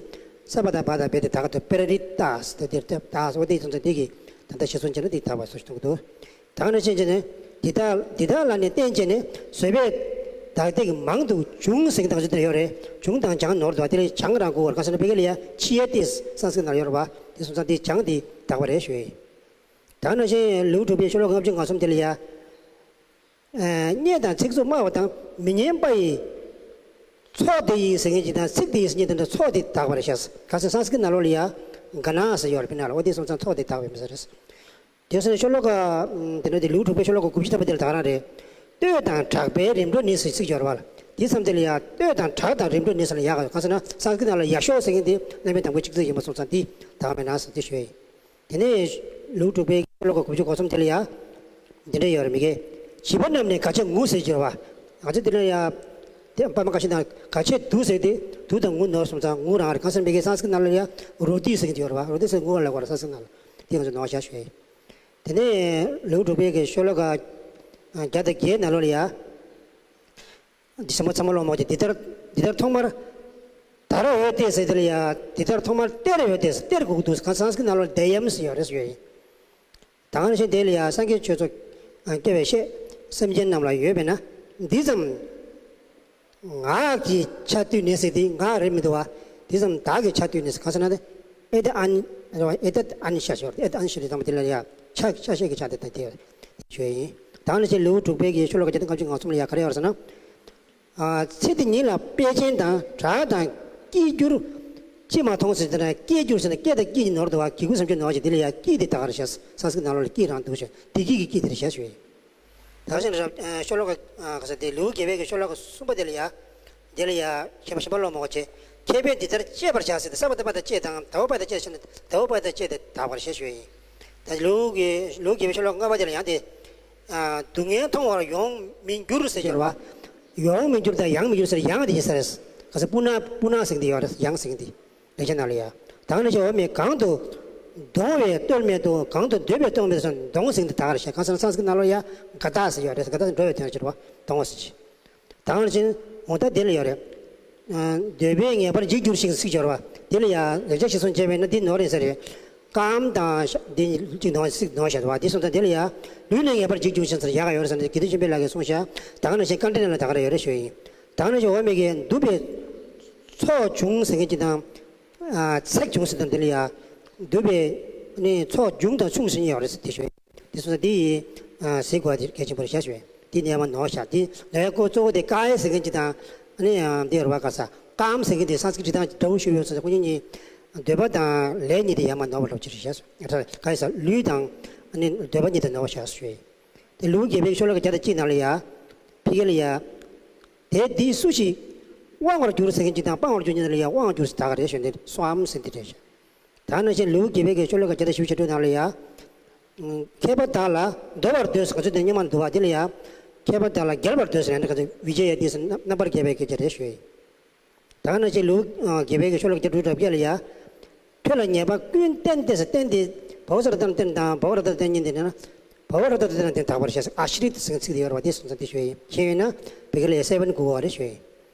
ས་པ་ད་བ་ད་བེ་དེ་དག་ཏུ་པེ་ར་རི་ཏ་ཟེར་དེ་དེ་ད་སོ་དེ་སོང་ཙང་དེ་གི་ད་ལྟ་ཞེ་སོང་བྱས་ན་དེ་དག་པ་སོགས་ཤིག་གཏོང་གི་འདུག། ད་ནི་ཕྱིན་ཆད་ནི། འདི་དག་འདི་དག་ལ་ནི་བརྟེན་བྱས་ནས་བཟོད་པས་བདག་བདེ་མང་དུ་འབྱུང་ཟེར་གྱི་དང་ཅི་འདྲ་ཡོད་རེད། འབྱུང་དང་སྦྱང་ནོར་འདུག་པ། དེ་ལས་སྦྱང་རང་དགོས་པར་ག་ཟེར་ན་བོད་སྐད་ལ་ཡ་ཆི་ཡ་ཏིས་སང་སྐྲིད་ནང་ཡོད་རེད་པ། དེ་སོང་ཙང་དེ་སྦྱང་དེ་དག་པ་རེད་ཞུ་ཡ་ཡིན། ད་ནང་བཞིན་ལེའུ་དྲུག་པའི་ཤོ་ལོ་ཀ་ལྔ་བཅུ་ང་གསུམ་དེ་ལ་ཡ། ཨ། སྙད་དང་ཚིག་རྩུབ་སྨྲ་བ་དང་མི་སྙན་པ་ཡི། ཚོགས་དེ་ཡི་ཟེར་མཁན་ཅིག་དང་ཚིག་དེ་ཡི་ཟེར་མཁན་དེ་འདྲ་ཚོགས་དེ་དག་པ་རེད་ཤག། ག་ཟེར་སང་སྐྲིད་ནང་ལོགས་ལ་ཡ། ག་ན་ཟེར་ཡོད་རེད་བོད་ནང་ལ། འོ་དེ་སོང་ཙང་ཚོགས་དེ་དག་པའི་མི་ཟེར་རེད། དེ་སོང་ནས་ཤོ་ལོ་ཀ། ཨམ། དེ་འདྲ་དེ་ལེའུ་དྲུག་པའི་ཤོ་ལོ་ཀ་དགུ་བཅུ་ཐམ་པ་དེ་ལ་ད་ག་རང་རེད། བསྟོད་དང་གྲགས་པའི་རིམ་གྲོ་ནི་ཟེར་ཚིག་སྦྱོར་བ་ལ། དེ་མཚམས་དེ་ལ་ཡ་བསྟོད་དང་གྲགས་དང་རིམ་གྲོ་ནི་ཟེར་ན་ཡག་ག་ཟེར་ན་སང་སྐྲིད་ནང་ལ་ཡ་ཤོ་ཟེར་མཁན་དེ་རྣམ་པའི་དང་པོ་གཅིག་ཚིག་ཡིན་པ་སོང་ཙང་དེ་དག་མེད་ན་ཟེར་དེ་ཞུ་ཡ་ཡིན། དེ་ནས་ལེའུ་དྲུག་པའི་ཤོ་ལོ་ཀ་དགུ་བཅུ་གོ་གསུམ་དེ་ལ་ཡ། འདི་འདྲ་ཡོད་རེད་མི་དགེ། བྱིས་པ་རྣམས་ནི་ག་ཆ་ངུ་ཟེར་གྱི་རེད་བ། ང་ཚོ་འདི་ལ་ཡ། དེ་པ་མ་ཁ་ཤས་དང་ག་ཆ་སྡུག་ཟེར་ཏེ་སྡུག་དང་ངུ་ནོར་སོང་ཙང་ངུ་རང་རེད། ག་ཟེར་ན་མི་དགེ་སང་སྐྲིད་ནང་ལ་ཡ་རོ་ཏི་ཟེར་གྱི་ཡོད་རེད་བ། རོ་ཏི་ཟེར་ངུ་ལ་གོ་ར་སང་སྐྲིད་ནང་ལ། དེ་ང་ཚོ་ནོར་བཞག་ཞུ་ཡ་ཡིན། དེ་ནས་ལེའུ་དྲུག་པའི་གི་ཤོ་ལོ་ཀ་བརྒྱ་དང་བརྒྱད་ནང་ལོགས་ལ་ཡ། འདི་ཚང་མ་ཚང་མ་ཀློག་མ་དགོས་བྱས། འདི་ལྟར་འདི་ལྟར་ཐོག་མར། དར་འོད་ལྟས་ཟེར་དེ་ལ་ཡ། འདི་ལྟར་ཐོག་མར་གཏེར་འོད་ལྟས་ཟེར་གཏེར་གུག་འདུག་ག་སང་སྐྲིད་ནང་ལོགས་དེ་ཡམ་ཟེར་ཡོད་རེད་ཟེར་ཡོད་ཡིན། ད་ག་ནང་བཞིན་དེ་ལ་ཡ་སངས་རྒྱས་ཆོས་ཚོགས་སྐྱེ་བའི་ཤས་སེམས་ཅན་རྣམས་ལ་ཡོད་པས་ན་འདི་ཙམ། ངག་གི་ཆ་བཏུད་ནས་ཟེར་དེ་ངག་རེད་མི་འདུག་བ། དེ་ཙམ་བདག་གི་ཆ་བཏུད་ནས་ཟེར་ག་ཟེར་ན་དེ། ཨེ་ཏ་ཨན། ཨེ་ཏ་ཨན་ཤ་ཞོར་ཨེ་ཏ་ཨན་ཤ་རེད་དམ་དེ་ལ་ཡ་ཆ་ཆ་ཤས་ཀྱི་ཆ་དེ་དང་དེ་ཞུ་ཡ་ཡིན། ད་ནི་ཕྱིན་ལེའུ་དྲུག་པའི་གི་ཤོ་ལོ་ཀ་བརྒྱ་དང་ལྔ་བཅུ་ང་གསུམ་ལ་ཡ་ག་རེ་ཡོད་ཟེར་ན། ཨ། ཚེ་འདི་ཉིད་ལ་དཔེ་ཅན་དང་གྲགས་དང་སྐྱེས་འགྱུར་ཅི་མ་མཐོང་ཟེར་དེ་ན་སྐྱེས་འགྱུར་ཟེར་ན་སྐྱེ་དང་སྐྱིད་ཀྱི་ནོར་འདུག་བ། གི་གུ་སེམས་ཅན་ནོར་བ་ཞིག་དེ་ལ་ཡ་སྐྱིད་དེ་དག་རེད་ཤག། སང་སྐྲིད་ནང་ལོགས་ལ་སྐྱིད་རང་འདུག་ཤག། བདེ་སྐྱིད་ཀྱི་སྐྱིད་དེ་རེད་ཤག་ཞུ་ཡ་ཡིན། ད་ག་ནང་བཞིན་རབ། ཨ། ཤོ་ལོ་ཀ། ཨ། ག་ཟེར་དེ་ལེའུ་བརྒྱད་པའི་གི་ཤོ་ལོ་ཀ་གསུམ་པ་དེ་ལ་ཡ། དེ་ལ་ཡ་མཁས་པ་གཞན་པ་ཀློག་མ་དགོས་བྱས། མཁས་པས་འདི་ལྟར་དཔྱད་པར་བྱ་ཟེར་ཏེ་ས་པ་ད་པ་ད་དཔྱད་དང་ད་བ་པ་ད་དཔྱད་བྱས་ན་ད་བ་པ་ད་དཔྱད་དེ་དག་པར་བྱ་ཞུ་ཡ་ཡིན། ད་ལེའུ་གི་ལེའུ་བརྒྱད་པའི་ཤོ་ལོ་ཀ་ལྔ་པ་དེ་ལ་ཡང་དེ། ཨ། སྡུག་བསྔལ་མཐོང་བར་ཡོང་མི་འགྱུར་ཟེར་གྱི་རེད་བ། ཡོང་མི་འགྱུར་དང་ཡང་མི་འགྱུར་ཟེར་ཡང་དེ་ཡིན་ས་རེད། ག་ཟེར་སྤུ་ན་སྤུ་ན་ཟེར་གྱི་དེ་ཡོད་རེད། ཡང་ཟེར་གྱི་དེ། ལེགས་བཤད་ནང་ལ་ཡ། ད་ག་ནང་བཞིན་འོ་མས་གང་དུ་གདོང་བས་བསྟོད་མེད་དོ། གང་དུ་འདོད་པས་གཏོང་མེད་དོ། གདོང་ཟེར་གྱི་དེ་དག་རེད་ཤག། གང་ཟེར་ན་སང་སྐྲིད་ནང་ལོགས་ཡ་ག་ད་ཟེར་ཡོད་རེད། ག་ད་ཟེར་འགྲོ་བའི་དོན་ལ་གྱུར་བ་གདོང་ཟེར་གྱི། ད་ག་ནང་བཞིན་འོ་ད་དེ་ལ་ཡོད་རེད། ཨ། འདོད་པས་ངེས་པར་འཇིག་འགྱུར་ཞིང་ཟེར་གྱི་ཡོད་རེད་བ། དེ་ལ་ཡ་ལེགས་སྦྱར་གཞིར་བཟུང་བྱས་པས་ན་འདི་ནོར་རེད་ཟེར་རེད། ཀམ་དང་ཤ་འདི་གཅིག་ནོར་ཞིག་ནོར་བཞག་འདུག་བ། འདི་སོང་ཙང་དེ་ལ་ཡ་ལུས་ནི་ངེས་པར་འཇིག་འགྱུར་ཞིང་ཟེར་ཡག་ག་ཡོད་རེད་ཟེར་ནས་དགེ་འདུན་ཆོས་འཕེལ་ལགས་ཀྱིས་གསུངས་ཤག། ད་ག་ནང་བཞིན་བཀའ་འགྲེལ་ནང་ལ་ད་ག་རང་ཡོད་རེད་ཞུ་ཡ་ཡིན། ད་ག་ནང་བཞིན་འོ་མས་ཀྱི་འདོད་པའི་ཚོགས་བྱུང་ཟེར་མཁན་གྱི་དང་། ཨ། ཚེགས་བྱུང་ཟེར་དང་དེ་ལ་ཡ། འདོད་པའི་ནི་ཚོགས་བྱུང་དང་མཚུངས་ཟེར་མཁན་ཡོད་རེད་ཟེར་དེ་ཞུ་ཡ་ཡིན། དེ་སོང་ཙང་འདི་ཡི། ཨ། གཟིགས་དགོས་པ་དེ་གལ་ཆེན་པོ་རེད་ཤག་ཞུ་ཡ་ཡིན། འདི་ནས་མར་ནོར་བཞག། འདི་ནོར་ཡ་སྐོར་གཙོ་བོ་དེ་ཀ་ཡ་ཟེར་མཁན་གྱི་དང་། ཨ་ནི་འདི་ཡོད་རེད་བ། ག་ས་ཀམ་ཟེར་མཁན་དེ་སང་སྐྲིད་དང་འདྲ་བོ་ཞིག་ཡོད་ཟེར། ཁོ་གཉིས་གཉིས་འདོད་པ་དང་ལས་གཉིས་དེ་ཡར་མར་ནོར་བ་ལོབས་ཀྱི་རེད་ཤག། ག་ས་ལུས་དང་ཨ་ནི་འདོད་པ་གཉིས་དེ་ནོར་བ་ཤག་ཞུ་ཡ་ཡིན། དེ་ལེའུ་བརྒྱད་པའི་ཤོ་ལོ་ཀ་བརྒྱ་དང་གཅིག་ནང་ལ་ཡ། ཕ་གི་ལ་ཡ། དེ་འདི་སུ་ཞིག་དབང་བར་འགྱུར་ཟེར་མཁན་གཅིག་དང་སྤང་བར་འགྱུར་གཉིས་ལ་ཡ་དབང་བར་འགྱུར་ཟེར་ད་ག་རེད་ཞུ་ནས་སོའམ་ཟེར་འདི་རེད་ཤག། ད་ནང་བཞིན་ལེའུ་བརྒྱད་པའི་གི་ཤོ་ལོ་ཀ་བརྒྱ་དང་བཞི་བཅུ་ཞེ་དྲུག་ནང་ལ་ཡ། མཁས་པ་དག་ལ་འདོད་པར་འདོད་ཟེར་ག་ཚོད་དེ་སྙན་མ་འདུག་བ། དེ་ལ་ཡ། མཁས་པ་དག་ལ་རྒྱལ་བར་འདོད་ཟེར་ཡང་འདྲ་ག་ཚོད་ཝི་ཇེ་ཡ་ཏི་ཟེར་རྣམ་པར་རྒྱལ་བའི་སྐད་ཆ་རེད་ཞུ་ཡ་ཡིན། ད་ག་ནང་བཞིན་ལེའུ་བརྒྱད་པའི་གི་ཤོ་ལོ་ཀ་བརྒྱད་དྲུག་དྲུག་བརྒྱ་ལ་ཡ། ཁྱོད་ལ་ཉེས་པ་ཀུན་བསྟན་ཏེ་ཟེར་བསྟན་ཏེ། བའོ་ཟེར་བཏགས་བསྟན་དང་བའོ་ར་བཏགས་བསྟན་གཉིས་འདི་ནི་ན། བའོ་ར་བཏགས་བསྟན་དེ་དག་པར་བྱ་ཟེར། ཨ་ཤྲི་ཏ་ཟེར་ཚིག་དེ་ཡོད་རེད་བ། དེ་སོང་ཙང་དེ་ཞུ་ཡ་ཡིན། ཤེས་ཡོད་ན་བོད་སྐད་ལ་ཡ་སེ་བན་གོ་བ་རེད་ཞུ་ཡ་ཡིན།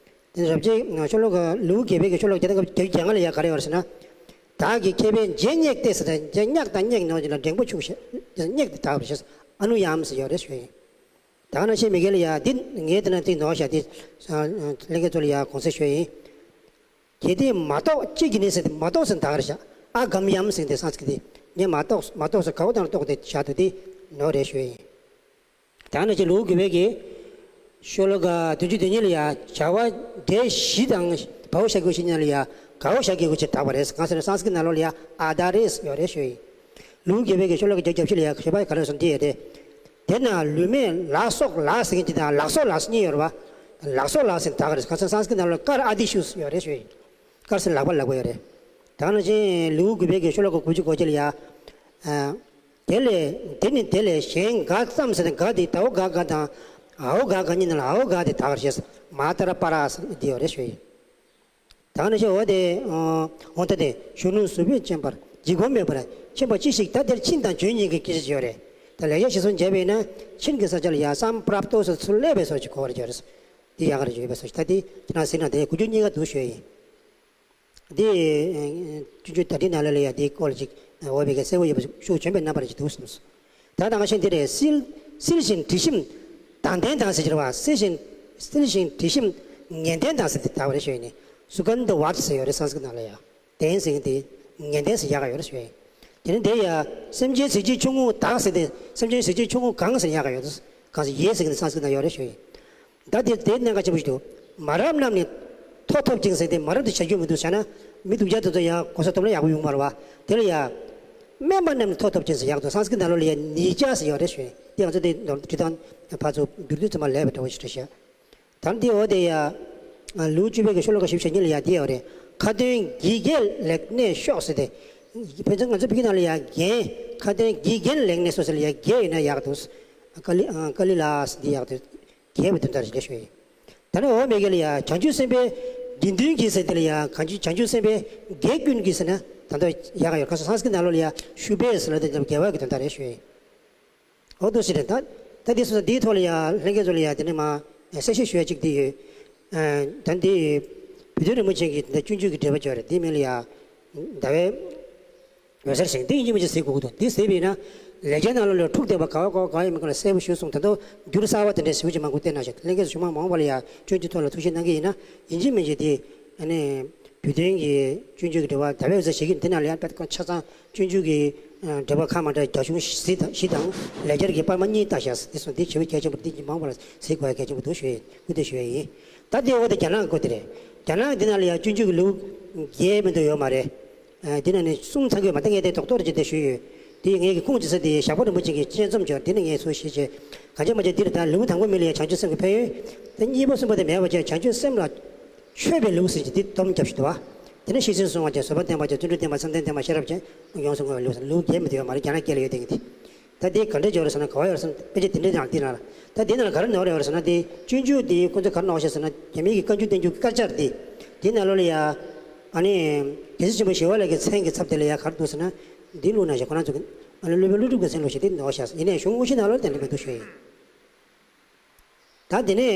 དེ་ནི་རབ་བྱེད་ཤོ་ལོ་ཀ་ལེའུ་བརྒྱད་པའི་གི་ཤོ་ལོ་ཀ་བརྒྱ་དང་བརྒྱད་ཅུ་གྱ་ལྔ་ལ་ཡ་ག་རེ་ཡོད་རེད་ཟེར་ན། བདག་གིས་མཁས་པའི་རྗེས་སྙེགས་ཏེ་ཟེར་ཏེ། རྗེས་སྙེགས་དང་སྙེགས་ནོར་གྱི་ལ་འགྲེང་པོ་ཕྱུག་བྱས། རྗེས་སྙེགས་ཏེ་དག་པར་བྱ་ཟེར། ཨ་ནུ་ཡམ་ཟེར་ཡོད་རེད་ཞུ་ཡ་ཡིན། ད་ག་ནང་བཞིན་མི་དགེ་ལ་ཡ་འདི་ངས་དེ་ན་དེ་ནོར་བཞག་དེ། ལྷན་རྒྱས་ཚོ་ལ་ཡ་དགོངས་སེལ་ཞུ་ཡ་ཡིན། གལ་ཏེ་མ་རྟོགས་ཅི་བགྱི་ནས་ཟེར་ཏེ། མ་རྟོགས་ཟེར་ན་ད་ག་རེ་བཞག། ཨ་གམ་ཡམ་ཟེར་ཏེ་སང་སྐྲིད་དེ། ངས་མ་རྟོགས་མ་རྟོགས་སུ་ག་བ་དང་རྟོགས་ཏེ་བཞག་འདུག་དེ་ནོར་རེད་ཞུ་ཡིན། ད་ནི་ཅིག་ལུགས་དགུ་པའི་གི་ཤོ་ལོ་ཀ་བདུན་ཅུ་དོན་གཉིས་ལ་ཡ་བྱ་བ་འབྲས་བཞི་དང་བའོ་ཤ་གི་གུ་ཤི་ཉ་ལ་ཡ་གའོ་ཤ་གི་གུ་ཆེ་དྲག་པ་རེད། གང་ཟེར་ན་སཾ་སྐྲྀཏ་ནང་ལོགས་ལ་ཡ་ཨ་དཱ་རེས་ཡོད་རེད་ཞུ་ཡིན། ལུགས་དགུ་པའི་གི་ཤོ་ལོ་ཀ་བརྒྱ་བརྒྱད་ཅུ་ལ་ཡ་ཞེས་པ་ག་རེ་སོང་འདི་ཡོད་རེད། དེ་ན་ལུས་མེད་ལ་སོགས་ལ་ཟེར་མཁན་ཅིག་དང་ལ་སོགས་ལ་གཉིས་ཡོད་རེད་བ། ལ་སོགས་ལ་ཟེར་དག་རེད། གང་ཟེར་ན་སཾ་སྐྲྀཏ་ནང་ལོགས་ཀར་ཨ་དི་ཤུ་ཡོད་རེད་ཞུ་ཡིན། དཀར་ཟེར་ལག་པ་ལག་པ་ཡོད་རེད། ད་ནང་བཞིན་ལེའུ་དགུ་པའི་གི་ཤོ་ལོ་ཀ་དགུ་བཅུ་གོ་བརྒྱད་ལ་ཡ། ཨ། དེ་ལས་དེ་ནི་དེ་ལས་གཞན་འགའ་ཙམ་ཟེར་ན་འགའ་དེ་དའོ་ག་ག་དང་ཨའོ་ག་ག་གཉིས་ནང་ལ་ཨའོ་ག་དེ་དག་རེད། མ་ཏཱ་ར་པཱ་ར་ཟེར་དེ་ཡོད་རེད་ཞུ་ཡིན། ད་ནང་བཞིན་འོ་དེ་འོ་ད་དེ་གཞོན་ནུ་གཟུ་བོས་སྤྱན་པར་འཇིགས་པ་མེད་པར་ཕྱིན་པ་ཅི་ཞིག་ད་དེར་ཕྱིན་དང་བྱོན་གཉིས་ཀྱི་སྐད་ཆ་ཡོད་རེད། ད་ལེགས་སྦྱར་གཞིར་བཟུང་བྱས་པས་ན་ཕྱིན་གྱི་ས་ཆ་ལ་ཡ་སམ་པྲཱཔ་ཏོ་ཟེར་ཚུར་སླེབས་པའི་སོགས་ཀྱི་གོ་བར་བྱ་རེད། འདི་ཡག་ག་རེ་བརྗོད་པའི་སོགས་ཀྱི་ད་དེ་ཁྱེད་རང་གཟིགས་ན་དེ་དགུ་བཅུ་གཉིས་ཀ་འདུག་ཞུ་ཡིན། འདི་སྤྱོད་འཇུག་དར་ཊིག་ནང་ལ་ལ་ཡ་འདིའི་སྐོར་ལ་ཅིག་འོས་པའི་གསལ་པོ་ཡོད་པ་ཤུགས་བྱོན་པའི་རྣམ་པར་ཅིག་འདུག་བསམས་སོ། ད་ད་ག་ཤེས་འདི་རེད། བསིལ་བསིལ་ཞིང་དྲི་ཞིམ་དྭངས་ལྡན་དང་ཟེར་གྱི་རེད་བ། བསིལ་ཞིང་བསིལ་ཞིང་དྲི་ཞིམ་ངད་ལྡན་དང་ཟེར་ཏེ་དག་པ་རེད་ཞུ་ཡིན་ནི། སུ་གནྡྷ་ཝ་ཟེར་ཡོད་རེད། སཾ་སྐྲྀཏ་ནང་ལ་ཡ། ལྡན་ཟེར་གྱི་འདི་ངད་ལྡན་ཟེར་ཡག་ག་ཡོད་རེད་ཞུ་ཡིན། དེ་ནི་འདི་ཡ་སེམས་ཅན་གཟི་བརྗིད་ཆུང་ངུ་དག་ཟེར་ཏེ་སེམས་ཅན་གཟི་བརྗིད་ཆུང་ངུ་གང་ཟེར་ཡག་ག་ཡོད་དོ། གང་ཟེར་ཡེ་ཟེར་གྱི་འདི་སཾ་སྐྲྀཏ་ནང་ཡོད་རེད་ཞུ་ཡིན། ད་དེ་དེ་གནད་འགག་ཆེན་པོ་ཞིག་འདུག་མ་རབས་རྣམས་ནི་མཐོ་ཐོབ་ཅིང་ཟེར་ཏེ་མ་རབས་དེ་བྱ་རྒྱུ་མི་འདུག་བྱས་ན་མི་སྡུག་ཅག་དེ་ཚོ་ཡང་གོ་ས་ཐོབ་ན་ཡག་པོ་ཡོང་མ་རེད་བ། དེ་ལ་ཡ། དམན་པ་རྣམས་ནི་མཐོ་ཐོབ་ཅིང་ཟེར་ཡག་འདུག་སཾ་སྐྲྀཏ་ནང་ལོགས་ལ་ཡ་ནི་ཙ་ཟེར་ཡོད་རེད་ཞུ། དེ་ང་ཚོ་དེ་འབྲི་སྟངས་ཕར་ཚུར་འགྱུར་དུས་ཙམ་པ་ལས་པའི་འདྲ་བོ་ཞིག་རེད་ཤག་ད་འདི་འོ་དེ་ཡ། ལེའུ་བཅུ་པའི་གི་ཤོ་ལོ་ཀ་བཞི་བཅུ་ཞེ་གཉིས་ལ་ཡ་དེ་ཡོད་རེད། ཁ་ཏོན་གྱི་རྒྱལ་ལེགས་གནས་ཤོག་ཟེར་ཏེ། ཕན་ཚུན་ང་ཚོ་བོད་ཀྱི་ནང་ལ་ཡ་རྒྱན། ཁ་ཏོན་གྱི་རྒྱལ་ལེགས་གནས་སོགས་ཟེར་ལ་ཡ་རྒྱལ་ཡོད་ན་ཡག་འདུག་ཀ་ལི་ཀ་ལི་ལ་ཟེར་འདི་ཡག་འདུག་རྒྱལ་བའི་དོན་དག་རེད་ཞུ་ཡིན། ད་ནི་འོ་མེ་གེ་ལ་ཡ་བྱང་ཆུབ་སེམས་དཔའི་དགེ་འདུན་གྱིས་ཟེར་དེ་ལ་ཡ་གང་ཆུ་བྱང་ཆུབ་སེམས་དཔའི་དགེ་ཀུན་གྱིས་ཟེར་ན་ད་ལྟ་ཡག་ཡོད། ག་སོ་སཾ་སྐྲྀཏ་ནང་ལོགས་ལ་ཡ་ཞུ་བས་ཟེར་ལ་དེ་རྒྱལ་བ་གི་དོན་དག་རེད་ཞུ་ཡིན། འོ་འདུག་སེ་རེད་ད། ད་འདི་སོ་སོ་འདིའི་ཐོག་ལ་ཡ་ལྷན་རྒྱས་ཚོ་ལ་ཡ་དེ་ནས་མ་གསལ་བཤད་ཞུ་ཡ་གཅིག་འདི་ཡོད། ད་འདི་བོད་དོན་རིན་པོ་ཆེ་གི་ད་སྤྱོད་འཇུག་གི་འགྲེལ་པ་ཅིག་ཡོད་རེད། འདི་མིང་ལ་ཡ་ཟླ་བའི་འོད་ཟེར་ཞིང་འདི་ཡིན་གཅིག་མིན་གཅིག་གཟིགས་དགོས་ཀྱི་འདུག་འདི་གཟིགས་པས་ན་ལེགས་སྦྱར་ནང་ལོགས་ལ་འཁྲུག་བསྡད་པ་ག་བ་ག་བ་ག་ཡིན་མིན་སྐོར་ལ་གསལ་པོ་ཞུས་སོང་། ད་དུང་འགྱུར་གསར་པ་དེ་འདྲའི་ཞེ་པོ་ཅིག་མང་པོ་བསྟན་གནང་ཤག་ལྷན་རྒྱས་ཚོ་ཞུ་མ་མང་བ་ལ་ཡ་སྤྱོད་འཇུག་ཐོག་ལ་ཐུགས་ཞིབ་གནང་གི་ཡིན་ན་ཡིན་གཅིག་མིན་གཅིག་འདི་ཨ་ནི། བོད་དོན་གྱི་སྤྱོད་འཇུག་གི་འགྲེལ་པ་ཟླ་བའི་འོད་ཟེར་ཞིག་གི་འདི་ནང་ལ་ཡང་དཔེ་ཁོ་ཆ་ཚང་སྤྱོད་འཇུག་གི་འགྲེལ་པ་ཁག་མ་འདྲ་རྒྱ་གཞུང་བཞི་དང་བཞི་དང་ལེགས་སྦྱར་གྱི་པར་མ་གཉིས་བཏགས་བཞག་འདི་སོང་འདི་ཞེ་པོ་གལ་ཆེན་པོ་འདི་མང་པོ་ལ་གཟིགས་དགོས་ཡ་གལ་ཆེན་པོ་འདུག་ཞུ་ཡ་སྐུལ་འདེད་ཞུ་ཡ་ཡིན། ད་འདི་འོ་དེ་རྒྱ་ནག་གི་སྐོར་དེ་རེད། རྒྱ་ནག་འདི་ནང་ལ་ཡང་སྤྱོད་འཇུག་གི་ལེའུ་བརྒྱད་མི་འདུག་ཡོད་མ་རེད། འདི་ནང་ནས་གསུམ་ཚང་གི་ཡོད་མ་རེད། ངས་དེ་རྡོག་རྡོག་རེ་བྱས་ཏེ་ཞུས་ཡོད། འདི་ངས་ཀྱི་ཁུངས་ཅི་ས་དེ་ཞབས་པ་རིན་པོ་ཆེ་གི་དཔྱད་རྩོམ་ཅིག་ཡོད། འདི་ནས་ངས་ཚུར་བཤད་བྱས། གང་ཅི་མ་ཅི་འདིར་ད་ལེའུ་དང་པོ་མི་ལ་ཡང་བྱང་ཆུབ་སེམས་ཀྱི་ཕན་ཡོན། དེ་གཉིས་པ་གསུམ་པ་དེ་མེད་པ་བྱས་བྱང་ཆུབ་སེམས་ལ་མཆོད་པའི་ལེའུ་ཟེར་གྱི་འདི་སྡོམ་རྒྱབ་ཞིག་འདུག་བ། དེ་ནས་ཤེར་ཕྱིན་གསུང་བ་བྱས་བཟོད་པ་བསྟན་པ་བྱས་བརྩོན་འགྲུས་བསྟན་པ་བསམ་གཏན་བསྟན་པ་ཤེས་རབ་བྱས་ཡོངས་སུ་བསྔོ་བའི་ལེའུ་ཟེར་ལེའུ་བརྒྱད་མི་འདུག་ཡོད་མ་རེད། རྒྱ་ནག་སྐད་ལ་ཡོད་དེ་གི་འདི། ད་འདི་ག་འདྲས་ཡོད་རེད་ཟེར་ན་ག་བ་ཡོད་རེད་ཟེར་ན་དཔེ་ཆ་འདི་འདྲས་ནང་འདི་ནང་ལ། ད་འདི་ནང་ལ་ག་རེ་ནོར་ཡོད་རེད་ཟེར་ན་འདི་སྤྱོད་འཇུག་འདི་ཁོ་ཚོས་ག་རེ་ནོར་ཤག་ཟེར་ན་རྒྱ་མི་གི་བཀའ་འགྱུར་བསྟན་འགྱུར་གྱི་དཀར་ཆག་འདི། འདི་ནང་ལོགས་ལ་ཡ། ཨ་ནི། རྒྱལ་སྲས་ཆེན་པོ་ཞི་བ་ལྷ་གི་མཚན་གྱི་ཚབ་དེ་ལ་ཡ་ག་རེ་འདུག་ཟེར་ན། འདི་བླུགས་ན་ཞེས་ཁོ་རང་ཚོ་གི། ཨ་ནི་སློབ་དཔོན་ཀླུ་སྒྲུབ་ཀྱི་མཚན་བླུགས་ཤིག་འདི་ནོར་ཤག་ཟེར། ཡིན་ནའི་གཞུང་དངོས་གཞི་ནང་ལོགས་ལ་དེ་འདྲ་མི་འདུག་ཞུ་ཡིན། ད་དེ་ནས་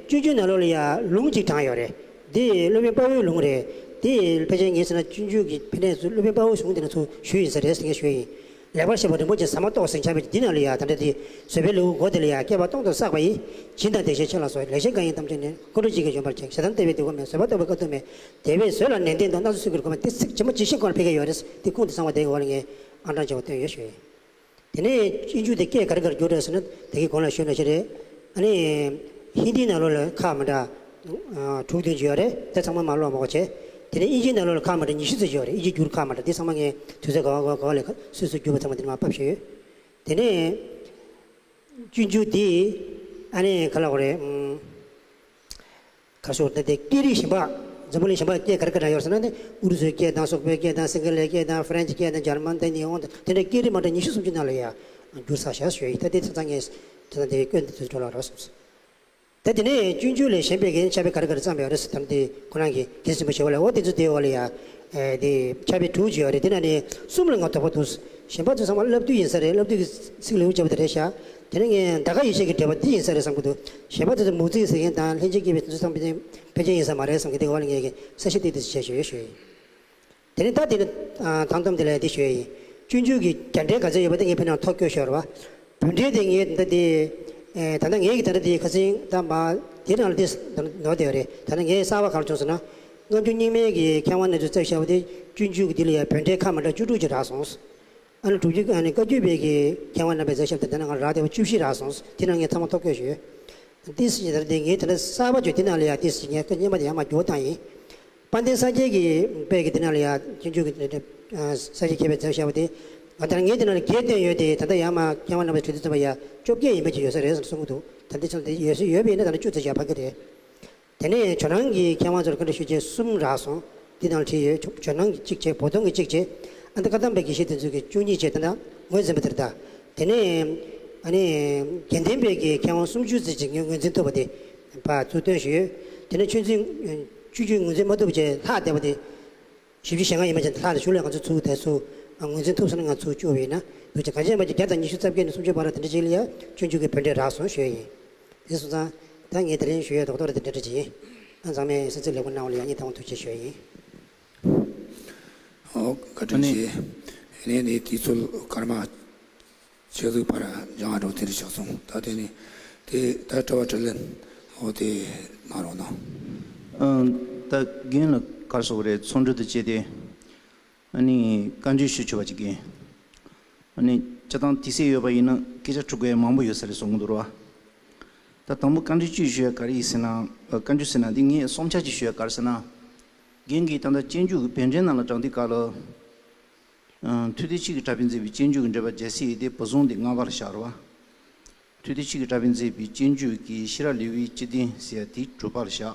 སྤྱོད་འཇུག་ནང་ལོགས་ལ་ཡ་ལུང་གཅིག་དྲངས་ཡོད་རེད། འདི་སློབ་དཔོན་དཔའ་བོའི་ལུང་རེད། འདི་ཕལ་ཆེར་ངས་ཟེར་ན་སྤྱོད་འཇུག་གི་ཕན་ནས་སུ་སློབ་དཔོན་དཔའ་བོའི་གཞུང་དེ་ནས་ཚུར་ཞུས་ཡིན་ས་རེད་ཟེར་ངས་ཞུས་ཡིན། ལེགས་པར་བཤད་པ་རིན་པོ་ཆེ་ཟ་མ་ཏོག་ཟེར་ཁྱབ་པའི་འདི་ནང་ལ་ཡ་ད་ལྟ་དེ་བཟོད་པའི་ལེའུ་མགོ་དེ་ལ་ཡ་བསྐལ་པ་སྟོང་དུ་བསགས་པ་ཡི། སྦྱིན་དང་བདེ་གཤེགས་མཆོད་ལ་སོགས་ལེགས་བཤད་བཀའ་ཡི་དམ་ཆོས་ནི་ཀུན་འགྲོ་འཇིགས་ཀྱི་བཞོན་པར་བྱེད་ཞེ་སྡང་ལྟ་བའི་སྡིག་པ་མེད་བཟོད་པ་རྟོགས་པའི་དཀའ་ཐུབ་མེད། དེ་བས་བཟོད་ལ་ནན་ཏན་དང་སྣ་ཚོགས་སེམས་ཀྱི་སྒོ་མ་དེ་ཚིག་ཇི་མ་ཇི་བཞིན་ཁོ་ན་ཕལ་སྐད་ཡོད་རེད། དེ་ཁུངས་དེ་ཚང་བ་དེ་གི་འོག་ལ་ངས་ཨང་གྲངས་བྱས་པ་བཏོན་ཡོད་ཞུ་ཡིན། དེ་ནས་སྤྱོད་འཇུག་དེ་སྐད་ག་རེ་ག་རེ་བསྒྱུར་རེད་ཟེར་ན་དེ་གི་གོང་ལ་ཞུས་ནང་བཞིན་རེད། ཨ་ནི། ཧིན་དིའི་ནང་ལོགས་ལ་ཁག་མི་འདྲ། དྲུག་བདུན་ཅིག་ཡོད་རེད། དེ་ཚང་མ་མ་ཀློག་མ་དགོས་བྱས། དེ་ནས་དབྱིན་ཇིའི་ནང་ལོགས་ལ་ཁག་མི་འདྲ་ཉི་ཤུ་ཙམ་ཅིག་ཡོད་རེད། དབྱིན་ཇིའི་འགྱུར་ཁག་མི་འདྲ་དེ་ཚང་མ་ངས་དུས་ཚོད་ག་བ་ག་བ་ག་བ་ལས་སོ་སོའི་བསྒྱུར་བ་ཚང་མ་དེ་ནས་མར་ཕབ་བཞག་ཡོད། དེ་ནས། སྤྱོད་འཇུག་འདི། ཨ་ནི་ག་ལ་གོ་རེད། ཨུམ། ག་སོགས་ད་ལྟའི་སྐད་རིགས་གཞན་པ། འཛམ་བུ་གླིང་གཞན་པ་སྐད་ག་རེ་ག་རེ་ཡོད་ཟེར་ན་ནི་ཨུ་རུ་སུའི་སྐད་དང་སོག་པོའི་སྐད་དང་སིང་ག་ལའི་སྐད་དང་ཧྥ་རན་ཆི་སྐད་དང་འཇར་མན་དང་ཉི་ཧོང་དང་དེ་འདྲའི་སྐད་རིགས་མ་འདྲ་ཉི་ཤུ་སུམ་ཅུ་ནང་ལ་ཡང་བསྒྱུར་ཚར་བཞག་ཞུ་ཡིན། ད་དེ་ཚོ་ཚང་ངས་ད་ལྟ་དེ་སྐྱོན་དེ་ཚོའི་འགྲོ་ལ་རོགས་སོང་། ད་དེ་ནས་སྤྱོད་འཇུག་ལས་གཞན་པའི་གི་ཕྱག་དཔེ་ག་རེ་ག་རེ་བརྩམས་ཡོད་རེད་ཟེར་དམ་དེ་ཁོ་རང་གི་དེ་ཟིན་པ་ཞེས་པ་ལས་འོ་དེ་ཚོ་དེའི་འོག་ལ་ཡང་། དེ་ཕྱག་དཔེ་དྲུག་ཅིག་ཡོད་རེད། དེ་ནང་ནས་གསུམ་ལ་ང་དོགས་པ་འདུག་གཞན་པ་ཚོ་ཚང་མ་བསླབ་བཏུས་ཡིན་ས་རེད། བསླབ་བཏུས་ཀྱི་ཚིག་ལེའུ་བརྒྱ་པོ་དེ་རེད་ཤག་དེ་ནས་ངས་ད་ག་ཡེ་ཤེས་ཀྱི་འགྲེལ་པ་འདི་ཡིན་ས་རེད་བསམ་གྱི་འདུག་གཞན་པ་ཚོ་ཚོ་མུ་ཚིག་ཟེར་མཁན་དང་ལྷན་ཅིག་སྐྱེས་པའི་དེ་ཚོ་ཚང་མ་ཕལ་ཆེར་ཡིན་ས་མ་རེད་བསམ་གྱི། དེ་ག་བ་ལ་ངས་ཀྱི་གསལ་བཤད་ཏིག་ཏིག་བྱས་ཞུ་ཡོད་ཞུ་ཡིན། དེ་ནས་ད་དེ་ནས་ཐང་སྟོང་དེ་ལ་འདི་ཞུ་ཡིན། སྤྱོད་འཇུག་གི་རྒྱ་འགྲེལ་ག་ཚོད་ཡོད་པ་དེ་ངས་ཕན་ནང་ཐོ་བཀོད་ཤོར་བ། བོད་འགྲེལ་དེ་ངས་ད་དེ། ད་ལྟ་ངས་ཀྱི་ད་ལྟ་དེ་ཁ་སང་ད་མ་དེ་རང་ལ་དེ་ནོར་དེ་ཡོད་རེད། ད་ལྟ་ངས་གསར་བ་ག་རེ་བྱུང་ཟེར་ན། སྔ་འགྱུར་རྙིང་མའི་གི་མཁས་དབང་རྣམ་ཚོས་བརྩམས་བཞག་པ་དེ་སྤྱོད་འཇུག་གི་འདི་ལ་ཡང་བོད་འགྲེལ་ཁག་མ་འདྲ་བཅུ་དྲུག་ཅིག་རག་སོང་། ཨ་ནི་དྲུག་ཅུ་ཨ་ནི་བཀའ་བརྒྱུད་པའི་གི་མཁས་དབང་རྣམ་པས་མཛད་བཞག་པ་དེ་ནང་ང་རག་བསྡད་པ་བཅུ་བཞི་རག་སོང་། དེ་ནང་ངས་ཚང་མ་ཐོ་བཀོད་ཞུས་ཡོད། ཏིས་ཞེས་དར་དེ་ངས་དེ་འདྲ་གསར་པ་བརྗོད་དེ་ནང་ལ་ཡ་ཏིས་ཞེས་ངས་སྐད་སྙན་པ་དེ་ཡང་མ་འགྱུར་བཏང་ཡིན། དཔལ་ལྡན་ས་སྐྱའི་གི་དཔེ་གི་དེ་ནང་ལ་ཡ་སྤྱོད་འཇུག་གི་ས་སྐྱ་མཁས་པས་མཛད་བཞག་པ་དེ་ང་ད་ངས་དེ་ནང་ལ་བརྒྱད་བཏོན་ཡོད་དེ། ད་ལྟ་ཡང་མ་མཁས་དབང་རྣམ་པས་བྲིས་དུས་ཙམ་པ་ཡ་བཅོ་བརྒྱད་ཡིན་པ་ཅིག་ཡོད་ས་རེད་ཟེར་གསུང་གི་འདུག་ད་འདི་ཚོ་དེ་ཡོད་ས་ཡོད་པ་ཡིན་ན་ད་ལྟ་བཅུ་ཙམ་བཞག་ཕ་གི་རེད། དེ་ནས་ཇོ་ནང་གི་མཁས་དབང་ཚོར་བཀའ་འདྲི་ཞུ་ཆེད་གསུམ་རག་སོང་། འདི་ནང་བྲིས་ཡོད། ཇོ་ཇོ་ནང་གི་གཅིག་བྱས། བོ་དོང་གི་གཅིག་བྱས། ཨ་ནི་བཀའ་གདམས་པའི་དགེ་བཤེས་དེ་ཚོ་གི་བཅུ་གཉིས་བྱས། ད་ནང་ངོས་འཛིན་པ་དེར་ད། དེ་ནས་ཨ་ནི་དགེ་ལྡན་པའི་གི་མཁས་དབང་སུམ་ཅུ་ཙམ་ཅིག་ངོས་འཛིན་ཐུབ་པ་དེ་ཕར་ཚུར་བཏོན་ཞུས་ཡོད། དེ་ནས་ཆོས་འཛིན་བཅུ་བཅུ་ངོས་འཛིན་མ་ཐུབ་པ་བྱས་ལྷག་བསྡད་པ་དེ། བཞི་བཅུ་ཞེ་ལྔ་ཡིན་པ་ཅན་ལྷག་ལ་ཞུ་ལས་ང་ཚོ་ཚུར་དེ་ཚོ་ངོས་འཛིན་ཐུབ་སོང་ན་ང་ཚུར་བཅུག་པ་ཡིན་ན་འདུག་ཅེས། གང་ཅི་ཡིན་པ་ཅིག་བརྒྱ་དང་ཉི་ཤུ་རྩ་བརྒྱད་ནས་སུམ་ཅུ་བར་དེ་འདྲ་ཅིག་ལ་ཡ་སྤྱོད་འཇུག་གི་བོད་འགྲེལ་རག་སོང་ཞུ་ཡིན། དེ་སོང་ཙང་ད་ངས་དེ་རིང་ཞུ་ཡས་རྡོག་རྡོག་རེ་དེ་འདྲ་འདྲ་ཅིག་ཡིན། ཨ་ཚང་མས་གསན་གཟིགས་ལེགས་པོ་གནང་བ་ལ་ཡ་སྙིང་ཐག་པ་ཐུགས་རྗེ་ཆེ་ཞུ་ཡིན། ཨོ་བཀའ་དྲིན་ཆེ། ཨ་ནི་ནི་དུས་ཚོད་སྐར་མ་ཆེད་དུ་པར་སྦྱང་བ་འགྲོ་དེ་རེ་ཆགས་སོང་། ད་དེ་ནི་དེ་ད་དྲི་བ་དྲིས་ལན་འོ་དེ་གནང་རོགས་གནང་། ཨང་། ད་རྒན་ལ་གར་སོགས་རེད། ཚོགས་འདུ་དུ་བྱས་ཏེ་ཨ་ནི་བཀའ་འདྲི་ཞུ་ཆོག་པ་ཅིག་གིས་ཨ་ནི་སྤྱི་བཏང་དུས་ཚོད་ཡོད་པ་ཡིན་ན་སྐད་ཆ་དྲི་དགོས་མང་པོ་ཡོད་ས་རེད་བསམ་གྱི་འདུག་ར། ད་དང་པོ་བཀའ་འདྲི་གཅིག་ཞུ་ཡ་ག་རེ་ཡིན་ཟེར་ན། ཨ་བཀའ་འདྲི་ཟེར་ན་འདི་ངས་བསམ་འཆར་ཅིག་ཞུ་ཡ་ག་རེ་ཟེར་ན། རྒན་གྱིས་ད་ལྟ་སྤྱོད་འཇུག་གི་བོད་འགྲེལ་ནང་ལ་དྲངས་དུས་སྐབས་ལ། ཨ་ཐུབ་བསྟན་གཅིག་གིས་གྲགས་པས་མཛད་པའི་སྤྱོད་འཇུག་གི་འགྲེལ་པ་རྒྱལ་སྲས་ཡེ་ཤེས་བུ་བཟང་དེ་ལྔ་པར་བཞག་རེད་བ། ཐུབ་བསྟན་གཅིག་གིས་གྲགས་པས་མཛད་པའི་སྤྱོད་འཇུག་གི་ཤེས་རབ་ལེའུའི་སྤྱི་དོན་ཟེར་ཡ་དེ་དྲུག་པར་བཞག།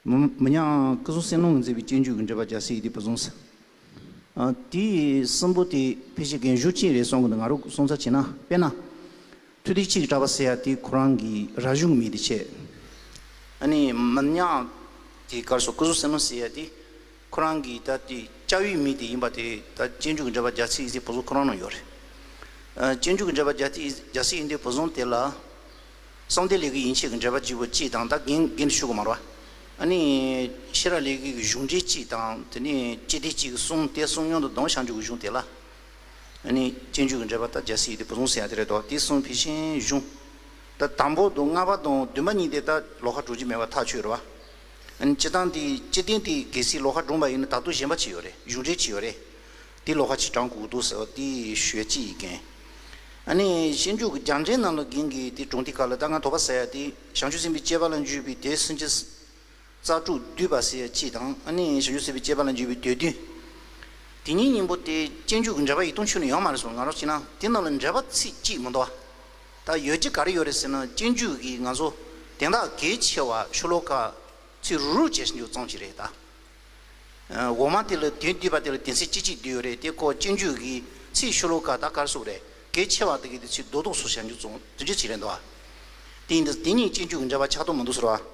མི་མི་ཉག་སྐུ་གསུང་སེང་བློན་གྱིས་མཛད་པའི་སྤྱོད་འཇུག་གི་འགྲེལ་པ་རྒྱལ་སྲས་ཡེ་ཤེས་བུ་བཟང་ཟེར། ཨ་དེ་གསུམ་པོ་དེ་ཕལ་ཆེར་རྒན་གཞུང་གཅིག་རེད་བསམ་གྱི་འདུག་ང་རང་བསམ་ཚུལ་བྱས་ན། དཔེར་ན། ཐུབ་བསྟན་གཅིག་གིས་གྲགས་པ་ཟེར་ཡ་དེ་ཁོ་རང་གི་རབ་བྱུང་གི་མིང་དེ་བྱས། ཨ་ནི་མི་ཉག་དེ་གར་སོགས་སྐུ་གསུང་སེང་བློན་ཟེར་ཡ་དེ་ཁོ་རང་གི་ད་དེ་སྐྱ་བོའི་མིང་དེ་ཡིན་པ་དེ་ད་སྤྱོད་འཇུག་གི་འགྲེལ་པ་རྒྱལ་སྲས་ཡེ་ཤེས་བུ་བཟང་ཁོ་རང་ནང་ཡོད་རེད། ཨ་སྤྱོད་འཇུག་གི་འགྲེལ་པ་རྒྱལ་སྲས་རྒྱལ་སྲས་ཡེ་ཤེས་བུ་བཟང་དེ་ལ། གསང་བདེ་ལེགས་ཀྱི་ཡན་ཆད་ཀྱི་འགྲེལ་པ་གཅིག་པོ་གཅིག་དང་། ད་རྒན་རྒན་ཞུ་དགོས་མ་རེད་བ། ཨ་ནི་ཤེས་རབ་ལེའུ་གི་གཞུང་འགྲེལ་གཅིག་དང་། དེ་ནས་སྤྱི་དོན་གཅིག་གསུམ། དེ་གསུམ་མཉམ་དུ་སྡོམ་བྱང་ཆུབ་ཀྱི་གཞུང་དེ་ལ། ཨ་ནི་སྤྱོད་འཇུག་གི་འགྲེལ་པ་ད་རྒྱལ་སྲས་ཡེ་ཤེས་བུ་བཟང་ཟེར་ཡ་དེ་རེད་དོ། དེ་གསུམ་ཕལ་ཆེར་གཞུང་ད་དང་པོ་དང་ལྔ་པ་དང་བདུན་པ་གཉིས་དེ་ད་ལོགས་ཀ་འགྲོ་རྒྱུ་མེད་པ་ཐག་ཆོད་རེད་བ། ཨ་ནི་སྤྱིར་བཏང་དེ་སྤྱི་དོན་དེ་གལ་སྲིད་ལོགས་ཀ་འགྲོ་བ་ཡིན་ན་ད་དུང་གཞན་པ་ཅིག་ཡོད་རེད། གཞུང་འགྲེལ་ཅིག་ཡོད་རེད། དེ་ལོགས་ཀ་ཅིག་དྲངས་དགོས་འདུག་ཟེར་བ་དེ་ཞུ་ཡ་གཅིག་ཡིན་རྒན། ཨ་ནི་སྤྱོད་འཇུག་གི་རྒྱང་འགྲེལ་ནང་ལ་རྒན་གྱིས་དེ་དྲངས་དུས་སྐབས་ལ། ད་ང་དོགས་པ་ཟ་ཡ་དེ་བྱང་ཆུབ་སེམས་དཔའི་སྤྱད་པ་ལ་འཇུག་པའི་དེ་སུམ་ཅུ་རྩ་དྲུག་བསྡུས་པ་ཟེར་ཡ་གཅིག་དང་། ཨ་ནི་བྱང་ཆུབ་སེམས་དཔའི་སྤྱད་པ་ལ་འཇུག་པའི་དོན་བསྡུས། དེ་གཉིས་གཉིས་པོ་དེ་སྤྱོད་འཇུག་གི་འགྲེལ་པ་ཡིག་ཐོག་ཁྱོན་ནས་ཡོད་མ་རེད་གསུངས། ང་རང་བྱས་ན་དེ་ནང་ལ་འགྲེལ་པ་ཚིག་གཅིག་མི་འདུག་བ། ད་ཡོད་རྒྱུ་ག་རེ་ཡོད་རེད་ཟེར་ན། སྤྱོད་འཇུག་གི་ང་ཚོ་དོན་དག་གལ་ཆེ་བ་ཤོ་ལོ་ཀ་ཚིག་རུག་རུག་བྱས་ཤིང་འཇུག་ཙམ་ཞིག་རེད་ད། འོག་མ་དེ་ལ་དོན་བསྡུས་པ་དེ་ལ་དོན་ཚིག་གཅིག་གཅིག་བསྡུས་ཡོད་རེད། དེ་ཁོ་སྤྱོད་འཇུག་གི་ཚིག་ཤོ་ལོ་ཀ་ད་ག་རེ་ཟེར་དགོས་རེད། གལ་ཆེ་བ་དེ་གི་དེ་ཚིག་རྡོག་རྡོག་སུ་བྱས་འཇུག་ཙམ་དེ་འདྲ་ཅིག་རེད་འདུག་བ། དེ་ཡིན་དུས་དེ་གཉིས་སྤྱོད་འཇུག་གི་འགྲེལ་པ་ཆགས་མདོག་མི་འདུག་ཟེར་བ།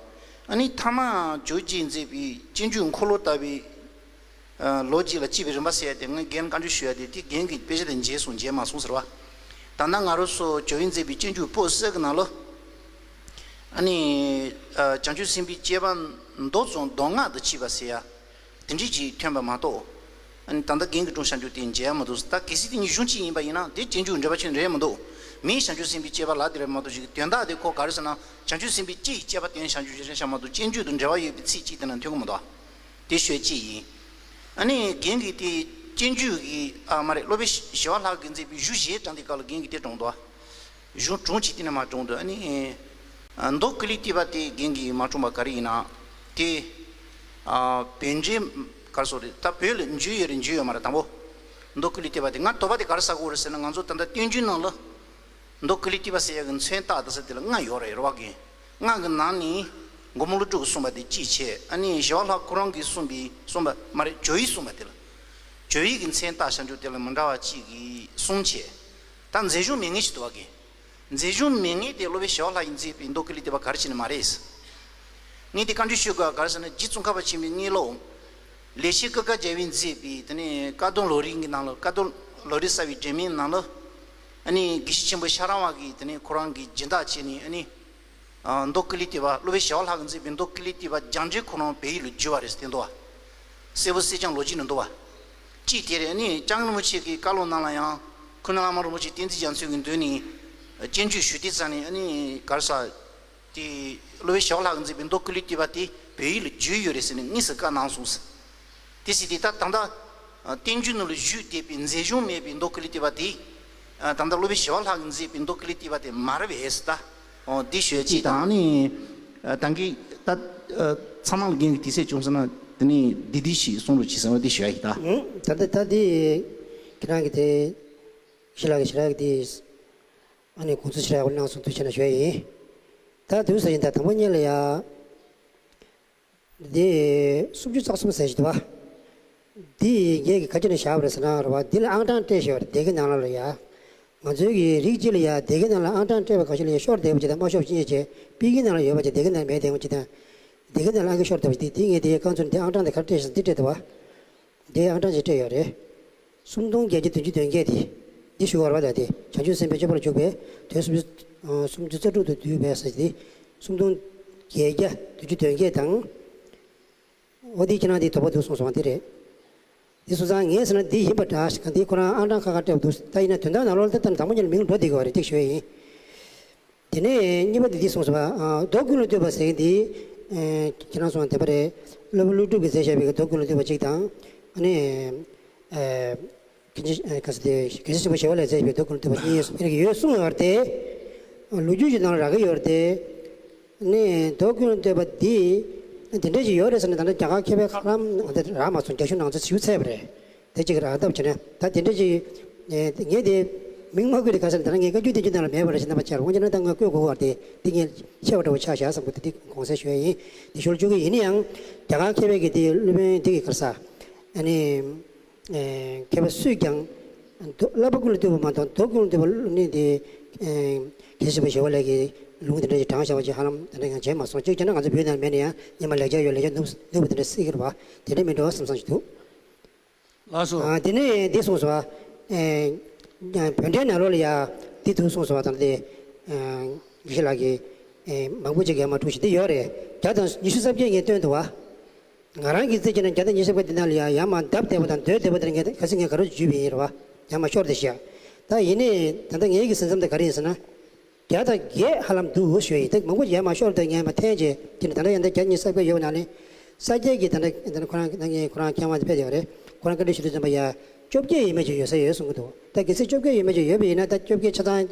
ཨ་ནི་ཐ་མ་ཇོ་བོ་རྗེས་མཛད་པའི་སྤྱོད་འཇུག་འཁོར་ལོ་ལྟ་བུའི་ལོ་རྒྱུས་ལ་དཔྱད་པའི་རིམ་པ་ཟེར་ཡ་དེ་ངས་རྒན་བཀའ་འདྲི་ཞུ་ཡ་དེ། དེ་རྒན་གྱིས་དཔེ་ཆ་དེ་མཇལ་སོང་མཇལ་མ་སོང་ཟེར་བ། ད་ལྟ་ང་རང་ཚོ་ཇོ་བོས་མཛད་པའི་སྤྱོད་འཇུག་པོད་གསུམ་གྱི་ནང་ལ། ཨ་ནི་ཨ་བྱང་ཆུབ་སེམས་དཔའི་སྤྱད་པ་མདོ་ཙམ་མདོ་སྔགས་དང་བཅས་པ་ཟེར་ཡ་དེ་འདྲ་ཅིག་ཐོན་པ་མ་གཏོགས། ཨ་ནི་ད་ལྟ་རྒན་གྱིས་དྲངས་བྱང་ཆུབ་དེ་མཇལ་ཡ་མི་འདུག། ད་གལ་སྲིད་དེ་གཉིས་གཞུང་གཅིག་ཡིན་པ་ཡིན་ན་དེ་སྤྱོད་འཇུག་འགྲེལ་པ་ཁྱོན་རེད་མི་འདུག། མིང་བྱང་ཆུབ་སེམས་དཔའི་སྤྱད་པ་ལབ་དེ་རེད་མ་གཏོགས། ཅིག་དོན་དག་དེ་ཁོ་ག་རེ་ཟེར་ན། བྱང་ཆུབ་སེམས་དཔའི་སྤྱད་པའི་སྤྱད་པ་དོན་བྱང་ཆུབ་ཅེས་བྱ་མ་གཏོགས། སྤྱོད་འཇུག་དང་འབྲེལ་བ་ཡོད་པའི་ཚིག་གཅིག་དེ་ན་ཐོན་གི་མི་འདུག། དེ་ཤོད་ཅིག་ཡིན། ཨ་ནི་རྒན་གྱིས་དེ་སྤྱོད་འཇུག་གི་ཨ་མ་རེད། སློབ་དཔོན་ཞི་བ་ལྷ་གིས་མཛད་པའི་གཞུང་བཞི་དྲངས་དུས་སྐབས་ལ་རྒན་གྱིས་དེ་དྲངས་འདུག། གཞུང་གྲངས་ཅིག་དེ་ནས་མར་དྲངས་འདུག། ཨ་ནི་ཨ་མདོ་ཀུན་ལས་བཏུས་པ་དེ་རྒན་གྱིས་མ་དྲངས་པ་ག་རེ་ཡིན་ན། དེ་ཨ་བོད་འགྲེལ་ག་རེ་ཟེར་དགོས་རེད། ད་བོད་ལ་འགྱུར་ཡོད་རེད་འགྱུར་ཡོད་མ་རེད། དང་པོ་མདོ་ཀུན་ལས་བཏུས་པ་དེ་ང་དོགས་པ་དེ་ག་རེ་ཟ་གི་ཡོད་རེད་ཟེར་ན། ང་ཚོ་ད་ལྟ་བསྟན་འགྱུར་ནང་ལ་མདོ་ཀུན་ལས་བཏུས་པ་ཟེར་ཡག་གི་མཚོན་རྟགས་དེ་ཚོ་དེ་ལ་ལྔ་ཡོད་རེད། རེད་བ་རྒན། ལྔ་གི་ནང་ནས་མགོན་པོ་ཀླུ་སྒྲུབ་གིས་གསུངས་པ་དེ་གཅིག་བྱས། ཨ་ནི་ཞི་བ་ལྷ་ཁོ་རང་གིས་གསུངས་པའི་གསུངས་པ་མ་རེད། ཇོ་བོས་གསུངས་པ་དེ་ལ། ཇོ་བོའི་གི་མཚོན་རྟགས་བྱང་ཆུབ་དེ་ལ་མི་འདྲ་བ་གཅིག་གིས་གསུམ་བྱས། ད་མཛད་གཞུང་མེད་མཁན་ཞིག་འདུག་བ་རྒན། མཛད་གཞུང་མེད་མཁན་དེ་སློབ་དཔོན་ཞི་བ་ལྷ་ཡིས་མཛད་པའི་མདོ་ཀུན་ལས་བཏུས་པ་ག་རེ་བྱས་ནས་མ་རེད། ངས་དེ་བཀའ་འདྲི་ཞུ་དགོས་པ་ག་རེ་ཟེར་ན། རྗེ་ཙོང་ཁ་པ་ཆེན་པོའི་དངོས་སློབ་ལེགས་བཤད་ཀུན་དགའ་རྒྱལ་པོས་མཛད་པའི་དེ་ནས་བཀའ་གདམས་ལམ་རིམ་གྱི་ནང་ལ། བཀའ་གདམས་ལམ་རིམ་གསལ་བའི་སྒྲོན་མེའི་ནང་ལ། ཨ་ནི་དགེ་བཤེས་ཆེན་པོ་ཤ་ར་བ་གིས་དེ་ནས་ཁོ་རང་གིས་སྦྱིན་བདག་བྱས་ནས། ཨ་ནི་ཨ་མདོ་ཀུན་ལས་བཏུས་པ། སློབ་དཔོན་ཞི་བ་ལྷ་གིས་མཛད་པའི་མདོ་ཀུན་ལས་བཏུས་པ་རྒྱང་འགྲེལ་ཁོ་རང་བོད་ཡིག་ལ་བསྒྱུར་བ་རེད་ཟེར་འདུག་བ། གསལ་བོ་གསལ་རྐྱང་ལོ་རྒྱུས་ནང་འདུག་བ། གཅིག་དེ་རེད། ཨ་ནི་སྐྱབས་མགོན་རིན་པོ་ཆེ་གི་བཀའ་སློབ་ནང་ལ་ཡང་། ཁུ་ནུ་བླ་མ་རིན་པོ་ཆེ་བསྟན་འཛིན་རྒྱ་མཚོ་གི་མདུན་ནས་སྤྱོད་འཇུག་ཞུ་དུས་ཙམ་ནས། ཨ་ནི་ག་རེ་ཟེར། དེ་སློབ་དཔོན་ཞི་བ་ལྷ་གིས་མཛད་པའི་མདོ་ཀུན་ལས་བཏུས་པ་དེ་བོད་ཡིག་ལ་བསྒྱུར་ཡོད་རེད་ཟེར་ནས་དངོས་སུ་བཀའ་གནང་སོང་ཟེར། དེ་ཟེར་དུས་ད་ད་ལྟ་ བསྟན་བཅོས་ནང་ལ་བཞུགས་བསྡད་པའི་མཛེས་ལྗོངས་མེད་པའི་མདོ་ཀུན་ལས་བཏུས་པ་དེ། ད་ལྟ་སློབ་དཔོན་ཞི་བ་ལྷ་གིས་མཛད་པའི་མདོ་ཀུན་ལས་བཏུས་པ་དེ་མ་རེད་པས་ད། འདི་ཞུ་ཡ་གཅིག་དང་ནི། ད་གིན་ད་ཚང་མ་ལ་རྒན་གྱིས་དུས་ཚོད་བྱུང་སོང་ན་དེ་ནས་འདི་འདི་ཞིག་གསུང་རོགས་གྱིས་ཟེར་བ་འདི་ཞུ་ཡ་ཡིན་ད། ད་ལྟ་ད་འདི་ཁྱེད་རང་གིས་དེ་ཞི་ལྷ་གིས་ཞི་ལྷ་གིས་དེ། ཨ་ནི་དགོངས་ཚུལ་ཞིག་རག་པ་གནང་སོང་དུས་ཆེ་ན་ཞུ་ཡ་ཡིན། ད་དུས་ས་ཡིན་ད་དང་པོ་ཉིད་ལ་ཡ། འདི་སུམ་ཅུ་རྩ་གསུམ་ཟེར་ཞིག་འདུག་བ། འདི་ངས་ཀྱི་ག་ཅི་ནས་བཞག་པ་རེད་ཟེར་ན་རེད་བ། འདི་ལ་ཨང་གྲངས་སྤྲད་ཞིག་ཡོད་རེད། སྡེ་དགེ་ནང་ལ་ལ་ཡ། ང་ཚོའི་གི་རིགས་གཅིག་ལ་ཡ་སྡེ་དགེ་ནང་ལ་ཨང་གྲངས་སྤྲད་པ་ག་ཤོད་ལ་ཡ་ཤོར་བསྡད་པ་ཅིག་དང་མ་ཤོར་བ་ཅི་ཉེ་བྱས་པི་ཀི་ནང་ལ་ཡོད་པ་ཅིག་སྡེ་དགེ་ནང་མེད་བསྡད་པ་ཅིག་དང་། སྡེ་དགེ་ནང་ལ་ཨང་ཀི་ཤོར་བསྡད་པ་ཅིག་འདི་འདི་ངས་འདི་རྐང་ཚུར་འདི་ཨང་གྲངས་འདི་ག་རེ་སྤྲད་ཞིག་འདི་སྤྲད་འདུག་བ། འདི་ཨང་གྲངས་ཅིག་སྤྲད་ཡོད་རེད། སུམ་སྟོང་བརྒྱད་བརྒྱ་བདུན་ཅུ་དོན་བརྒྱད་དེ། འདི་ཞུ་བར་བ་ལ་དེ་བྱང་ཆུབ་སེམས་དཔའི་སྤྱོད་པ་ལ་འཇུག་པའི་དོན་སུམ་ཅུ་སུམ་ཅུ་རྩ་དྲུག་ཏུ་བསྡུས་པས་ཟེར་ཏེ། སུམ་སྟོང་བརྒྱད་བརྒྱ་བདུན་ཅུ་དོན་བརྒྱད་དང་། འོ་དེ་ཁྱེད་རང་དེ་དོགས་པ་འདུག་གསུངས་སོང་བ་དེ་རེད། དེ་སོང་ཙང་ངས་ཟེར་ན་འདི་ཡིན་པ་འདྲ་ཞིག་ག་འདི་ཁོ་རང་ཨང་གྲངས་ཁ་ཁ་སྤྲད་པ་འདུག་ད་ཡིན་ན་དོན་དག་ནང་ལོགས་ལ་ད་ལྟ་དང་པོ་ཉིད་ལ་མིང་འགྲོ་བསྡད་ཀྱི་བ་རེད་ཅེས་ཞུ་ཡ་ཡིན། དེ་ནས་གཉིས་པ་དེ་འདི་གསུངས་སོང་བ། མདོ་ཀུན་ལས་བཏུས་པ་ཟེར་མཁན་འདི། ཁྱེད་རང་སོང་བ་དེ་པ་རེད། སློབ་དཔོན་ཀླུ་སྒྲུབ་ཀྱིས་མཛད་བཞག་པའི་མདོ་ཀུན་ལས་བཏུས་པ་གཅིག་དང་། ཨ་ནི། དགེ་བཤེས་ག་ཟེར་དེ་དགེ་བཤེས་ཆེན་པོ་ཞི་བ་ལྷས་མཛད་པའི་མདོ་ཀུན་ལས་བཏུས་པ་གཉིས་ཡོད་ཡོད་གསུངས་ཡོད་རེད་དེ། ལོ་རྒྱུས་ཀྱི་ནང་ལ་རག་གི་ཡོད་རེད་དེ། ནས་མདོ་ཀུན་ལས་བཏུས་པ་འདི། འདི་འདྲ་ཞིག་ཡོད་རེད་ཟེར་ནས་ད་ལྟ་རྒྱ་གར་མཁས་པའི་ཧ་ལམ་ང་ཚོ་རག་མ་སོང་རྒྱ་གཞུང་ནང་ཚོ་ཞིབ་ཚད་པ་རེད། དེ་གཅིག་རག་ཐབས་བྱས་ན་ད་དེ་འདྲ་ཞིག་ངས་དེ་མིང་མ་བཀོད་དེ་ག་ཟེར་ན་ད་ལྟ་ངས་བཀའ་བརྒྱུད་བསྟན་བཅོས་ནང་ལ་མེད་པ་རེད་ཟེར་ན་མ་བྱས་ར་འོན་ཀྱང་ད་ང་བཀོད་དགོས་པ་དེ་འདི་ངས་ཆེ་བ་འདྲ་བོ་ཆགས་བཞག་བསམ་གི་འདུག་འདི་དགོངས་སེལ་ཞུ་ཡ་ཡིན། འདི་ཞུ་ལ་བཅུག་གི་ཡིན་ན་ཡང་རྒྱ་གར་མཁས་པའི་གི་དེ་སློབ་དཔོན་དེ་གི་ག་རེ་ཟེར། ཨ་ནི། མཁས་པ་སུས་ཀྱང་། མདོ་བསླབ་པ་ཀུན་ལས་བཏུས་པ་མ་གཏོགས་མདོ་ཀུན་ལས་བཏུས་པ་ནི་དེ། དགེ་བཤེས་ཆེན་པོ་ཞི་བ་ལྷས་ཀྱིས་ལུང་དེ་འདྲ་ཞིག་དྲངས་བཞག་པ་ཅིག་ཧ་ལམ་དེ་འདྲ་ཡང་བྱས་མ་སོང་གཅིག་བྱས་ན་ང་ཚོ་བོད་ནང་མེད་ན་ཡང་སྔོན་མ་ལེགས་སྦྱར་ཡོད་ལེགས་སྦྱར་ནུབ་ནུབ་པ་དེ་འདྲ་སྲིད་ཀྱི་རེད་བ། དེ་འདྲ་མིན་འགྲོ་བསམ་བསམ་ཞིག་འདུག་ལགས་སོ། དེ་ནས་འདི་གསུངས་སོ། བོད་འགྲེལ་ནང་ལོགས་ལ་ཡ་འདི་འདུག་གསུངས་སོ་བ་དང་དེ། དགེ་བཤེས་ལགས་ཀྱིས། མང་པོ་ཅིག་ཡར་མར་འཁྲུག་བཞིན་འདི་ཡོད་རེད། བརྒྱ་དང་ཉི་ཤུ་རྩ་བརྒྱད་ངས་བཏོན་འདུག་བ། ང་རང་གི་རྩིས་བྱས་ན་བརྒྱ་དང་ཉི་ཤུ་རྩ་བརྒྱད་འདི་ནང་ལ་ཡང་ཡར་མར་བརྡབ་བསྡད་པ་དང་སྡོད་བསྡད་པ་དེ་ངས་གལ་སྲིད་ངས་ག་རེ་བརྒྱུད་པ་ཡིན་རེད་བ། ཡར་མར་ཤོར་བསྡད་ཤག་ད་ཡིན་ནའི་ད་ལྟ་ངའི་གི་ཟིན་མཚམས་དེ་ག་རེ་ཡིན་ཟེར་ན། བརྒྱ་དང་བརྒྱད་ཧ་ལམ་འདུག་ཞུ་ཡ་ཡིན། ད་མང་པོ་ཡར་མར་ཤོར་བསྡད་ངས་མར་འཐེན་བྱས་དེ་ནི་ད་ལྟ་ཡང་ད་བརྒྱ་ཉི་ཤུ་རྩ་བརྒྱད་ཡོད་པ་ནང་ནས། ས་སྐྱའི་གི་ད་ལྟ་ད་ལྟ་ཁོ་རང་ད་ངས་ཁོ་རང་མཁས་དབང་དེ་ཕེབས་ཡོད་རེད། ཁོ་རང་བཀའ་འདྲི་ཞུ་དུས་ཙམ་པ་ཡ། བཅོ་བརྒྱད་ཡས་མས་ཅིག་ཡོད་ས་ཡོད་གསུང་གི་འདུག་ད་གལ་སྲིད་བཅོ་བརྒྱད་ཡས་མས་ཅིག་ཡོད་པ་ཡིན་ན་ད་བཅོ་བརྒྱད་ཆ་ཚང་།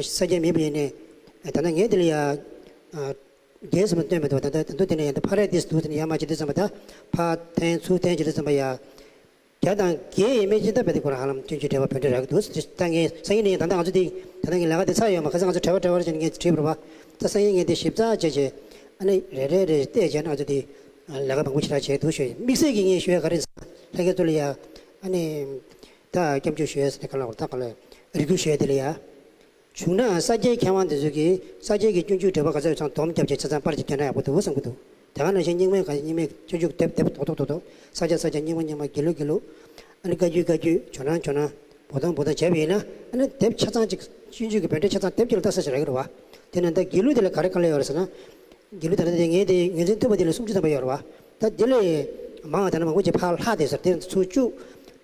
ས་སྐྱའི་མིན་པ་ཡིན་ནའི། ད་ལྟ་ངས་དེ་ལ་ཡ། བརྒྱད་ཙམ་བཏོན་མི་འདུག་ད་ལྟ་ད་དུང་དེ་ནས་ཡང་ད་ཕར་རེད་དེ་འདུག་དེ་ནས་ཡར་མར་བྱེད་དུས་ཙམ་པ་ད་ཕར་འཐེན་ཚུར་འཐེན་བྱེད་དུས་ཙམ་པ་ཡ། བརྒྱ་དང་བརྒྱད་ཡས་མས་ཅིག་ད་བས་དེ་ཁོ་རང་ཧ་ལམ་སྤྱོད་འཇུག་འགྲེལ་པ་བོད་འགྲེལ་རག་གི་འདུག་ད་ངས་སང་ཉིན་ནས་ཡང་ད་ལྟ་ང་ཚོ་དེ་ད་ལྟ་ངས་ལས་ཀ་དེ་ཚར་ཡོད་མ་ཁ་སང་ང་ཚོ་བྲེལ་བ་བྲེལ་བ་བྱས་ནས་ངས་བྲིས་པ་རེད་བ། ད་སང་ཉིན་ངས་དེ་ཞིབ་ཚགས་བྱས་བྱས་ཨ་ནི་རེ་རེ་རེ་བལྟས་བྱས་ན་ང་ཚོ་དེ་ལས་ཀ་མང་པོ་ཞེ་དྲག་བྱས་འདུག་ཞུ་ཡིན། དམིགས་བསལ་གྱི་ངས་ཞུ་ཡ་ག་རེ་ཡིན་ཟེར་ན་ལྷན་རྒྱས་ཚོ་ལ་ཡ་ཨ་ནི་ད་སྐྱབས་འཇུག་ཞུ་ཡ་ཟེར་ནས་ག་ལ་བར་ད་ག་ལ་རེ་སྐུལ་ཞུ་ཡ་དེ་ལ་ཡ། བྱུང་ན་ས་སྐྱའི་མཁས་དབང་དེ་ཚོས་ཀྱིས་ས་སྐྱའི་གི་སྤྱོད་འཇུག་འགྲེལ་པ་ག་ཚོད་ཚང་སྡོམ་བརྒྱབ་བྱས་ཆ་ཚང་པར་ཅིག་བརྒྱབ་ན་ཡག་པོ་འདུག་བསམ་གྱི་འདུག་དེ་ག་ནང་བཞིན་རྙིང་མའི་ག་རྙིང་མའི་སྤྱོད་འཇུག་དེབ་དེབ་རྡོག་རྡོག་རྡོག་རྡོག་ས་སྐྱ་ས་སྐྱ་རྙིང་མ་རྙིང་མ་དགེ་ལུགས་དགེ་ལུགས། ཨ་ནི་བཀའ་བརྒྱུད་བཀའ་བརྒྱུད་ཇོ་ནང་ཇོ་ནང་བོ་དོང་བོ་དོང་བྱས་པ་ཡིན་ན་ཨ་ནི་དེབ་ཆ་ཚང་ཅིག་སྤྱོད་འཇུག་གི་བོད་འགྲེལ་ཆ་ཚང་དེབ་ཅིག་ལ་ལྟ་ས་ཞིག་རག་གི་རེད་བ། དེ་ནས་ད་དགེ་ལུགས་དེ་ལ་ག་རེ་ག་ལ་ཡོད་རེད་ཟེར་ན། དགེ་ལུགས་ད་ལྟ་དེ་ངས་དེ་ངོས་འཛིན་ཐུབ་པ་དེ་ལ་སུམ་ཅུ་ཙམ་པ་ཡོད་རེད་བ། ད་དེ་ལས་མང་བ་ད་ནི་མང་པོ་ཅིག་ཕར་ལྷག་བསྡད་ཟེར་དེ་ཚུར་བཅུག་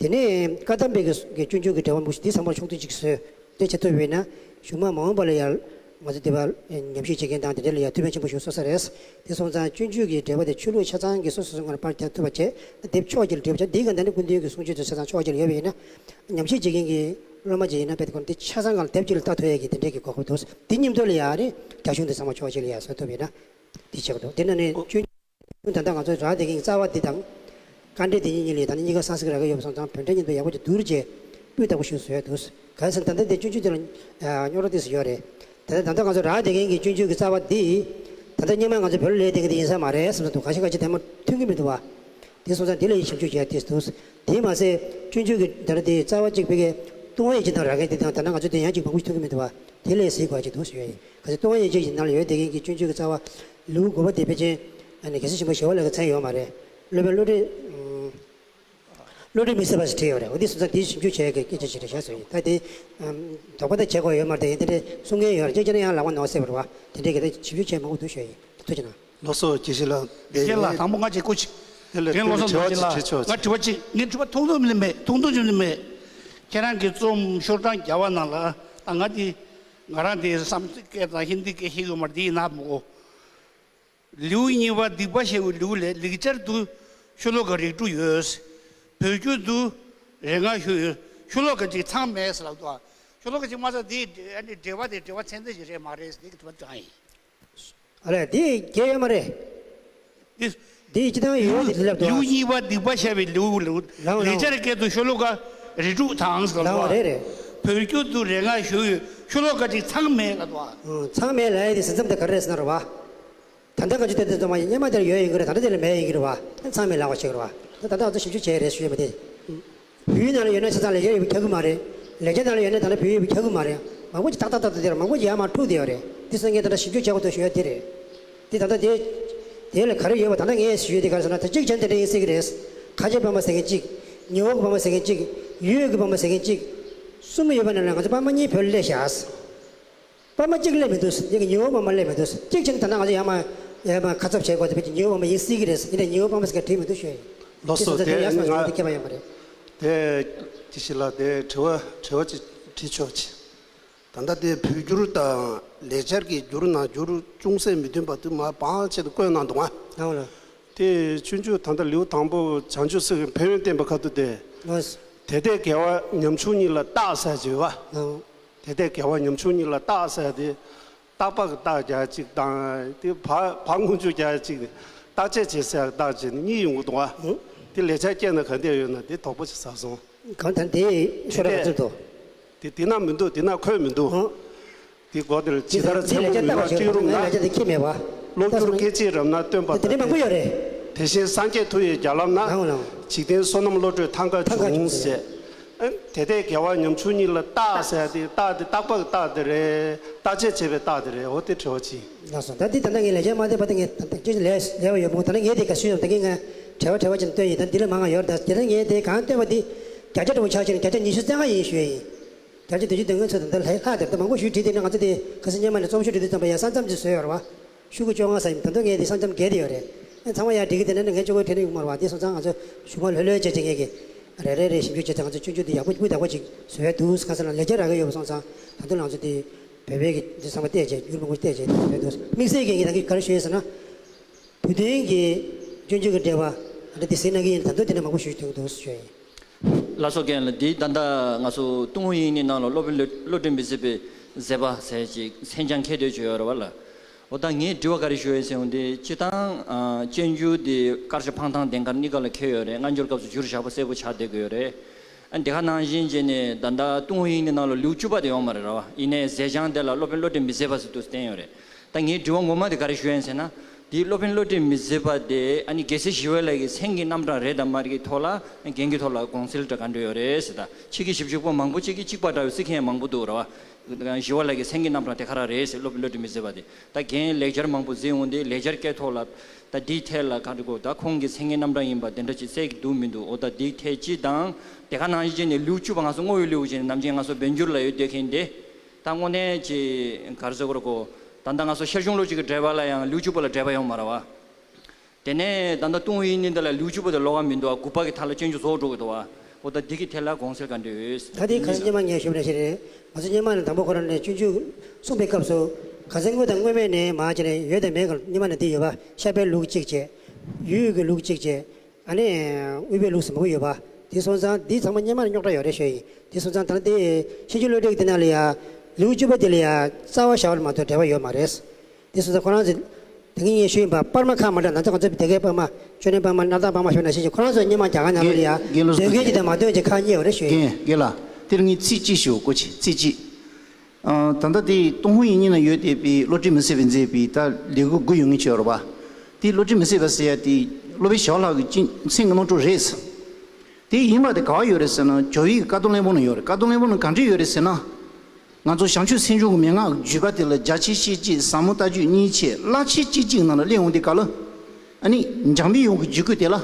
དེ་ནས་བཀའ་གདམས་པའི་གི་གི་སྤྱོད་འཇུག་གི་འགྲེལ་པ་མང་པོ་ཞིག་དེ་ཚང་མར་ཕྱོགས་བསྡུས་ཅིག་བཟོས། དེ་བྱེད་ཐུབ་པ་ཡིན་ན་གཞུག་མ་མ་འོངས་པ་ལ་ཡང་ང་ཚོ་འདི་པར་ཉམས་ཞིབ་བྱེད་མཁན་དང་དེ་འདྲ་ལ་ཡང་ཐུགས་ཕན་ཆེན་པོ་ཞིག་གསོ་ས་རེད། དེ་སོང་ཙང་སྤྱོད་འཇུག་གི་འགྲེལ་པ་དེ་ཆོས་ལུགས་ཆ་ཚང་གི་སོ་སོ་སོ་སྔོན་ལ་པར་རྒྱག་ཐུབ་པ་བྱས་དེབ་ཕྱོགས་གཅིག་ལ་བསྒྲིགས་པ་བྱས་འདི་ག་འདི་ནི་སྐུ་མདུན་གྱི་གསུང་ཆོས་དེ་ཆ་ཚང་ཕྱོགས་གཅིག་ལ་ཡོད་པ་ཡིན་ན་ཉམས་ཞིབ་བྱེད་མཁན་གྱི་སློབ་མ་ཅིག་ཡིན་ན་དཔེ་དེ་ཁོ་འདི་ཆ་ཚང་སྒང་ལ་དེབ་གཅིག་ལ་ལྟ་ཐུབ་ཡས་ཀྱི་དེ་འདྲས་ཀྱི་གོ་སྐབས་འདུག་དེ་མཉམ་དུ་ལ་ཡང་རེད་རྒྱ་གཞུང་དེ་ཚང་མ་ཕྱོགས་གཅིག་ལ་ཡང་བཟོ་ཐུབ་ཡིན་ན་དེ་བྱེད་དགོས་འདུག་དེ་ནང་ནས་སྤྱོད། ད་ལྟ་ང་ཚོ་རག་བསྡད་མཁན་གྱི་རྩ་བ་འདི་དང་། དཀའ་འགྲེལ་འདི་གཉིས་གཉིས་ལས་ད་ནི་གཉིས་ཀ་སང་སྲིད་རག་གི་ཡོད་པ་སོང་ཙང་བོད་འགྲེལ་མཉམ་དུ་ཡག་པོ་ཅིག་བསྡུར་རྗེས་སྤུས་དག་པོ་ཞིག་བཟོ་ཡ་འདུག་གང་ཡིན་ཟེར་ན་ད་ལྟ་འདི་སྤྱོད་འཇུག་འདི་ལ་རྙོག་དྲ་ཏོག་ཙམ་ཡོད་རེད། ད་ལྟ་ད་ལྟ་ང་ཚོ་རག་བསྡད་མཁན་གྱི་སྤྱོད་འཇུག་གི་རྩ་བ་འདི། ད་ལྟ་སྔོན་མ་ང་ཚོ་བོད་ལ་ལས་བསྡད་མཁན་འདི་ཡིན་ས་མ་རེད་བསམ་ས་འདུག་གང་ཞིག་གང་ཞིག་དེ་མ་མཐུན་གྱི་མི་འདུག་བ། དེ་སོང་ཙང་འདི་ལ་ཡིད་ཞིབ་འཇུག་བྱེད་ཡ་ཏོག་ཙམ་འདུག་དེ་མ་ཟད་སྤྱོད་འཇུག་གི་ད་ལྟ་དེ་རྩ་བ་གཅིག་པའི་གི་ལྟུང་བ་ཡིད་བྱེད་དང་རག་མཁན་འདི་དང་ད་ལྟ་ང་ཚོ་དེ་ཡང་གཅིག་མང་པོ་ཞིག་མཐུན་གྱི་མི་འདུག་བ། དེ་ལས་གཟིགས་དགོས་ཡ་ཅིག་འདུག་ཞུ་ཡ་ཡིན། གལ་སྲིད་ལྟུང་བ་ཡིད་བྱེད་ཀྱི་ནང་ལ་ཡོད་བསྡད་མཁན་གྱི་སྤྱོད་འཇུག་གི་རྩ་བ། ལེའུ་དགུ་པ་དེ་ཕལ་ཆེར་ཨ་ནི་རྒྱལ་སྲས་ཆེན་པོ་ཞི་བ་ལྷ་གིས་མཚན་ཡོད་མ་རེད། སློབ་དཔོན་བློ་གྲོས། བློ་གྲོས་མི་ཟད་པ་ཞིག་བྲིས་ཡོད་རེད། འོ་དེ་སོང་ཙང་དེ་ཞིབ་འཇུག་བྱེད་ཡག་གི་སྐད་ཆ་ཞིག་རེད་ཤག་ཟེར་ཡིན། ད་དེ་དོགས་པ་དང་བྱེད་དགོས་ཡོད་མ་རེད། དེ་ཡིན་དེ་འདྲའི་གསུང་མཁན་ཡོད་རེད། ཅེས་བྱས་ན་ཡང་ལག་པ་ནོར་སྲིད་པ་རེད་བ། དེ་འདྲའི་གི་ད་ཞིབ་འཇུག་བྱེད་མང་པོ་འདུག་ཞུ་ཡ་ཡིན། ཐུགས་རྗེ་གནང་། ལགས་སོ་རྒྱལ་སྲས་ལགས། རྒན་ལགས་དང་པོ་ང་ཅིག་སྐུ་མཁྱེན། དེ་ལ་རྒན་བློ་བཟང་རྡོ་རྗེ་ལགས། ང་དྲི་བ་གཅིག་ངའི་དྲི་བ་ཐུང་ཐུང་མིན་མེད་ཐུང་ཐུང་ཅིག་མིན་མེད། ཁྱེད་རང་གི་རྩོམ་ཤོག་གྲངས་བརྒྱ་པ་ནང་ལ་ད་ང་དེ་ང་རང་དེ་སམ་སྐྲྀཏ་སྐད་དང་ཧིན་དི་སྐད་ཤེས་ཀྱི་མ་རེད། དེ་ཡིན་ན་མོ། ལེའུ་གཉིས་པ་སྡིག་པ་ཞེས་པའི་ལེའུ་ལས་ལེགས་སྦྱར་དུ་ཤོ་ལོ་ཀ་རིགས་དྲུག་ཡོད། བོད་སྐྱོར་དུ་རེ་ང་ཞུ་ཡོད། ཤོ་ལོ་ཀ་གཅིག་ཚང་མེད་ཟེར་ལབ་འདུག་ཤོ་ལོ་ཀ་གཅིག་མ་ཚང་དེ་ཨ་ནི་འགྲེལ་པ་དེ་འགྲེལ་པ་ཚན་རྩལ་ཞིག་རེད་མ་རེད་ཟེར་དེ་གི་དྲི་བ་དྲངས་ཡིན། ཨ་ལས་དེ་རྒྱལ་ཡོད་མ་རེད། འདི་འདི་སྤྱི་བཏང་ཡོད་ལེའུ་དེ་ལབ་འདུག་ལེའུ་གཉིས་པ་སྡིག་པ་བཤགས་པའི་ལེའུ་ལེའུ། ལའོ་ལའོ། ལེགས་སྦྱར་སྐད་དུ་ཤོ་ལོ་ཀ་རིགས་དྲུག་དང་ཟེར་ལབ་ལའོ་འདུག་རེད་རེད། བོད་སྐྱོར་དུ་རེ་ང་ཞུ་ཡོད། ཤོ་ལོ་ཀ་གཅིག་ཚང་མེད་ལབ་འདུག་ཨང་ཚང་མེད་ལབ་ཡ་དེ་ཟིན་མཚམས་དེ་ག་རེ་རེད་ཟེར་ན་རེད་བ། ད་ལྟ་ང་ཚོ་དེ་འདྲ་ཚང་མ་ཡིན་སྔོན་མ་དེར་ཡོད་ཡིན་གྱི་རེད། ད་ལྟ་དེ་ལ་མེད་ཡིན་གྱི་རེད་བ། ཚང་མས་ལབ་པ་ཞིག་རེད་བ། ད་ད་ལྟ་ང་ཚོ་ཞིབ་འཇུག་བྱས་རེད་ཞུ་ཡས་མ་དེ། བོད་ཡིག་ནང་ལ་ཡོད་ན་ཆ་ཚང་ལེགས་སྦྱར་ཡོད་པ་ཁྱབ་ཀྱི་མ་རེད། ལེགས་སྦྱར་ནང་ལ་ཡོད་ན་ད་ལྟ་བོད་ཡིག་ཡོད་པ་ཁྱབ་ཀྱི་མ་རེད། མང་པོ་ཅིག་ཏག་ཏག་ཏག་ཏག་དེར་མང་པོ་ཅིག་ཡར་མར་འཁྲུག་བསྡད་ཡོད་རེད། དེ་སོང་ངས་ད་ལྟ་ཞིབ་འཇུག་བྱེད་དགོས་འདུག་ཞུ་ཡ་དེ་རེད། དེ་ད་ལྟ་དེ་དེ་ལ་ག་རེ་ཡོད་པ་ད་ལྟ་ངས་ཞུ་ཡ་དེ་ག་རེ་ཟེར་ན་ད་གཅིག་བྱས་ན་དེ་འདྲ་ཡིན་སྲིད་ཀྱི་རེད། ཁ་ཆེ་པདྨ་ཟེར་མཁན་གཅིག་ཉི་འོག་པདྨ་ཟེར་མཁན་གཅིག་ཡུལ་གྱི་པདྨ་ཟེར་མཁན་གཅིག་གསུམ་ཡོད་པ་ནང་ལ་ང་ཚོ་པདྨ་གཉིས་བོད་ལ་སླེབས་བཞག་པདྨ་གཅིག་སླེབས་མི་འདུག་ཡ་གི་ཉི་འོག་པདྨ་སླེབས་མི་འདུག་གཅིག་བྱས་ན་ད་ནང་ང་ཚོ་ཡར་མར་ཡར་མར་ཁ་ཚབ་བྱེད་དགོས་ཚེ་ཕལ་ཆེར་ཉི་འོག་པདྨ་ཡིན་སྲིད་ཀྱི་རེད། ཡིན་ནའི་ཉི་འོག་པདྨ་ཟེར་མཁན་བྲིས་མི་འདུག་ཤོད། ལགས་སོ། དེ་ཡག་སོང་ང་ཚོ་དེ་ཁྱད་པར་ཡོད་མ་རེད། དེ་དེ་ཞིག་ལ་དེ་དྲི་བ་དྲི་བ་ཅིག་དྲིས་ཆོག་ཅིག་ད་ལྟ་དེ་བོད་འགྱུར་དང་ལེགས་སྦྱར་གྱི་འགྱུར་ནང་འགྱུར་ཅུང་ཟད་མི་མཐུན་པ་དུ་མ་བང་ཆེད་དུ་བཀོད་གནང་འདུག་ཨ། ལགས་ལགས། དེ་སྤྱོད་འཇུག་ད་ལྟ་ལེའུ་དང་པོ་བྱང་ཆུབ་སེམས་ཀྱི་ཕན་ཡོན་བསྟན་པའི་ཁ་ཐུག་དེ། ལགས། དེ་ལྟས་དགེ་བ་ཉམ་ཆུང་གཉིས་ལ་རྟགས་ཟེར་བརྗོད་པ། ལགས། དེ་ལྟས་དགེ་བ་ཉམ་ཆུང་གཉིས་ལ་རྟགས་ཟེར་དེ། རྟག་པ་གི་རྟགས་རྒྱག་གཅིག་དང་དེ་བ་བ་སྔོན་འཇུག་རྒྱག་གཅིག་རྟག་ཆད་བྱེད་ཟེར་རྟགས་བྱེད་ནི་གཉིས་ཡོང་གི་འདུག་ཨ། ལགས། དེ་ལེགས་སྦྱར་སྐད་ན་ག་འདྲས་ཡོད་ན་དེ་དོགས་པ་ཅིག་ཟ་སོང་། གང་ལྟར་དེ་ཤོ་ལོ་ཀ་ག་ཚོད་འདུག་དེ་དེ་ན་མི་འདུག་དེ་ན་འཁོད་མི་འདུག་ཨ། དེ་གོ་དེར་ཇི་ལྟར་ཚེ་འགུགས་ཡུལ་བ་སྤྲིན་རུམ་ན། ལེགས་སྦྱར་དེ་ཁྱི་མེད་པ། སློབ་འགྱུར་སྐད་ཅིག་རབ་ན་སྟོན་པ་དེ་འདྲ་མང་པོ་ཡོད་རེད། དེ་བཞིན་སངས་རྒྱས་མཐུ་ཡི་རྒྱ་ལམ་ན། ལའོ་ལའོ། འཇིག་རྟེན་བསོད་ནམས་བློ་གྲོས་ཐང་ཀ་ཐང་ཀ་འབྱུང་ཟེར། ཨ། དེ་ལྟས་དགེ་བ་ཉམ་ཆུང་གཉིས་ལ་རྟགས་ཟེར་ཏེ་རྟགས་དེ་རྟག་པ་གི་རྟགས་དེ་རེད། རྟག་ཆད་བྱེད་པའི་རྟགས་དེ་རེད། འོ་དེ་དྲི་བ་གཅིག་ལགས་སོ། ད་འདི་ད་ལྟ་ངས་ལེགས་སྦྱར་མ་བལྟས་པ་ད་ངས་ད་ལྟ་ཅི་ལས་ལས་པ་ཡོད་མོད། ད་ལྟ་ངས་དེ་ག་ཤོད་ཡོད་ད་གིན་ང་དྲི་བ་དྲི་བ་ཅིག་བཏོན་ཡིན། ད་འདི་ལས་མང་ང་ཡོད་རེད། ད་དེ་ལྟ་ངས་དེ་གང་བཏོན་པ་འདི་བརྒྱ་ཆ་འདྲ་པོ་ཆགས་ཕྱིན་བརྒྱ་ཆ་ཉི་ཤུ་རྩ་ལྔ་ཡིན་ཞུ་ཡ་ཡིན། བརྒྱ་ཆ་བདུན་ཅུ་དོན་ལྔ་ཚོད་ད་ལྟ་ལྷག་ལྷག་དེར་ད་མང་པོ་ཞུས་བྲིས་དེ་ནས་ང་ཚོ་དེ་ཁ་སང་སྔོན་མ་ནས་རྩོམ་ཤོག་འབྲི་དུས་ཙམ་པ་ཡ་ས་མཚམས་ཅིག་བཟོས་ཡོད་རེད་བ། ཤོག་གུ་བཅོ་ལྔ་ཙམ་ཡིན། ད་དུང་ངས་དེ་ས་མཚམས་བརྒལ་བསྡད་ཡོད་རེད། ཨ་ཚང་མ་ཡར་འགྲིག་གི་དེ་ནས་ངས་གཅིག་པོ་དྲན་ནས་ཡོང་མ་རེད་བ། དེ་སོང་ཙང་ང་ཚོ་ཞུ་བ་ལྷོད་ལྷོད་བྱས་བྱས་ངས་ཀྱི་རེ་རེ་རེ་ཞིབ་འཇུག་བྱས་ཙང་ང་ཚོ་སྤྱོད་འཇུག་དེ་ཡག་པོ་སྤུས་དག་པོ་ཅིག་བཟོ་ཡ་འདུག་ཁ་སང་ལ་ལེགས་སྦྱར་རག་གི་ཡོད་པ་སོང་ཙང་ད་དུང་ང་ཚོ་དེ་བོད་པའི་གི་དེ་ཚང་མ་བལྟས་བྱས་འགྱུར་མང་པོ་བལྟས་བྱས་དེ་བཟོ་ཡ་འདུག་དམིགས་བསལ་གྱི་ངས་ད་གི་ག་རེ་ཞུ་ཡིན་ཟེར་ན། བོད་དོན་གྱི་སྤྱོད་འཇུག་གི་འགྲེལ་པ་ཨ་འདྲ་དེ་ཟིན་ན་གི་ཡིན། ད་དུང་དེ་འདྲ་མང་པོ་ཞུ་ཐུབ་འདུག་ཞུ་ཡིན། ལགས་སོ། རྒན་ལགས། འདི་ད་ལྟ་ང་ཚོ་ཏུན་ཧོང་དབྱིག་གཉེན་ནང་ལ་སློབ་དཔོན་བློ་བློ་གྲོས་མི་ཟད་པའི་མཛད་པ་ཟེར་ཅིག་མཚན་བྱང་ཁྱེར་སྡོད་བྱས་ཡོད་རེད་བ་ལ། འོ་ད་ངས་དྲི་བ་ག་རེ་ཞུ་ཡས་ཟེར་ཡོང་དུས་སྤྱིར་བཏང་ཨ་སྤྱོད་འཇུག་འདི་དཀར་ཆག་འཕང་ཐང་ལྡན་དཀར་གཉིས་ཀ་ལ་འཁེལ་ཡོད་རེད། སྔ་འགྱུར་སྐབས་སུ་བསྒྱུར་བཞག་པ་གསལ་པོ་ཆགས་བསྡད་ཀྱི་ཡོད་རེད། ཨ་འདི་ག་ནང་བཞིན་བྱས་ནས་ད་ལྟ་ཏུན་ཧོང་དབྱིག་གཉེན་ནང་ལ་ལེའུ་བཅུ་པ་དེ་ཡོད་མ་རེད་བ། ཡིན་ནའི་མཛད་བྱང་དེ་ལ་སློབ་དཔོན་བློ་གྲོས་མི་ཟད་པ་ཟེར་དུ་བསྟན་ཡོད་རེད། ད་ངའི་དྲི་བ་ངོ་མ་དེ་ག་རེ་ཞུ་ཡ་ཡིན་ཟེར་ན། དེའི་སློབ་དཔོན་བློ་གྲོས་མི་ཟད་པ་དེ་ཨ་ནི་རྒྱལ་སྲས་ཞི་བ་ལྷ་གི་མཚན་གྱི་རྣམ་གྲངས་རེད་དམ་མ་རེད་ཀྱི་ཐོག་ལ་རྒན་གྱི་ཐོག་ལ་དགོངས་སེལ་འདྲ་ག་འདྲ་ཡོད་རེད་ཟེར། ད་ཕྱི་གི་ཞིབ་འཇུག་པ་མང་པོ་གཅིག་གིས་གཅིག་པ་འདྲ་བའི་རྩི་མཁན་མང་པོ་འདུག་ར་བ། ཞི་བ་ལྷ་གི་མཚན་གྱི་རྣམ་གྲངས་དེ་ག་རང་རེད་ཟེར། སློབ་དཔོན་བློ་གྲོས་མི་ཟད་པ་དེ་ད་རྒན་ལེགས་སྦྱར་མང་པོ་གཟིགས་འོང་དུས་ལེགས་སྦྱར་སྐད་ཐོག་ལ་ད་འདིའི་ཐད་ལ་ག་འདྲ་གོ་ད་ཁོང་གི་མཚན་གྱི་རྣམ་གྲངས་ཡིན་པ་དེ་འདྲ་ཅིག་གསལ་གྱི་འདུག་མི་འདུག་འོ་ད་འདིའི་ཐད་ཅིག་དང་དེ་ག་ནང་བཞིན་བྱས་ནས་ལེའུ་བཅུ་པ་ང་ཚོ་བསྔོ་བའི་ལེའུ་བྱས་ནས་ནམ་རྒྱུན་ང་ཚོ་བཻ་འགྱུར་ལ་ཡོད་སྡོད་མཁན་དེ། ད་དངོས་གནས་ཀྱི་ག་རེ་ཟེར་དགོས་རེད་གོ། ད་ལྟ་ང་ཚོ་ཞར་བྱུང་ལོ་རྒྱུས་ཀྱི་འགྲེལ་པ་ལ་ཡང་ལེའུ་བཅུ་པ་ལ་འགྲེལ་པ་ཡོད་མ་རེད་བ། དེ་ནས་ད་ལྟ་ཏུན་ཧོང་དབྱིག་གཉེན་དེ་ལ་ལེའུ་བཅུ་པ་དེ་ཀློག་ག་མི་འདུག་དགུ་པ་གི་མཐའ་ལ་སྤྱོད་འཇུག་རྫོགས་འགྲོ་གི་འདུག་བ། འོ་ད་འདི་གི་ཐད་ལ་དགོངས་སེལ་ག་འདྲ་ཡོད། ད་དེ་ཁ་སང་སྔོན་མ་ངས་ཞུས་པ་ནང་བཞིན་རེད། ང་ཚོ་སྔོན་མ་ནས་དང་པོ་ཁོ་རང་ནས་སྤྱོད་འཇུག་གསུངས་པའི་སྐབས་སུ་ག་ཚོད་སྔོན་དང་སྔོན་མ་ནས་མར་བྱས་ནས་ཡོད་དང་མེད་ག་སྔོན་མ་ནས་འདི་ཡོད་པ། ཤར་པའི་ལུགས་གཅིག་བྱས། ཡུལ་གྱི་ལུགས་གཅིག་བྱས། ཨ་ནི་དབུས་པའི་ལུགས་སུ་མང་པོ་ཡོད་པ། དེ་སོང་ཙང་འདི་ཚང་མ་སྔོན་མ་ནས་རྙོག་དྲ་ཡོད་རེད་ཞུ་ཡ་ཡིན། དེ་སོང་ཙང་ད་ལྟ་དེ་ཕྱིན་ཅི་ལོག་སྒྲིལ་གྱི་དེ་ནང་ལ་ཡ་ལེའུ་བཅུ་པ་དེ་ལ་ཡ་རྩ་བ་བཞག་པ་མ་གཏོགས་འབྲེལ་བ་ཡོད་མ་རེད། དེ་སོང་ཙང་ཁོ་རང་ཚོས་དེ་སྔ་ངས་ཞུས་ཡིན་པ་པར་མ་ཁག་མ་འདྲ་ན་ཚོད་ང་ཚོ་སྡེ་དགེ་པར་མ་ཅོ་ནེ་པར་མ་སྣར་ཐང་པར་མ་ཞུ་ན་ཞེས་ཀྱི་ཁོ་རང་ཚོས་སྔོན་མ་རྒྱ་གར་ནང་ལ་ཡ་རྒན་རྒན་ལགས་སུ་འདོན་མཁན་གྱི་དང་མ་འདོན་གྱི་ཁག་གཉིས་ཡོད་རེད་ཞུ་ཡ་ཡིན། རྒན་རྒན་ལགས་དེར་ངས་ཚིག་གཅིག་ཞུ་དགོས་ཆེ་ཚིག་གཅིག་ཨ། ད་ལྟ་དེ་ཏུན་ཧོང་དབྱིག་གཉེན་ན་ཡོད་བསྡད་པའི་བློ་གྲོས་མི་ཟད་པའི་མཛད་པའི་ད་ལེའུ་དགུ་ཡོད་ངེས་ཆོད་རེད་པ། དེ་བློ་གྲོས་མི་ཟད་པ་ཟེར་ཡ་དེ་སློབ་དཔོན་ཞི་བ་ལྷ་གི་མཚན་གྱི་རྣམ་གྲངས་རེད། དེ་ཡིན་པ་དེ་ག་བ་ཡོད་རེད་ཟེར་ན་ཇོ་བོའི་བཀའ་གདམས་གླེང་བུ་ན་ཡོད་རེད། བཀའ་གདམས་གླེང་བུ་ན་ག་འདྲ་ཡོད་རེད་ཟེར་ན། ང་ཚོ་བྱང་ཆུབ་སེམས་བྱུང་གི་མན་ངག་གི་བརྒྱུད་པ་དེ་ལ་རྒྱ་ཆེ་ཤེས་བྱེད་ཟབ་མོ་ལྟ་སྤྱོད་གཉིས་ཆེད་རླབས་ཆེན་གཅིག་གཅིག་ནང་ལ་གླེང་འོང་དུས་སྐབས་ལ། ཨ་ནི་འཇམ་པའི་དབྱངས་ཀྱི་བརྒྱུད་སྐུལ་དེ་ལ་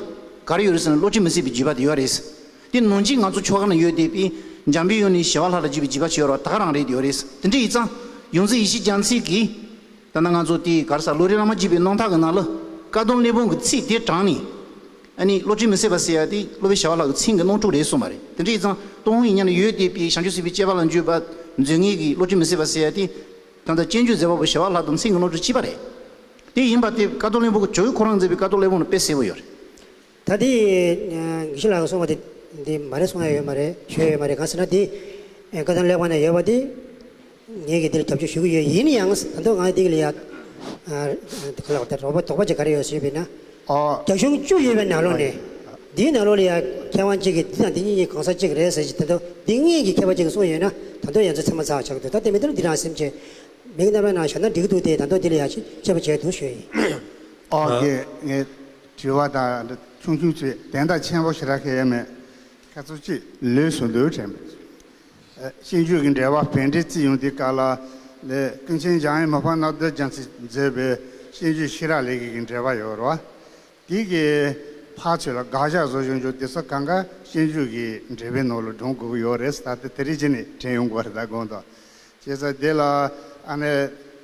ག་རེ་ཡོད་རེད་ཟེར་ན་བློ་གྲོས་མི་ཟད་པའི་བརྒྱུད་པ་དེ་ཡོད་རེད། དེ་ནང་བཞིན་ང་ཚོ་ཆོ་ག་ན་ཡོད་བསྡད་པའི་འཇམ་པའི་དབྱངས་ནས་ཞི་བ་ལྷ་ལ་བརྒྱུད་པའི་བརྒྱུད་པ་ཅིག་ཡོད་རེད་བ། ད་ག་རང་རེད་ཡོད་རེད། དེ་འདྲ་ཡིན་ཙང་ཡོངས་འཛིན་ཡེ་ཤེས་རྒྱ་མཚོས་ཀྱིས། ད་ནང་ང་ཚོ་དེ་ག་རེ་ཟེར་བློ་རིག་བླ་མ་བརྒྱུད་པའི་རྣམ་ཐར་གྱི་ནང་ལ་བཀའ་གདམས་གླེང་བུ་གི་ཚིག་དེ་དྲངས་ནས། ཨ་ནི་བློ་གྲོས་མི་ཟད་པ་ཟེར་ཡ་དེ་སློབ་དཔོན་ཞི་བ་ལྷ་གི་མཚན་གྱི་རྣམ་གྲངས་རེད་གསུངས་པ་རེད། དེ་འདྲ་ཡིན་ཙང་ཏུན་ཧོང་དབྱིག་གཉེན་ན་ཡོད་བསྡད་པའི་བྱང་ཆུབ་སེམས་དཔའི་སྤྱད་པ་ལ་འཇུག་པ་མཛོད་མཁན་གྱི་བློ་གྲོས་མི་ཟད་པ་ཟེར་ཡ་དེ། ད་ལྟ་སྤྱོད་འཇུག་མཛད་པ་པོ་ཞི་བ་ལྷ་དང་མཚན་གྱི་རྣམ་གྲངས་གཅིག་པ་རེད། དེ་ཡིན་པ་དེ་བཀའ་གདམས་གླེང་བུ་གི་ཇོ་བོས་ཁོ་རང་མཛད་པའི་བཀའ་གདམས་གླེང་བུ་ན་དཔེ་གསལ་པོ་ཡོད་རེད། ད་དེ་དགེ་བཤེས་ལགས་གསུངས་པ་དེ་འདི་མ་རེད་གསུང་ཡ་ཡོད་མ་རེད། ཞུ་ཡ་ཡོད་མ་རེད། གང་ཟེར་ན་དེ་བཀའ་ཐང་ཀླད་པ་ན་ཡོད་པ་དེ། ངེད་ཀྱིས་འདིར་རྒྱབ་སྐྱོར་ཞུ་གི་ཡོད། ཡིན་ཡང་ད་དུང་ང་འདི་གི་ལ་ཡ་ཁ་ལག་དེ་རོགས་པ་དོགས་པ་ཅིག་ག་རེ་ཡོད་ཟེར་བས་ན། ཨོ། རྒྱ་གཞུང་བཅུ་ཡོད་པའི་ནང་ལོགས་ནས་འདིའི་ནང་ལོགས་ལ་ཡ་མཁས་དབང་གཅིག་གིས་འདི་དང་འདི་གཉིས་གཉིས་གང་ཟག་གཅིག་རེད་ཟེར་གྱི། ད་དུང་འདི་གཉིས་ཀྱི་མཁས་པ་གཅིག་གིས་གསུངས་ཡོད་ན་ད་དུང་ཡ་མཚན་ཚ་མ་ཚ་བ་ཆགས་འདུག་ད་དེ་མི་འདུག་འདི་རང་སེམས་ཅན་མི་གི་རྣམ་པའི་ནང་བཞག་ན་འགྲིག་གི་འདུག་དེ་ད་དུང་འདི་ལ་ཡ་ཅིག་དཔྱད་པ་བྱས་འདུག་ཞུ་ཡ་ཡིན། ཨོ་ཨ་ཁེ་ངས་དྲི་བ་དང་ཆུང་ཆུང་ཚོས་དན་རྟགས་ཆེན་པོ་ཞེ་དྲག་གི་ཡོད་མེད། ཁ་ཚུར་གཅིག་ལོས་སུ་འདོད་དྲན་པས། ཨ་ཤེས་འཇུག་གི་འགྲེལ་པ་བན་དེ་བརྩི་ཡོང་དུས་སྐབས་ལ་ལས་ཀུན་མཁྱེན་འཇམ་དབྱངས་མི་ཕམ་རྣམ་དག་རྒྱ་མཚོས་མཛད་པའི་ཤེས་འཇུག་ཤེས་རབ་ལེགས་བཤད་ཀྱི་འགྲེལ་པ་ཡོད་རེད་བ། དེ་གི་ཕར་ཚུར་ལ་དགག་བཞག་བཟོ་བཞིན་འཇུག་དེ་ཚོ་གང་ག་ཤེས་འཇུག་གི་འགྲེལ་པའི་ནང་ལ་སྒྲུང་དགོས་ཀྱི་ཡོད་རེད། ད་ལྟ་དེ་རིང་ཅི་ནས་དྲན་ཡོང་དགོས་རེད། ད་དགོངས་དག་བྱས་ཙང་དེ་ལ་ཨ་ནི་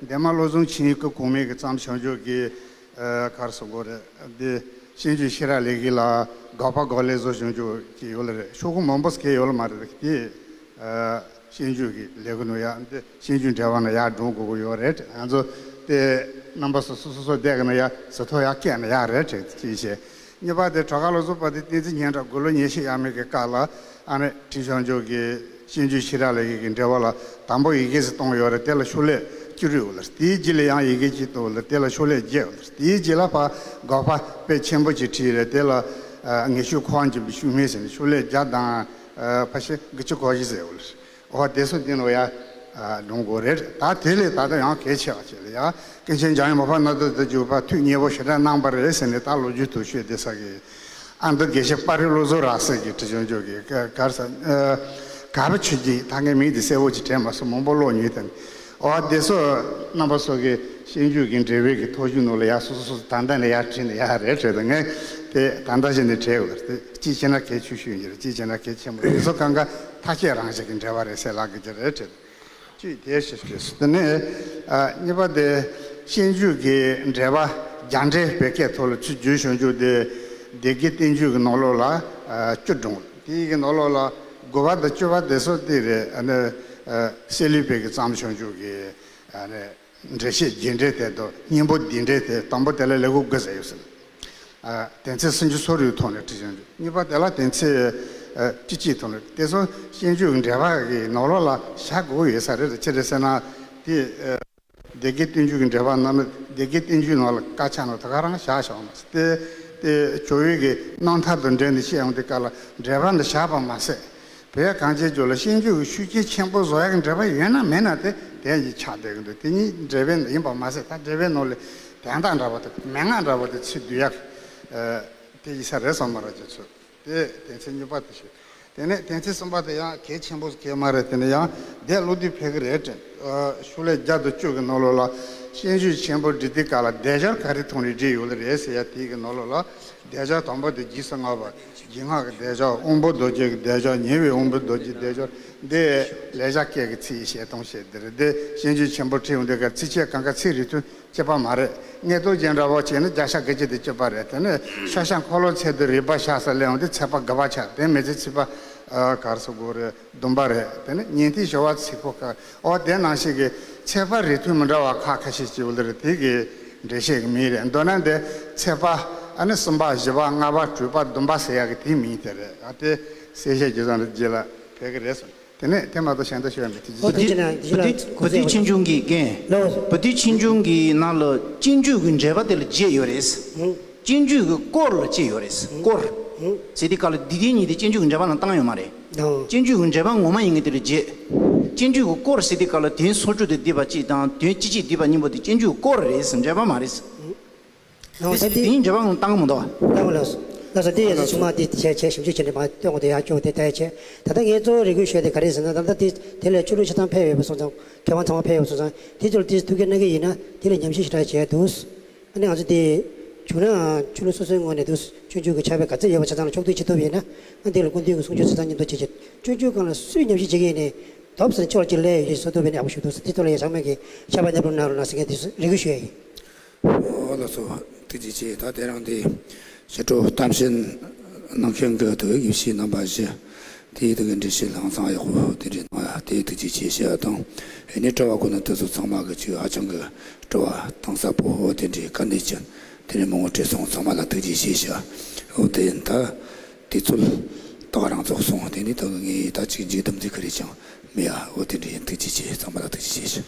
འདན་མ་བློ་བཟང་ཆིངས་ཡིག་སྐུ་གོང་མའི་གི་བརྩམས་བྱང་ཆུབ་ཀྱི་ཨ་ག་རེ་ཟེར་དགོས་རེད། འདི་ཤེས་འཇུག་ཤེས་རབ་ལེགས་བཤད་ལ་དགག་པ་དགག་ལན་བཟོ་བྱང་ཆུབ་ཀྱི་ཡོད་ལ་རེད། ཤོག་གུ་མང་པོ་ཟེར་ཡོད་ལ་མ་རེད། དེ་ཨ་ཤེས་འཇུག་གི་ལས་ཁུངས་ནང་ཡ་འདི་ཤེས་འཇུག་འགྲེལ་པ་ནང་ཡར་སྒྲུང་དགོས་ཀྱི་ཡོད་རེད། ང་ཚོ་དེ་རྣམ་པ་སོ་སོ་སོ་སོ་བསྡད་ཀྱི་ན་ཡ་ཟེར་ཐོ་ཡ་སྐད་ན་ཡ་རེད་དྲན་ཅི་བྱས། གཉིས་པ་དེ་གྲོགས་ཁ་ལོ་ཚོ་པ་དེ་བསྟན་འཛིན་སྙན་གྲགས་དགུང་ལོ་ཉི་ཤུ་ཡས་མས་ཀྱི་སྐབས་ལ་ཨ་ནི་ཁྲི་བྱང་ཆུབ་ཀྱི་ཤེས་འཇུག་ཤེས་རབ་ལེགས་བཤད་ཀྱི་འགྲེལ་པ་ལ་དང་པོ་ཡི་གེ་ཟིག་གཏོང་ཡོད་རེད། དེ་ལ་ཤོག་ལྷེ་བཅུ་དྲུག་ཡོད་ལ། དེའི་རྗེས་ལ་ཡང་ཡི་གེ་གཅིག་གཏོང་ཡོད་ལ། དེ་ལ་ཤོག་ལྷེ་བརྒྱད་ཡོད་ལ། དེའི་རྗེས་ལ་ཕར་དགག་པ་དཔེ་ཆེན་པོ་ཅིག་བྲིས་རེད། དེ་ལ་ཨ་ངེས་ཤེས་འཁོར་བ་འབྱིན་པའི་ཤུགས་སྨོན་ཟེར་ནས་ཤོག་ལྷེ་བརྒྱ་དང་ཨ་ཕལ་ཆེར་དགུ་བཅུ་གོ་བཞི་ཟེར་ཡོད་ལ། འོ་དེ་ཚོ་འདི་ནོ་ཡ། ཨ་སྒྲུང་དགོས་རེད། ད་དེ་ལས་ད་ལྟ་ཡང་གལ་ཆེ་བ་ཅིག་ལ་ཡ། ཀུན་མཁྱེན་འཇམ་དབྱངས་མི་ཕམ་རྣམ་དག་རྡོ་རྗེ་པ་ཐུགས་མཉེས་པོ་ཞེ་དྲག་གནང་པ་རེད་ཟེར་ནས་ད་ལོ་རྒྱུས་དུ་ཤོད་བསྡད་ས་གི། ཨ་མདོ་དགེ་བཤེས་དཔའ་རིས་བློ་བཟང་རབ་གསལ་གྱི་ཁྲི་བྱང་ཆུབ་ཀྱི་ག་ག་རེ་ཟེར། ཨ་གར་པ་ཆོས་སྐྱིད། ད་ངས་མིང་དེ་གསལ་པོ་ཅིག་དྲན་མ་སོང་། མང་པོ་ཀློག་མྱོང་དེ་ནི། འོ་དེ་ཚོ་རྣམ་པ་ཚོ་གི་ཤེས་འཇུག་གི་འགྲེལ་པའི་གི་ཐོ་གཞུང་ནང་ལ་ཡ་སོ་སོ་སོ་སོ་ད་ལྟ་ནས་ཡར་བྲིས་ནས་ཡ་རེད་བྲིས་དང་། ངས་དེ་ད་ལྟ་བྱས་ནས་བྲིས་ཡོད་རེད། གཅིག་བྱས་ན་གལ་ཆེ་ཤོས་ཡིན་རེད། གཅིག་བྱས་ན་གལ་ཆེན་པོ་རེད། དེ་ཚོ་གང་ག་མཐའ་དཔྱད་རང་བཞིན་གྱི་འགྲེལ་པ་རེད་ཟེར་ལབ་དགོས་ཀྱི་རེད་བྲིས། གཅིག་དེ་ཞིག་རེད། དེ་ནས་ཨ་གཉིས་པ་དེ་ཤེས་འཇུག་གི་འགྲེལ་པ་རྒྱ་འགྲེལ་བོད་སྐད་ཐོག་ལ་ཚུར་བསྒྱུར་བྱུང་རྒྱུ་དེ་སྡེ་དགེ་བསྟན་བཅོས་ཀྱི་ནང་ལོགས་ལ་ཨ་བཅུ་སྒྲུང་། དེའི་གི་ནང་ལོགས་ལ་དགུ་པ་དང་བཅུ་པ་དེ་ཚོ་དེ་རེད། ཨ་ནི་ཨ་སེ་ལི་པའི་གི་བརྩམས་བྱུང་རྒྱུ་གི་ཨ་ནི་འགྲེལ་བཤད་རྒྱས་འགྲེལ་དེ་དང་སྙིང་པོ་བསྡུས་འགྲེལ་དེ། དང་པོ་དེ་ལ་ཀླད་ཀོར་དགུ་ཟེར་ཡོད་ཟེར། ཨ་དོན་ཚན་སུམ་ཅུ་སོ་དྲུག་ཐོག་ནས་ཁྲིད་བྱུང་རྒྱུ། གཉིས་པ་དེ་ལ་དོན་ཚན་ཨ་བཅུ་གཅིག་ཐོག་ནས། དེ་ཚོ་ཤེས་འཇུག་གི་འགྲེལ་པ་གི་ནང་ལོགས་ལ་བཞག་དགོས་ཡོད་ས་རེད། ཅི་རེད་ཟེར་ན་དེ་ཨ་སྡེ་དགེ་བསྟན་བཅོས་ཀྱི་འགྲེལ་པ་ནང་ལ། སྡེ་དགེ་བསྟན་བཅོས་ནང་ལ་དཀར་ཆག་ནང་དེ་ག་རང་བཞག་བཞག་མ་ཟད། དེ་དེ་ཇོ་བོའི་གི་རྣམ་ཐར་དང་འབྲེལ་ནས་བཤད་ཡོང་དུས་སྐབས་ལ་འགྲེལ་པ་འདི་བཞག་པ་མ་ཟད། བོད་གངས་ཅན་ལྗོངས་ལ་ཤེས་འཇུག་གི་ཤུགས་རྐྱེན་ཆེན་པོ་བཟོ་ཡག་གི་འགྲེལ་པ་ཡོད་ན་མེད་ན་དེ་དེ་ཡིས་ཆགས་བསྡད་ཀྱི་འདུག་དེ་གཉིས་འགྲེལ་པའི་ཡིན་པ་མ་ཟད། ད་འགྲེལ་པའི་ནང་ལ་དན་རྟགས་འདྲ་པོ་དེ་མན་ངག་འདྲ་པོ་དེ་ཚུར་བསྡུ་ཡག་ཨ་དེ་ཡིན་ས་རེད་བསམ་པ་ར་ཅིག་ཚོད། དེ་དོན་ཚན་གཉིས་པ་དེ་ཞུ། དེ་ནས་དོན་ཚན་གསུམ་པ་དེ་ཡང་གལ་ཆེན་པོ་གལ་མ་རེད། དེ་ནས་ཡང་དེ་ཀློག་དུས་ཕལ་གི་རེད་དྲན། ཨ་ཤོག་ལྷེ་བརྒྱ་དང་བཅུ་གི་ནང་ལོགས་ལ་ཤེས་འཇུག་ཆེན་པོ་འབྲི་དུས་སྐབས་ལ་སྡེབ་སྦྱོར་ག་རེ་ཐོག་ནས་འབྲི་ཡོད་ལ་རེད་ཟེར་ཡ་དེའི་གི་ནང་ལོགས་ལ་སྡེབ་སྦྱོར་དང་པོ་དེ་རྗེས་སུ་བསྔགས་པ། རྗེས་བསྔགས་ཀྱི་སྡེབ་སྦྱོར། དབང་པོ་རྡོ་རྗེ་གི་སྡེབ་སྦྱོར། ཉེ་བའི་དབང་པོ་རྡོ་རྗེ་སྡེབ་སྦྱོར། འདི་ལེགས་སྦྱར་སྐད་ཀྱི་ཚིག་བཤད་སྟངས་བཤད་འདི་རེད། འདི་ཤེས་འཇུག་ཆེན་པོ་ཁྲིད་ཡོང་དུས་ཀ་ཚིགས་བཅད་གང་ག་ཚིག་རིགས་མཐུན་གཅིག་པ་མ་རེད། མངོན་རྟོགས་རྒྱན་འདྲ་བོ་བྱས་ན་བརྒྱ་ཆ་བརྒྱད་ཅུ་དེ་གཅིག་པ་རེད། དེ་ནས་ཤ་ཤ་འཁོར་ལོ་ཚད་དུ་རིགས་པ་ཤ་ས་ལས་ཡོང་དུས་ཚེག་པ་དགུ་པ་ཆགས། དེ་མི་ཚེ་ཚིག་པ་ཨ་ག་རེ་ཟེར་དགོས་རེད། བདུན་པ་རེད། དེ་ནས་ཉན་ཐོས་ཞི་བ་ཚིག་ཕོ་ཁ། འོ་དེ་ནང་བཞིན་གྱི་ཚེག་པ་རིགས་མཐུན་མི་འདྲ་བ་ཁག་ཁ་ཤས་ཅིག་ཡོད་ལ་རེད། དེ་གི་འགྲེལ་བཤད་ཀྱི་མིང་རེད། མདོར་ན་འདི་ཚེག་པ་ཨ་ནི་གསུམ་པ་བཞི་པ་ལྔ་པ་དྲུག་པ་བདུན་པ་ཟེར་ཡག་གི་དེའི་མིང་དེ་རེད། ཨ་དེ་གསལ་བཤད་རྒྱུ་ཙམ་རེ་རྗེས་ལ་ཕེབས་ཀྱི་རེད་གསུངས། དེ་ནས་དེ་མ་གཏོགས་གཞན་དག་ཤོད་ཡ་མེད། དེ་ཨོ་ཅི་དེ་ཅི་ན་དེ་ལ་བུ་དུས་ཆེན་ཆུང་གི་རྒན། ལོ། བུ་དུས་ཆེན་ཆུང་གི་ནང་ལ་སྤྱོད་འཇུག་གི་འགྲེལ་པ་དེ་ལ་བརྒྱད་ཡོད་རེད། ཨང་། སྤྱོད་འཇུག་གི་སྐོར་ལ་གཅིག་ཡོད་རེད། སྐོར། ཨང་། ཟེར་དུས་སྐབས་ལ་འདི་དེ་གཉིས་དེ་སྤྱོད་འཇུག་གི་འགྲེལ་པ་ནང་བཏང་ཡོད་མ་རེད། ཨང་། སྤྱོད་འཇུག་གི་འགྲེལ་པ་ངོ་མ་ཡིན་ངེས་དེ་ལ་བརྒྱད། སྤྱོད་འཇུག་གི་སྐོར་ཟེར་དུས་སྐབས་ལ་དོན་སོ་བཅུ་དང་ལྡན་པ་གཅིག་དང་དོན་གཅིག་གཅིག་ལྡན་པ་གཉིས་པོ་དེ་སྤྱོད་འཇུག་གི་སྐོར་རེད། འགྲེལ་པ་མ་རེད། ཨང་། ལགས་སོ། དེ་དེ་དེ་ཡིན་འགྲེལ་པ་ངོ་བཏང་གི་མི་འདུག་ལགས་སོ། ལགས་སོ། དེ་ཡིན་ཚེ་ཆུང་མ་དེ་བྱས་བྱས་ཞིབ་འཇུག་བྱས་ནས་མ་སྟོན་དགོས་དེ་ཡག་ཅོག་དེ་ལྟ་ཡ་བྱས། ད་ལྟ་ངས་གཙོ་བོ་རེ་སྐུལ་ཞུ་ཡ་དེ་ག་རེ་ཟེར་ན། ད་ལྟ་དེ་དེ་ལས་ཆོས་ལུགས་ཆ་ཚང་ཕེབས་ཡོད་པ་སོང་ཙང་། མཁས་དབང་ཚང་མ་ཕེབས་ཡོད་པ་སོང་ཙང་། དེ་ཚོར་དེ་ཐུགས་ཁུར་གནང་གི་ཡིན་ན་དེ་ལ་ཉམས་ཞིབ་ཞེ་དྲག་བྱས་འདུག་ཨ་ནི་ང་ཚོ་དེ་བྱུང་ན་ཆོས་ལུགས་སོ་སོའི་ངོས་ནས་འདུག་སྤྱོད་འཇུག་གི་ཕྱག་དཔེ་ག་ཚོད་ཡོད་པ་ཆ་ཚང་ལ་ཕྱོགས་བསྡུས་བྱེད་ཐུབ་ཡིན་ན། ཨ་དེ་ལ་སྐུ་མདུན་གྱི་གསུང་ཆོས་ཆ་ཚང་མཉམ་དུ་བྱེད་ཆེད་སྤྱོད་འཇུག་སྒང་ལ་སུས་ཉམས་ཞིབ་བྱེད་ཀྱི་ཡིན་ནའི་ཐོབ་ཟིན་ཕྱོགས་ཀྱི་ལས་ཡོད་ཞེས་གསོལ་འདེབས་འབད་ནས་ཡག་པོ་ཞུ་འདུག་དེ་ཐོག་ལ་ཡ་ཚང་མས་ཀྱི་ཕྱག་དཔེ་མཉམ་རུབ་གནང་རོགས་གནང་ཟེར་མཁན་དེ་རེ་སྐུལ་ཞུ་ཡ་ཡིན། ཨོ་ལགས་སོ། ཐུགས་རྗེ་ཆེ། ད་དེ་རིང་འདི་ཞི་ཁྲོ་གཏམ་བཤད་གནང་མཁན་གྱི་དུ་ཡིབ་ཤི་རྣམ་པ་བཞི་དེའི་དུ་གི་འགྲེལ་བཤད་ལྷང་ཚང་ཡག་པོ་དེ་འདྲའི་གནང་ཡ་དེ་ཐུགས་རྗེ་ཆེ་ཞུ་ཡ་དང་། ཨེ་ནི་དྲི་བ་ཁོ་ན་དེ་ཚོ་ཚང་མ་གི་ཅིག་ཧ་ཅང་གི་དྲི་བ་གཏིང་ཟབ་པོ་དེ་འདྲའི་དཀའ་གནད་ཅན་ དེ་ནས་མང་པོ་བྲིས་སོང་། ཚང་མ་ལ་ཐུགས་རྗེ་ཆེ་ཞུ། འོ་དེ་ཡིན། ད་དུས་ཚོད་ཏག་རང་རྫོགས་སོང་། དེ་ནས་ད་ངས་ད་ཅིག་མཇུག་སྡོམ་དེ་ག་རེ་ཅང་མེད་ཨ། འོ་དེ་འདྲ་ཡིན། ཐུགས་རྗེ་ཆེ། ཚང་མ་ལ་ཐུགས་རྗེ་ཆེ་ཞུ།